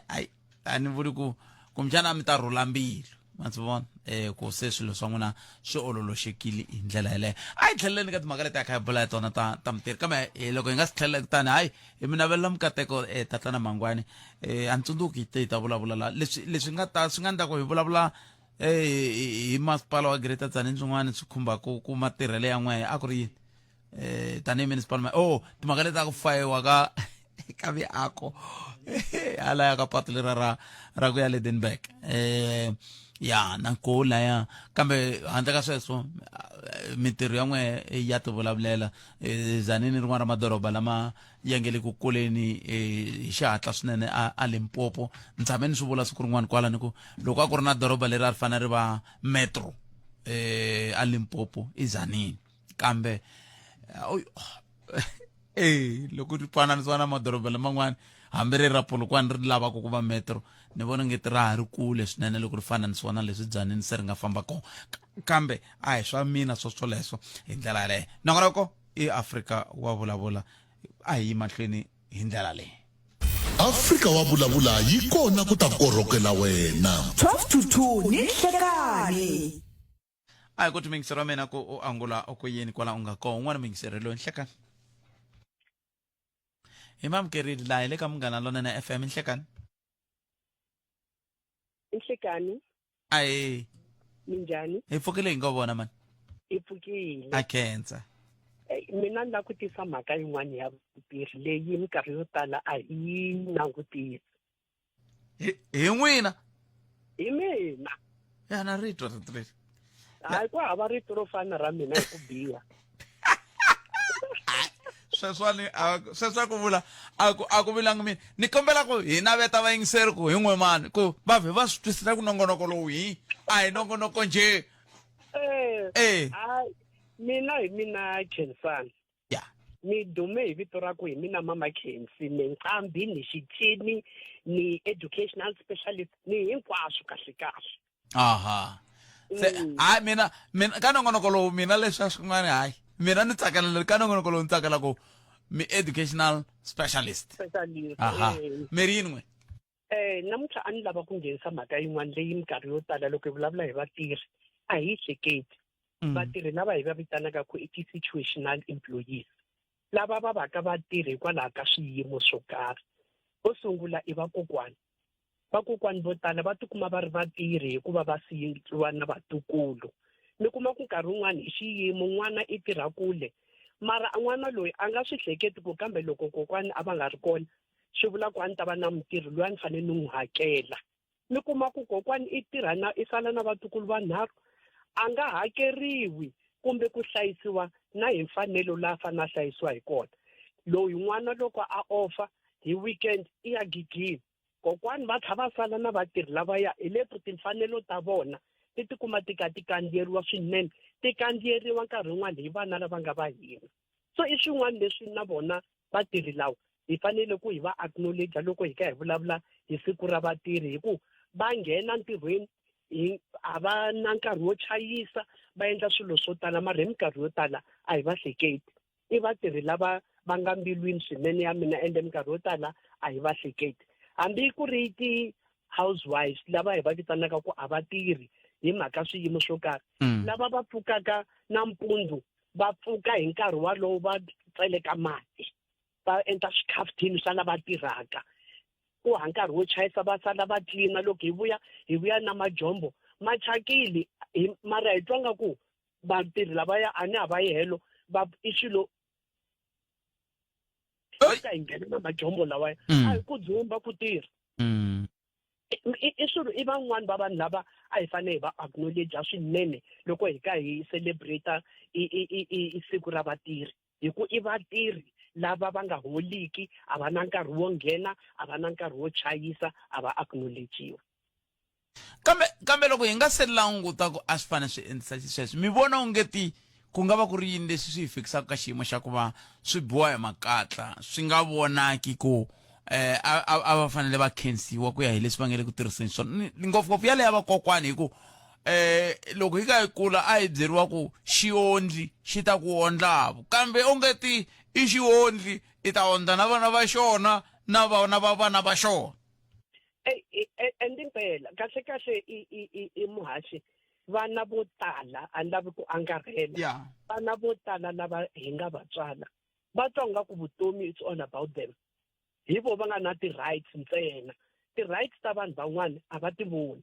ai a ni vuli ku kumbexana mi ta rhula mbilu ma swi vona eh ku se swilo swa n'wina swi ololoxekile hi ndlela yeleyo a hi tlheleleni ka timhaka leti a kha hi bula hi tona ta ta mintirho kambe eh, loko hi nga si tlhelela kutani hayi hi mi navelela mikateko eh, tatana mangwani eh, a ni tsundzuki hi te hi ta vulavula la leswi leswi nga ta swi nga endla ku hi vulavula eh, hi masipala wa Greater Tzaneen swin'wana swi khumbaka ku matirhelo ya n'wehe a ku ri yini eh tanihi municipal ma oh timhaka leti ta ku fayiwa ka ka miako halaya ka patu lera ra ra ku ya Lydenburg eh ya na ko laya kambe handle ka sweswo mintirho ya n'we ya tivulavulela eh, Tzaneen rin'wana ra madoroba lama ya nge le ku kuleni eh, hi xihatla swinene a, a Limpopo ni tshame ni swi vula siku rin'wana kwala ni ku loko a ku ri na doroba leri a ri fanele ri va metro eh, a Limpopo i Tzaneen kambe eh loko ri fananisiwa na madoroba laman'wana hambi ri ra Polokwane ri lavaka ku va metro ni vona nge ti ra ha ri kule swinene loko ri fananisiwa na leswi Tzaneen se ri nga famba kona kambe a hi swa mina swo swoleswo hi ndlela yaleyo nongonoko i Afrika wa vulavula a hi yi mahlweni hi ndlela leyi Afrika wa vulavula yi kona ku ta korhokela wena 12 to 2 ni nhlekani a hi ku muyingiseri wa mina ku u angula u ku yini kwala u nga kona un'wana muyingiseri loyi nhlekani hi mamukerile laha hi le ka munghana lonene fm nhlekani Nhlekani ahe minjhani hi pfukile hi ngo vona mani hi pfukile a khensa mina ni lava ku tisa mhaka yin'wana ya vatirhi leyi minkarhi yo tala a hi yi langutisi hi n'wina hi mina ya na rito rito leri hayi ku hava rito ro fana ra mina hi ku biha Sweswani sweswi a ku vula a ku a ku vulangi mina. Ni kombela ku hi naveta vayingiseri ku hi n'we mani ku va vhe va swi twisisa ku nongonoko lowu hi a hi nongonoko njhe. Eh. Eh. Hayi, mina hi mina Khensani. Ya. Ni dume hi vito ra ku hi mina Mama Khensi, ni nqambi, ni xicini, ni educational specialist, ni hinkwaswo kahle kahle. Aha. Se hayi mina mina ka nongonoko lowu mina leswi a swin'wana hayi mina ni tsakela ka nongonoko lowu ni tsakela ku mi educational specialist. Specialist. Aha. Eh. Mi ri yini n'we? Eh, namuntlha a ni lava ku nghenisa mhaka yin'wana leyi minkarhi yo tala loko hi vulavula hi vatirhi a hi yi hleketi. Vatirhi lava hi va vitanaka ku i ti-situational employees lava va va ka vatirhi hikwalaho ka swiyimo swo karhi. Vo sungula i vakokwani. Vakokwani vo tala va tikuma va ri vatirhi hikuva va siyiwa na vatukulu. Mi kuma ku nkarhi wun'wani hi xiyimo n'wana i tirha kule mara n'wana loyi a nga swi hleketi ku kambe loko kokwani a va nga ri kona swi vula ku a ni ta va na mutirhi loyi a ni fanele ni n'wi hakela. Mi kuma ku kokwani i tirha na i sala na vatukulu vanharhu a nga hakeriwi kumbe ku hlayisiwa na hi mfanelo laha a fanele a hlayisiwa hi kona. Loyi n'wana loko a ofa hi weekend i ya gigini. Kokwani va tlha va sala na vatirhi lavaya hi leto timfanelo ta vona ti tikuma ti ka ti kandziyeriwa swinene ti kandziyeriwa nkarhi wun'wani hi vana lava nga va hina. So i swin'wana leswi na vona vatirhi lawa hi fanele ku hi va acknowledge loko hi ka hi vulavula hi siku ra vatirhi hi ku va nghena ntirhweni hi a va na nkarhi wo chayisa va endla swilo swo tala mara hi minkarhi yo tala a hi va hleketi. I vatirhi lava va nga mbilwini swinene ya mina ende minkarhi yo tala a hi va hleketi. Hambi ku ri ti-housewives lava hi va vitanaka ku a va tirhi hi mhaka swiyimo swo karhi lava va pfukaka nampundzu va pfuka hi nkarhi walowo va tseleka mati va endla swikhafuthini swa lava tirhaka ku ha nkarhi wo chayisa va sala va tlina loko hi vuya hi vuya na majombo ma thyakile hi mara hi twa nga ku vatirhi lavaya a ni a va yi helo va i swilo ka hi nghena na majombo lawaya a hi ku dzumba ku tirha. I swilo i van'wani va vanhu lava a hi fanele hi va acknowledge swinene loko hi ka hi celebrate i siku ra vatirhi hi ku i vatirhi lava va nga holiki a va na nkarhi wo nghena a va na nkarhi wo chayisa a va acknowledgiwa. Kambe kambe loko hi nga se languta ku a swi fanele swi endlisa xisweswo mi vona ongeti ku nga va ku ri yini leswi swi hi fikisaka ka xiyimo xa ku va swi biwa hi makatla swi nga vonaki ku eh a a va fanele va khensiwa ku ya hi leswi va nga le ku tirhiseni swona ngopfungopfu yaleyo ya vakokwani hi ku eh loko hi ka hi kula a hi byeriwa ku xiondli xi ta ku ondlavo kambe ongeti i xiondli i ta ondla na vana va xona na vana va vana va xona. And impela kahle kahle i i i muhaxi vana vo tala a ni lavi ku angarhela vana vo tala lava hi nga va tswala va twa nga ku vutomi it's all about them hi vo va nga na ti-rights ntsena ti-rights ta vanhu van'wana a va ti voni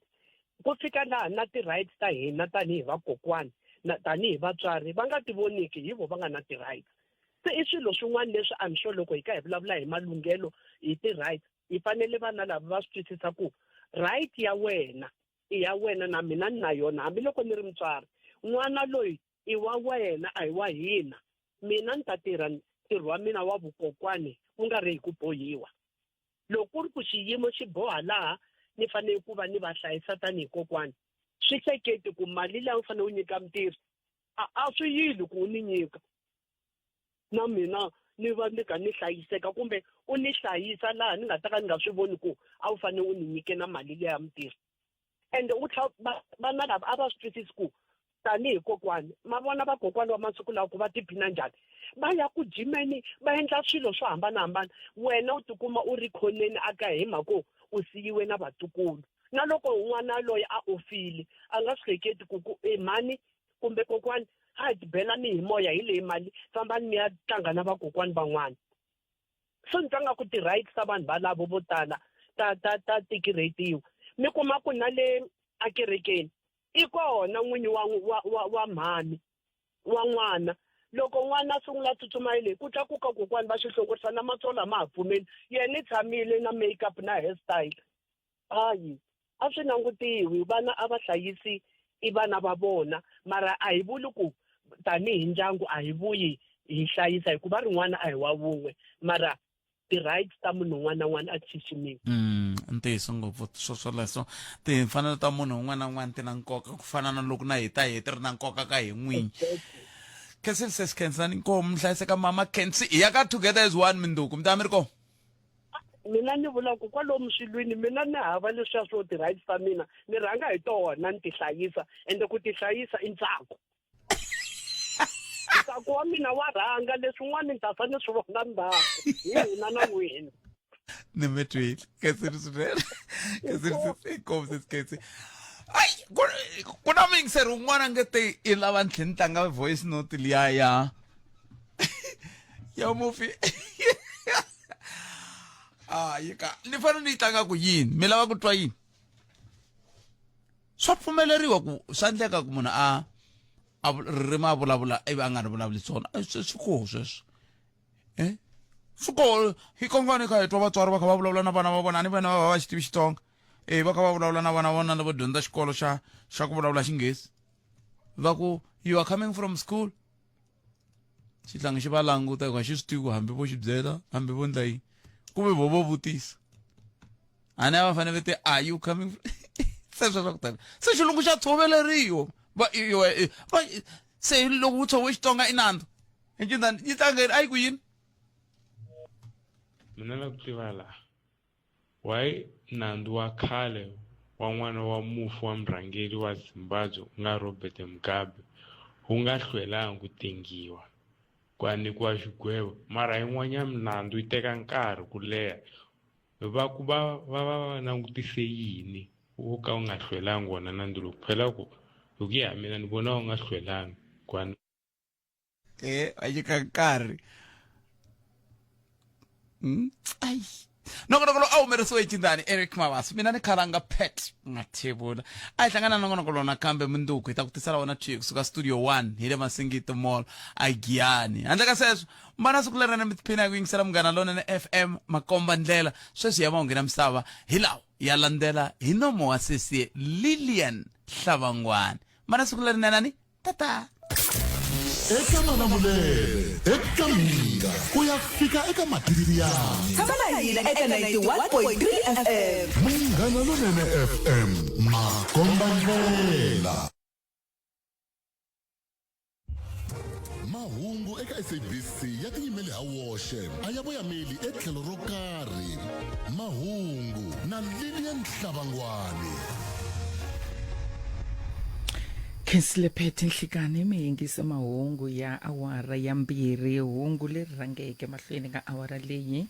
ku fika laha na ti-rights ta hina tanihi vakokwani na tanihi vatswari va nga ti voniki hi vo va nga na ti-rights se i swilo swin'wana leswi I'm sure loko hi ka hi vulavula hi malunghelo hi ti-rights hi fanele vana lava va swi twisisa ku right ya wena i ya wena na mina ni na yona hambiloko ni ri mutswari n'wana loyi i wa wena a hi wa hina mina ni ta tirha ntirho wa mina wa vukokwani ku nga ri hi ku bohiwa loko ku ri ku xiyimo xi boha laha ni fanele ku va ni va hlayisa tanihi kokwani swi hleketi ku mali leyi u fanele u nyika mutirhi a swi yili ku u ni nyika na mina ni va ni kha ni hlayiseka kumbe u ni hlayisa laha ni nga ta ka ni nga swi voni ku a wu fanele u ni nyike na mali leya mutirhi ende u tlha vana lava a va swi twisisi ku tanihi kokwani ma vona vakokwani va masiku lawa ku va tiphina njhani va ya ku jimeni va endla swilo swo hambanahambana wena u tikuma u ri khoneni aka hi mhaka u siyiwe na vatukulu na loko n'wana loyi a ofile a nga swi hleketi ku ku e mhani kumbe kokwani a hi tibelani hi moya hi leyi mali fambani mi ya tlanga na vakokwani van'wana so ni twa nga ku ti-rights ta vanhu valavo vo tala ta ta ta tikiretiwa mi kuma ku na le akerekeni i kona n'winyi wa wa wa wa mhani wa n'wana loko n'wana a sungula a tsutsuma yile ku tlakuka kokwani va xi hlongorisa na matsolo a ma ha pfumeli yena i tshamile na makeup na hairstyle hayi a swi langutiwi vana a va hlayisi i vana va vona mara a hi vuli ku tanihi ndyangu a hi vuyi hi hlayisa hikuva rin'wana a hi wa vun'we mara ti-rights ta munhu un'wana na un'wana a ti xiximiwi Ntiyiso ngopfu swo swoleswo timfanelo ta munhu un'wana na un'wana ti na nkoka ku fana na loko na hi ta hi ti ri na nkoka ka hi n'winyi khensile sesi khensani nkomu hlayiseka mama khensi hi ya ka together as one minduku mi ta mi ri kona mina ni vula ku kwalomu swilwini mina ni hava leswiya swo ti-rights ta mina ni rhanga hi tona ni ti hlayisa ende ku ti hlayisa i ntsako ntsako wa mina wa rhanga leswin'wana ni ta fa ni swi vona ndzhaku hi hina na n'wina ni mi twile khensile swinene khensile sesi inkomu sesi khensi ayi ku na muyingiseri un'wana nge te i lava ni tlhe ni tlanga voice note liya ya ya mufi a yi ka ni fanele ni yi tlanga ku yini mi lava ku twa yini swa pfumeleriwa ku swa endleka ku munhu a a ririmi a vulavula ivi a nga ri vulavuli swona swi koho sweswo e swi koho hi kongani kha hi twa vatswari va kha va vulavula na vana va vona a ni vana va va xi tivi xitsonga e va kha va vulavula na vana vona lavo dyondza xikolo xa xa ku vulavula xinghezi va ku you are coming from school xihlangi xi va languta hikuva xi swi tivi ku hambi vo xi byela hambi vo ndla yini kumbe vo vo vutisa a ni a va fanele te are you coming se swa ku tala se xilungu xa tshoveleriwa va va se loko wu tshove xitsonga i nandzu i cindzani yi tlangeni a yi ku yini mina la ku tiva laha Why nandzu wa khale wa n'wana wa mufi wa murhangeri wa Zimbabwe ku nga Robert Mugabe wu nga hlwelanga ku tengiwa, ku ya nyikiwa xigwevo mara yin'wanyana minandzu yi teka nkarhi ku leha va ku va va va va langutise yini wo ka wu nga hlwelanga wona nandzu lowu phela ku hi ku ya hi mina ni vona wu nga hlwelanga ku ya e a nyika nkarhi ayi nongonoko lowu a humerisiwe hi cindani eric mavasi mina ni khalanga pet mathebula a hi hlangana nongonoko lowu nakambe munduku hi ta ku tisela wona thwi kusuka studio 1 hi le masingiti mall a giyani handle ka sweswo mbana siku lerina mi tiphina hi ku yingisela munghana lonene fm makomba ndlela sweswi ya mahungu na misava hi lawa ya landzela hi nomo wa sesi lilian hlavangwani mbana siku lerinenani tata eka malamulele eka mhinga ku ya fika eka matiriyani tshama na hina eka 91.3 fm munghana lonene fm makomba ndlela mahungu eka sabc ya tiyimele ha woxe a ya voyameli etlhelo ro karhi mahungu na lilian hlavangwani Khensile Phethe Nhlikani mi yingise mahungu ya awara ya mbirhi hungu leri rhangeke mahlweni ka awara leyi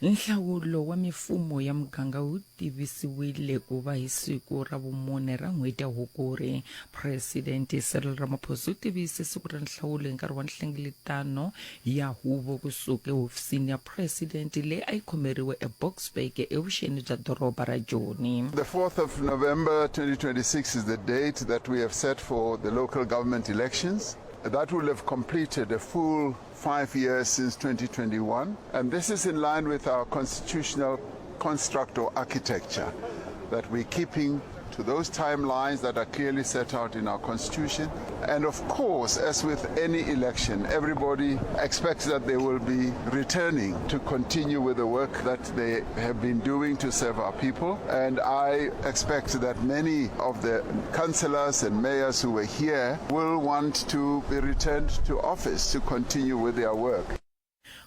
nhlawulo wa mifumo ya muganga wu tivisiwile ku va hi siku ra vumune ra n'hweti ya Hukuri Presidente Cyril Ramaphosa u tivise siku ra nhlawulo hi nkarhi wa nhlengeletano ya huvo kusuka ehofisini ya president leyi a yi khomeriwe eBoksburg evuxeni bya doroba ra Joni. The 4th of November 2026 is the date that we have set for the local government elections. That will have completed a full 5 years since 2021, and this is in line with our constitutional construct or architecture that we're keeping to those timelines that are clearly set out in our constitution. And of course, as with any election, everybody expects that they will be returning to continue with the work that they have been doing to serve our people. And I expect that many of the councillors and mayors who were here will want to be returned to office to continue with their work.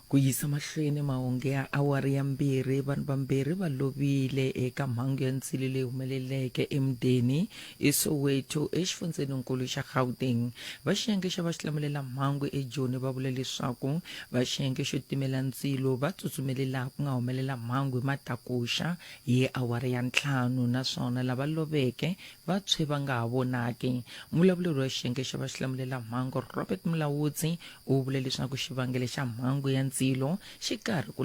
Ku yisa mahlweni mahungu ya awara ya mbirhi, vanhu vambirhi va lovile eka mhangu ya ndzilo leyi humeleleke emudeni eSoweto exifundzheninkulu xa Gauteng. Va xiyenge xa va xilamulelamhangu eJoni va vule leswaku va xiyenge xo timela ndzilo va tsutsumele laha ku nga humelela mhangu hi matakuxa hi awara ya ntlhanu naswona lava loveke va tshwe va nga ha vonaki. Muvulavuleri wa xiyenge xa va xilamulelamhangu Robert Mulaudzi U vule leswaku xivangelo xa mhangu ya ndzilo xi karhi ku.